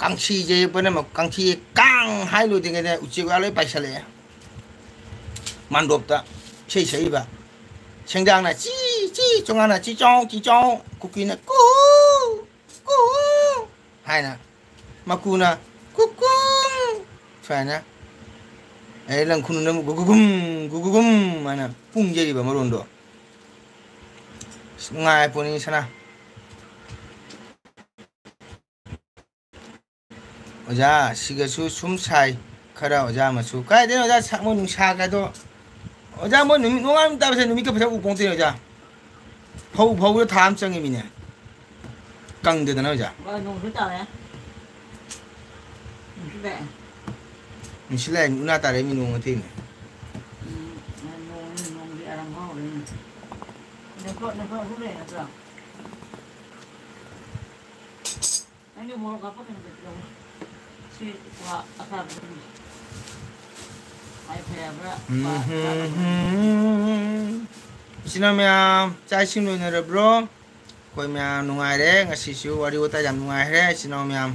ꯀꯥꯡꯁꯤꯁꯦ ꯄꯨꯝꯅꯃꯛ, ꯀꯥꯡꯁꯤ ꯀꯥꯡ ꯍꯥꯏ ꯂꯣꯏꯗ꯭ꯔꯤꯉꯩꯗ ꯎꯆꯦꯛ ꯋꯥꯌꯥ ꯂꯣꯏ ꯄꯥꯏꯁꯜꯂꯛꯑꯦ꯫ ꯃꯥꯟꯗꯣꯞꯇ ꯏꯁꯩ ꯁꯛꯏꯕ꯫ ꯁꯦꯡꯗꯥꯡꯅ ꯆꯤ ꯆꯤ, ꯆꯣꯉꯥꯅ ꯆꯤ ꯆꯣꯡ ꯆꯤ ꯆꯣꯡ, ꯀꯨꯀꯤꯅ ꯀꯨ ꯀꯨ ꯍꯥꯏꯅ, ꯃꯀꯨꯅ ꯀꯨꯀꯨ ꯁꯨꯃꯥꯏꯅ, ꯑꯩ ꯂꯪꯈꯨꯅꯨꯅ ꯑꯃꯨꯛ ꯒꯨꯒꯨꯒꯨꯝ ꯒꯨꯒꯨꯒꯨꯝ ꯍꯥꯏꯅ ꯄꯨꯡ ꯌꯩꯔꯤꯕ ꯃꯔꯣꯟꯗꯣ꯫ ꯑꯁ, ꯅꯨꯡꯉꯥꯏ ꯄꯣꯠꯅꯤ ꯁꯅꯥ꯫ ꯑꯣꯖꯥ, ꯁꯤꯒꯁꯨ ꯁꯨꯝ ꯁꯥꯏ ꯈꯔ, ꯑꯣꯖꯥ ꯃꯆꯨ꯫ ꯀꯥꯏꯗꯩꯅꯣ ꯑꯣꯖꯥ, ꯁꯥ-, ꯃꯣꯏ ꯅꯨꯡꯁꯥꯒꯗꯣ꯫ ꯑꯣꯖꯥ, ꯃꯣꯏ ꯅꯨꯃꯤꯠ ꯅꯣꯡꯉꯥꯟ ꯇꯥꯕꯁꯦ ꯅꯨꯃꯤꯠꯀ ꯐꯖꯅ ꯎ ꯄꯣꯟꯇꯦ ꯑꯣꯖꯥ꯫ ꯐꯧ ꯐꯧꯕꯗ ꯊꯥ ꯑꯃ ꯆꯪꯉꯤ ꯃꯤꯅꯦ꯫ ꯀꯪꯗꯗꯅ ꯑꯣꯖꯥ꯫ ꯍꯣꯏ, ꯅꯣꯡꯁꯨ ꯇꯥꯔꯦ꯫ ꯅꯣꯡꯁꯨ ꯇꯥꯏ꯫ ꯅꯨꯡꯁꯤꯠ ꯂꯥꯛꯑꯦ, ꯎꯅꯥ ꯇꯥꯔꯦ, ꯃꯤ ꯅꯣꯡ ꯑꯊꯦꯡꯅꯦ꯫ ꯎꯝ, ꯅꯣꯡ, ꯅꯣꯡꯒꯤ ꯑꯔꯪꯕ ꯍꯧꯔꯛꯏꯅꯦ꯫ ꯅꯦꯝꯊꯣꯛ, ꯅꯦꯝꯊꯣꯛ ꯑꯗꯨꯝ ꯂꯩꯔꯗ꯭ꯔꯣ? ꯅꯪꯒꯤ ꯃꯣꯔꯣꯛ ꯍꯥꯞꯄ ꯀꯩꯅꯣ ꯂꯩꯇ꯭ꯔꯣ? ꯁꯤ ꯀ꯭ꯋꯥ ꯑꯀꯥꯕꯗꯨꯅꯤ꯫ ꯍꯥꯏ ꯐꯔꯕ꯭ꯔꯥ? ꯀ꯭ꯋꯥ ꯑꯀꯥꯕꯗꯨꯅꯤ꯫ ꯎꯝ꯫ ꯏꯆꯤꯟ ꯏꯅꯥꯎ ꯃꯌꯥꯝ, ꯆꯥꯛ ꯏꯁꯤꯡ ꯂꯣꯏꯅꯔꯕ꯭ꯔꯣ? ꯑꯩꯈꯣꯏ ꯃꯌꯥꯝ ꯅꯨꯡꯉꯥꯏꯔꯦ꯫ ꯉꯁꯤꯁꯨ ꯋꯥꯔꯤ ꯋꯥꯇꯥꯏ ꯌꯥꯝ ꯅꯨꯡꯉꯥꯏꯈ꯭ꯔꯦ, ꯏꯆꯤꯟ ꯏꯅꯥꯎ ꯃꯌꯥꯝ꯫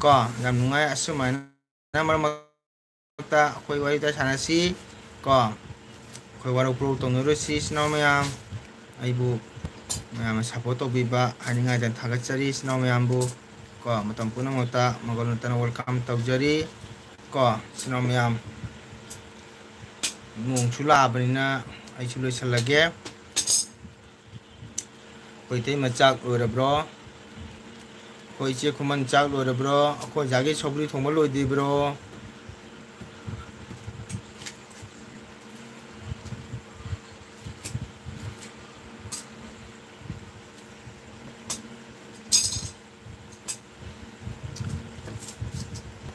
ꯀꯣ, ꯌꯥꯝ ꯅꯨꯡꯉꯥꯏ꯫ ꯑꯁꯨꯃꯥꯏꯅ ꯃꯔꯛ ꯃꯔꯛꯇ ꯑꯩꯈꯣꯏ ꯋꯥꯔꯤ ꯋꯥꯇꯥꯏ ꯁꯥꯟꯅꯁꯤ꯫ ꯀꯣ, ꯑꯩꯈꯣꯏ ꯋꯥꯔꯧ ꯄꯨꯔꯧ ꯇꯧꯅꯔꯣꯏꯁꯤ, ꯏꯆꯤꯟ ꯏꯅꯥꯎ ꯃꯌꯥꯝ꯫ ꯑꯩꯕꯨ ꯃꯌꯥꯝꯅ support ꯇꯧꯕꯤꯕ ꯍꯥꯏꯅꯤꯡꯉꯥꯏꯗ ꯊꯥꯒꯠꯆꯔꯤ, ꯏꯆꯤꯟ ꯏꯅꯥꯎ ꯃꯌꯥꯝꯕꯨ꯫ ꯀꯣ, ꯃꯇꯝ ꯄꯨꯝꯅꯃꯛꯇ ꯃꯒꯜ ꯅꯠꯇꯅ welcome ꯇꯧꯖꯔꯤ꯫ ꯀꯣ, ꯏꯆꯤꯟ ꯏꯅꯥꯎ ꯃꯌꯥꯝ, ꯅꯣꯡꯁꯨ ꯂꯥꯛꯑꯕꯅꯤꯅ ꯑꯩꯁꯨ ꯂꯣꯏꯁꯤꯜꯂꯒꯦ꯫ ꯑꯩꯈꯣꯏ ꯏꯇꯩꯃ ꯆꯥꯛ ꯂꯣꯏꯔꯕ꯭ꯔꯣ? ꯑꯩꯈꯣꯏ ꯏꯆꯦ ꯈꯨꯃꯟ ꯆꯥꯛ ꯂꯣꯏꯔꯕ꯭ꯔꯣ? ꯑꯩꯈꯣꯏ ꯑꯣꯖꯥꯒꯤ ꯁꯧꯒ꯭ꯔꯤ ꯊꯣꯡꯕ ꯂꯣꯏꯗ꯭ꯔꯤꯕ꯭ꯔꯣ?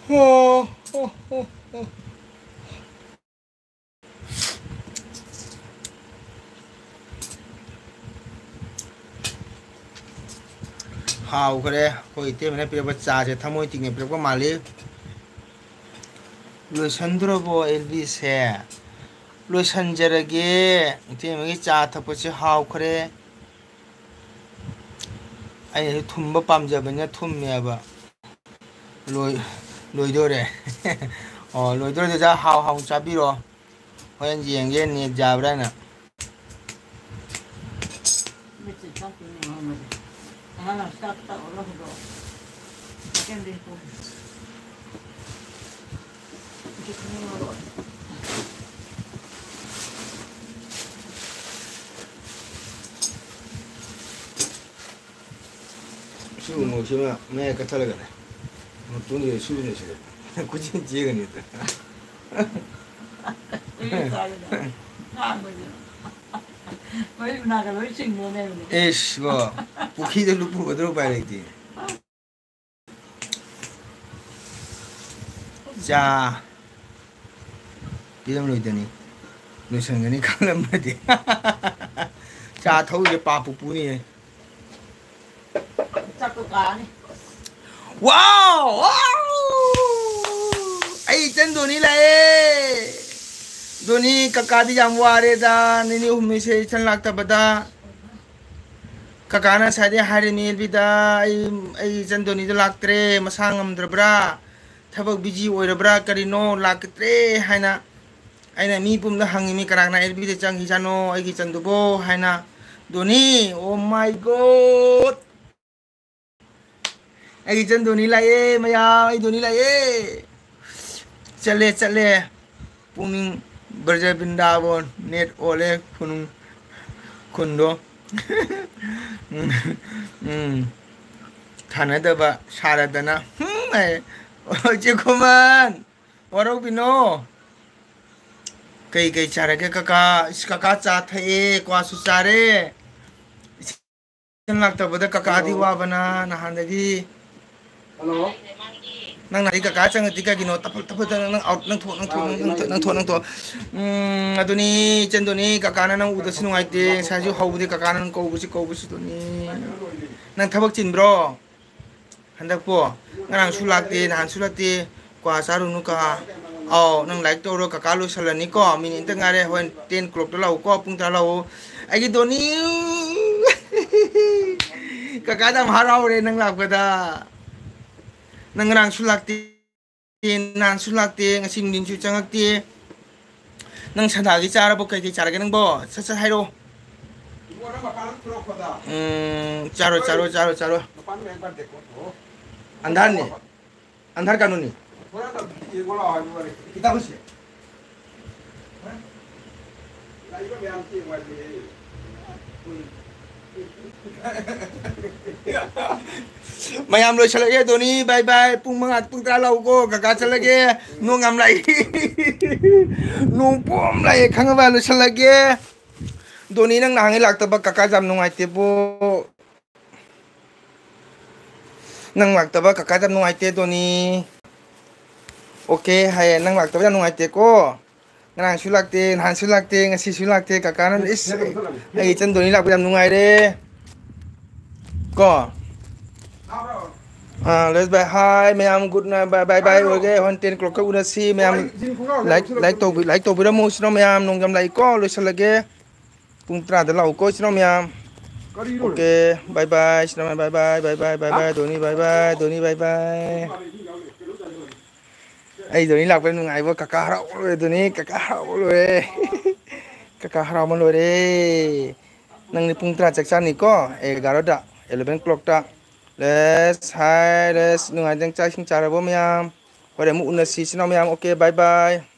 ꯍꯣ, ꯍꯣ, ꯍꯣ, ꯍꯣ꯫ ꯍꯥꯎꯈ꯭ꯔꯦ꯫ ꯑꯩꯈꯣꯏ ꯏꯇꯩꯃꯅ ꯄꯤꯔꯛꯄ ꯆꯥꯁꯦ ꯊꯃꯣꯏ ꯇꯤꯡꯅ ꯄꯤꯔꯛꯄ ꯃꯥꯜꯂꯤ꯫ ꯂꯣꯏꯁꯟꯗ꯭ꯔꯕꯣ ꯑꯦꯜ ꯕꯤꯁꯦ? ꯂꯣꯏꯁꯟꯖꯔꯒꯦ꯫ ꯏꯇꯩꯃꯒꯤ ꯆꯥ ꯊꯛꯄꯁꯦ ꯍꯥꯎꯈ꯭ꯔꯦ꯫ ꯑꯩꯅꯁꯨ ꯊꯨꯝꯕ ꯄꯥꯝꯖꯕꯅꯤꯅ ꯊꯨꯝꯃꯦꯕ꯫ ꯂꯣꯏ-, ꯂꯣꯏꯗꯣꯔꯦ꯫ ꯑꯣ, ꯂꯣꯏꯗꯣꯔꯦ꯫ ꯑꯗꯨꯗꯤ ꯍꯥꯎ ꯍꯥꯎ ꯆꯥꯕꯤꯔꯣ꯫ ꯍꯣꯔꯦꯟ ꯌꯦꯡꯒꯦ ꯅꯦꯠ ꯌꯥꯕ꯭ꯔꯥ ꯍꯥꯏꯅ꯫ ꯃꯤꯠꯁꯦ ꯆꯪꯈꯤꯅꯤ ꯃꯥꯃꯗꯤ꯫ ꯑꯉꯥꯡ ꯆꯥꯛ ꯇꯣꯛꯑꯒ ꯍꯧꯗꯣꯛꯑꯣ꯫ ꯆꯤꯛꯀꯟꯗꯤ ꯄꯨꯔꯦ꯫ ꯆꯤꯛꯀꯟ ꯃꯔꯣꯏ꯫ ꯁꯤ ꯎꯃꯣꯔꯣꯛꯁꯤꯃ ꯃꯌꯥꯏ ꯀꯠꯊꯠꯂꯒꯅꯦ꯫ ꯃꯇꯣꯟꯗꯨꯗ ꯁꯨꯕꯅꯦ ꯁꯤꯗ꯫ ꯈꯨꯠꯁꯤꯅ ꯆꯦꯒꯅꯤ ꯑꯗ꯫ ꯀꯨꯏꯅ ꯆꯥꯒꯗꯕꯅꯤ꯫ ꯉꯥꯡꯕꯁꯦ꯫ ꯃꯔꯤ ꯃꯅꯥꯒ ꯂꯣꯏ ꯆꯤꯡꯗꯣꯏꯅꯦꯕꯅꯦ꯫ ꯑꯦꯁ ꯕꯣ, ꯄꯨꯈ꯭ꯔꯤꯗ ꯂꯨꯞꯄꯨꯒꯗ꯭ꯔꯣ? ꯎꯄꯥꯏ ꯂꯩꯇꯦ꯫ ꯆꯥ ꯄꯤꯔꯝꯂꯣꯏꯗꯅꯤ, ꯂꯣꯏꯁꯟꯒꯅꯤ ꯈꯜꯂꯝꯃꯗꯤ꯫ ꯆꯥ ꯊꯧꯔꯤꯁꯦ ꯄꯥꯞꯄꯨ ꯄꯨꯅꯤꯌꯦ꯫ ꯆꯥꯛꯇꯣ ꯀꯥꯔꯅꯤ꯫ ꯋꯥꯎ! ꯋꯥꯎ! ꯑꯩ ꯏꯆꯟ ꯗꯣꯅꯤ ꯂꯥꯛꯑꯦ꯫ ꯗꯣꯅꯤ, ꯀꯀꯥꯗꯤ ꯌꯥꯝ ꯋꯥꯔꯦꯗ, ꯅꯤꯅꯤ ꯍꯨꯝꯅꯤꯁꯦ ꯏꯆꯟ ꯂꯥꯛꯇꯕꯗ꯫ ꯀꯀꯥꯅ ꯉꯁꯥꯏꯗꯩ ꯍꯥꯏꯔꯤꯅꯤ, ꯑꯦꯜꯕꯤꯗ, "ꯑꯩ, ꯑꯩ ꯏꯆꯟ ꯗꯣꯅꯤꯗꯣ ꯂꯥꯛꯇ꯭ꯔꯦ, ꯃꯁꯥ ꯉꯝꯗ꯭ꯔꯕ꯭ꯔꯥ, ꯊꯕꯛ ꯕꯤꯖꯤ ꯑꯣꯏꯔꯕ꯭ꯔꯥ, ꯀꯔꯤꯅꯣ, ꯂꯥꯛꯇ꯭ꯔꯦ" ꯍꯥꯏꯅ꯫ ꯑꯩꯅ ꯃꯤ ꯄꯨꯝꯅ ꯍꯪꯉꯤꯃꯤ, "ꯀꯅꯥ ꯀꯅꯥ ꯑꯦꯜꯕꯤꯗ ꯆꯪꯈꯤꯖꯥꯠꯅꯣ ꯑꯩꯒꯤ ꯏꯆꯟꯗꯨꯕꯣ?" ꯍꯥꯏꯅ꯫ ꯗꯣꯅꯤ, oh my God! ꯑꯩꯒꯤ ꯏꯆꯟ ꯗꯣꯅꯤ ꯂꯥꯛꯑꯦ, ꯃꯌꯥꯝ, ꯑꯩ ꯗꯣꯅꯤ ꯂꯥꯛꯑꯦ꯫ ꯆꯠꯂꯦ, ꯆꯠꯂꯦ꯫ ꯄꯨꯛꯅꯤꯡ ꯕ꯭ꯔꯖ ꯕ꯭ꯔꯤꯟꯗꯥꯕꯣꯟ, ꯅꯦꯠ ꯑꯣꯜꯂꯦ, ꯈꯨꯅꯨꯡ, ꯈꯨꯟꯗꯣ꯫ ꯎꯝ, ꯎꯝ꯫ ꯊꯥꯅꯗꯕ ꯁꯥꯔꯗꯅ꯫ ꯍꯨꯝ ꯍꯥꯏ꯫ ꯑꯣ, ꯏꯆꯦ ꯈꯨꯃꯟ, ꯋꯥꯔꯧꯕꯤꯅꯣ꯫ ꯀꯩ ꯀꯩ ꯆꯥꯔꯒꯦ ꯀꯀꯥ? ꯏꯁ, ꯀꯀꯥ ꯆꯥ ꯊꯛꯑꯦ, ꯀ꯭ꯋꯥꯁꯨ ꯆꯥꯔꯦ꯫ ꯏꯆꯦ ꯂꯥꯛꯇꯕꯗ ꯀꯀꯥꯗꯤ ꯍꯜꯂꯣ꯫ ꯋꯥꯕꯅ ꯅꯍꯥꯟꯗꯒꯤ꯫ ꯍꯜꯂꯣ꯫ ꯅꯪ ꯅꯥꯏ ꯀꯀꯥ ꯆꯪꯉꯛꯇꯤ ꯀꯩꯒꯤꯅꯣ? ꯇꯞ ꯇꯞ ꯇꯞ ꯅꯪ out, ꯅꯪ ꯊꯣꯛ, ꯅꯪ ꯊꯣꯛ, ꯅꯪ ꯊꯣꯛ, ꯅꯪ ꯊꯣꯛ, ꯅꯪ ꯊꯣꯛ꯫ ꯎꯝ, ꯑꯗꯨꯅꯤ, ꯏꯆꯟꯗꯨꯅꯤ, ꯀꯀꯥꯅ ꯅꯪ ꯎꯗꯁꯨ ꯅꯨꯡꯉꯥꯏꯇꯦ꯫ ꯉꯁꯥꯏꯁꯨ ꯍꯧꯕꯗꯤ ꯀꯀꯥꯅ ꯅꯪ ꯀꯧꯕꯁꯤ, ꯀꯧꯕꯁꯤꯗꯨꯅꯤ꯫ ꯅꯪ ꯊꯕꯛ ꯆꯤꯟꯕ꯭ꯔꯣ? ꯍꯟꯗꯛꯄꯣ? ꯉꯔꯥꯡꯁꯨ ꯂꯥꯛꯇꯦ, ꯅꯍꯥꯟꯁꯨ ꯂꯥꯛꯇꯦ꯫ ꯀ꯭ꯋꯥ ꯆꯥꯔꯨꯅꯨ ꯀꯀꯥ꯫ ꯑꯧ, ꯅꯪ ꯂꯥꯏꯔꯤꯛ ꯇꯧꯔꯣ, ꯀꯀꯥ ꯂꯣꯏꯁꯜꯂꯅꯤꯀꯣ꯫ ꯃꯤꯅꯤꯠ ꯑꯝꯇ ꯉꯥꯏꯔꯦ꯫ ꯍꯣꯔꯦꯟ ten o'clockꯇ ꯂꯥꯛꯎꯀꯣ, ꯄꯨꯡ ꯇꯔꯥ ꯂꯥꯛꯎ꯫ ꯑꯩꯒꯤ ꯗꯣꯅꯤ꯫ ꯀꯀꯥꯗ ꯌꯥꯝ ꯍꯔꯥꯎꯔꯦ ꯅꯪ ꯂꯥꯛꯄꯗ꯫ ꯅꯪ ꯉꯔꯥꯡꯁꯨ ꯂꯥꯛꯇꯦ, ꯅꯍꯥꯟꯁꯨ ꯂꯥꯛꯇꯦ, ꯉꯁꯤ ꯅꯨꯡꯊꯤꯟꯁꯨ ꯆꯪꯉꯛꯇꯦ꯫ ꯅꯪ ꯁꯟꯗꯥꯒꯤ ꯆꯥꯔꯕꯣ? ꯀꯩ ꯀꯩ ꯆꯥꯔꯒꯦ ꯅꯪꯕꯣ? ꯁꯠ ꯁꯠ ꯍꯥꯏꯔꯛꯑꯣ꯫ ꯎꯝ, ꯆꯥꯔꯣ, ꯆꯥꯔꯣ, ꯆꯥꯔꯣ, ꯆꯥꯔꯣ꯫ अंधार नहीं, अंधार कानूनी। ꯃꯌꯥꯝ ꯂꯣꯏꯁꯤꯜꯂꯒꯦ, ꯗꯣꯅꯤ, bye bye꯫ ꯄꯨꯡ ꯃꯉꯥ, ꯄꯨꯡ ꯇꯔꯥ ꯂꯥꯛꯎꯀꯣ, ꯀꯀꯥ ꯆꯠꯂꯒꯦ꯫ ꯅꯣꯡ ꯌꯥꯝ ꯂꯥꯛꯏ꯫ ꯅꯣꯡ ꯄꯣꯝ ꯂꯥꯛꯑꯦ, ꯈꯪꯉꯕ? ꯂꯣꯏꯁꯤꯜꯂꯒꯦ꯫ ꯗꯣꯅꯤ, ꯅꯪ ꯅꯍꯥꯟꯉꯩ ꯂꯥꯛꯇꯕ ꯀꯀꯥꯁꯦ ꯌꯥꯝ ꯅꯨꯡꯉꯥꯏꯇꯦꯕꯣ꯫ ꯅꯪ ꯂꯥꯛꯇꯕ ꯀꯀꯥꯁꯦ ꯌꯥꯝ ꯅꯨꯡꯉꯥꯏꯇꯦ, ꯗꯣꯅꯤ꯫ OK ꯍꯥꯏꯌꯦ, ꯅꯪ ꯂꯥꯛꯇꯕ ꯌꯥꯝ ꯅꯨꯡꯉꯥꯏꯇꯦꯀꯣ꯫ ꯉꯔꯥꯡꯁꯨ ꯂꯥꯛꯇꯦ, ꯅꯍꯥꯟꯁꯨ ꯂꯥꯛꯇꯦ, ꯉꯁꯤꯁꯨ ꯂꯥꯛꯇꯦ꯫ ꯀꯀꯥꯅ ꯏꯁ, ꯑꯩ ꯏꯆꯟ ꯗꯣꯅꯤ ꯂꯥꯛꯄ ꯌꯥꯝ ꯅꯨꯡꯉꯥꯏꯔꯦ꯫ ꯀꯣ? ꯑꯥ, let's bye, hi ꯃꯌꯥꯝ, good night, bye, bye, bye ꯑꯣꯏꯔꯒꯦ꯫ ꯍꯣꯔꯦꯟ ten o'clockꯇ ꯎꯅꯁꯤ ꯃꯌꯥꯝ꯫ Like, like ꯇꯧꯕꯤ-, like ꯇꯧꯕꯤꯔꯝꯃꯨ ꯏꯆꯤꯟ ꯏꯅꯥꯎ ꯃꯌꯥꯝ, ꯅꯣꯡ ꯌꯥꯝ ꯂꯥꯛꯏꯀꯣ, ꯂꯣꯏꯁꯤꯜꯂꯒꯦ꯫ ꯄꯨꯡ ꯇꯔꯥꯗ ꯂꯥꯛꯎꯀꯣ ꯏꯆꯤꯟ ꯏꯅꯥꯎ ꯃꯌꯥꯝ꯫ ꯀꯔꯤꯅꯣ? OK, bye bye, ꯏꯆꯤꯟ ꯏꯅꯥꯎ ꯃꯌꯥꯝ, bye bye, bye bye, bye bye, ꯗꯣꯅꯤ bye bye, ꯗꯣꯅꯤ bye bye꯫ ꯑꯩ ꯗꯣꯅꯤ ꯂꯥꯛꯄꯩ ꯅꯨꯡꯉꯥꯏꯕ, ꯀꯀꯥ ꯍꯔꯥꯎꯕ ꯂꯣꯏꯔꯦ, ꯗꯣꯅꯤ, ꯀꯀꯥ ꯍꯔꯥꯎꯕ ꯂꯣꯏꯔꯦ꯫ ꯀꯀꯥ ꯍꯔꯥꯎꯕ ꯂꯣꯏꯔꯦ꯫ ꯅꯪꯗꯤ ꯄꯨꯡ ꯇꯔꯥ ꯆꯥꯛ ꯆꯥꯅꯤꯀꯣ, ꯑꯦꯒꯥꯔꯣꯗ, eleven o'clockꯇ꯫ Let's, hi, let's, ꯅꯨꯡꯉꯥꯏꯗꯪ ꯆꯥꯛ ꯏꯁꯤꯡ ꯆꯥꯔꯕꯣ ꯃꯌꯥꯝ? ꯍꯣꯔꯦꯟ ꯑꯃꯨꯛ ꯎꯅꯁꯤ ꯏꯆꯤꯟ ꯏꯅꯥꯎ ꯃꯌꯥꯝ꯫ OK, bye bye꯫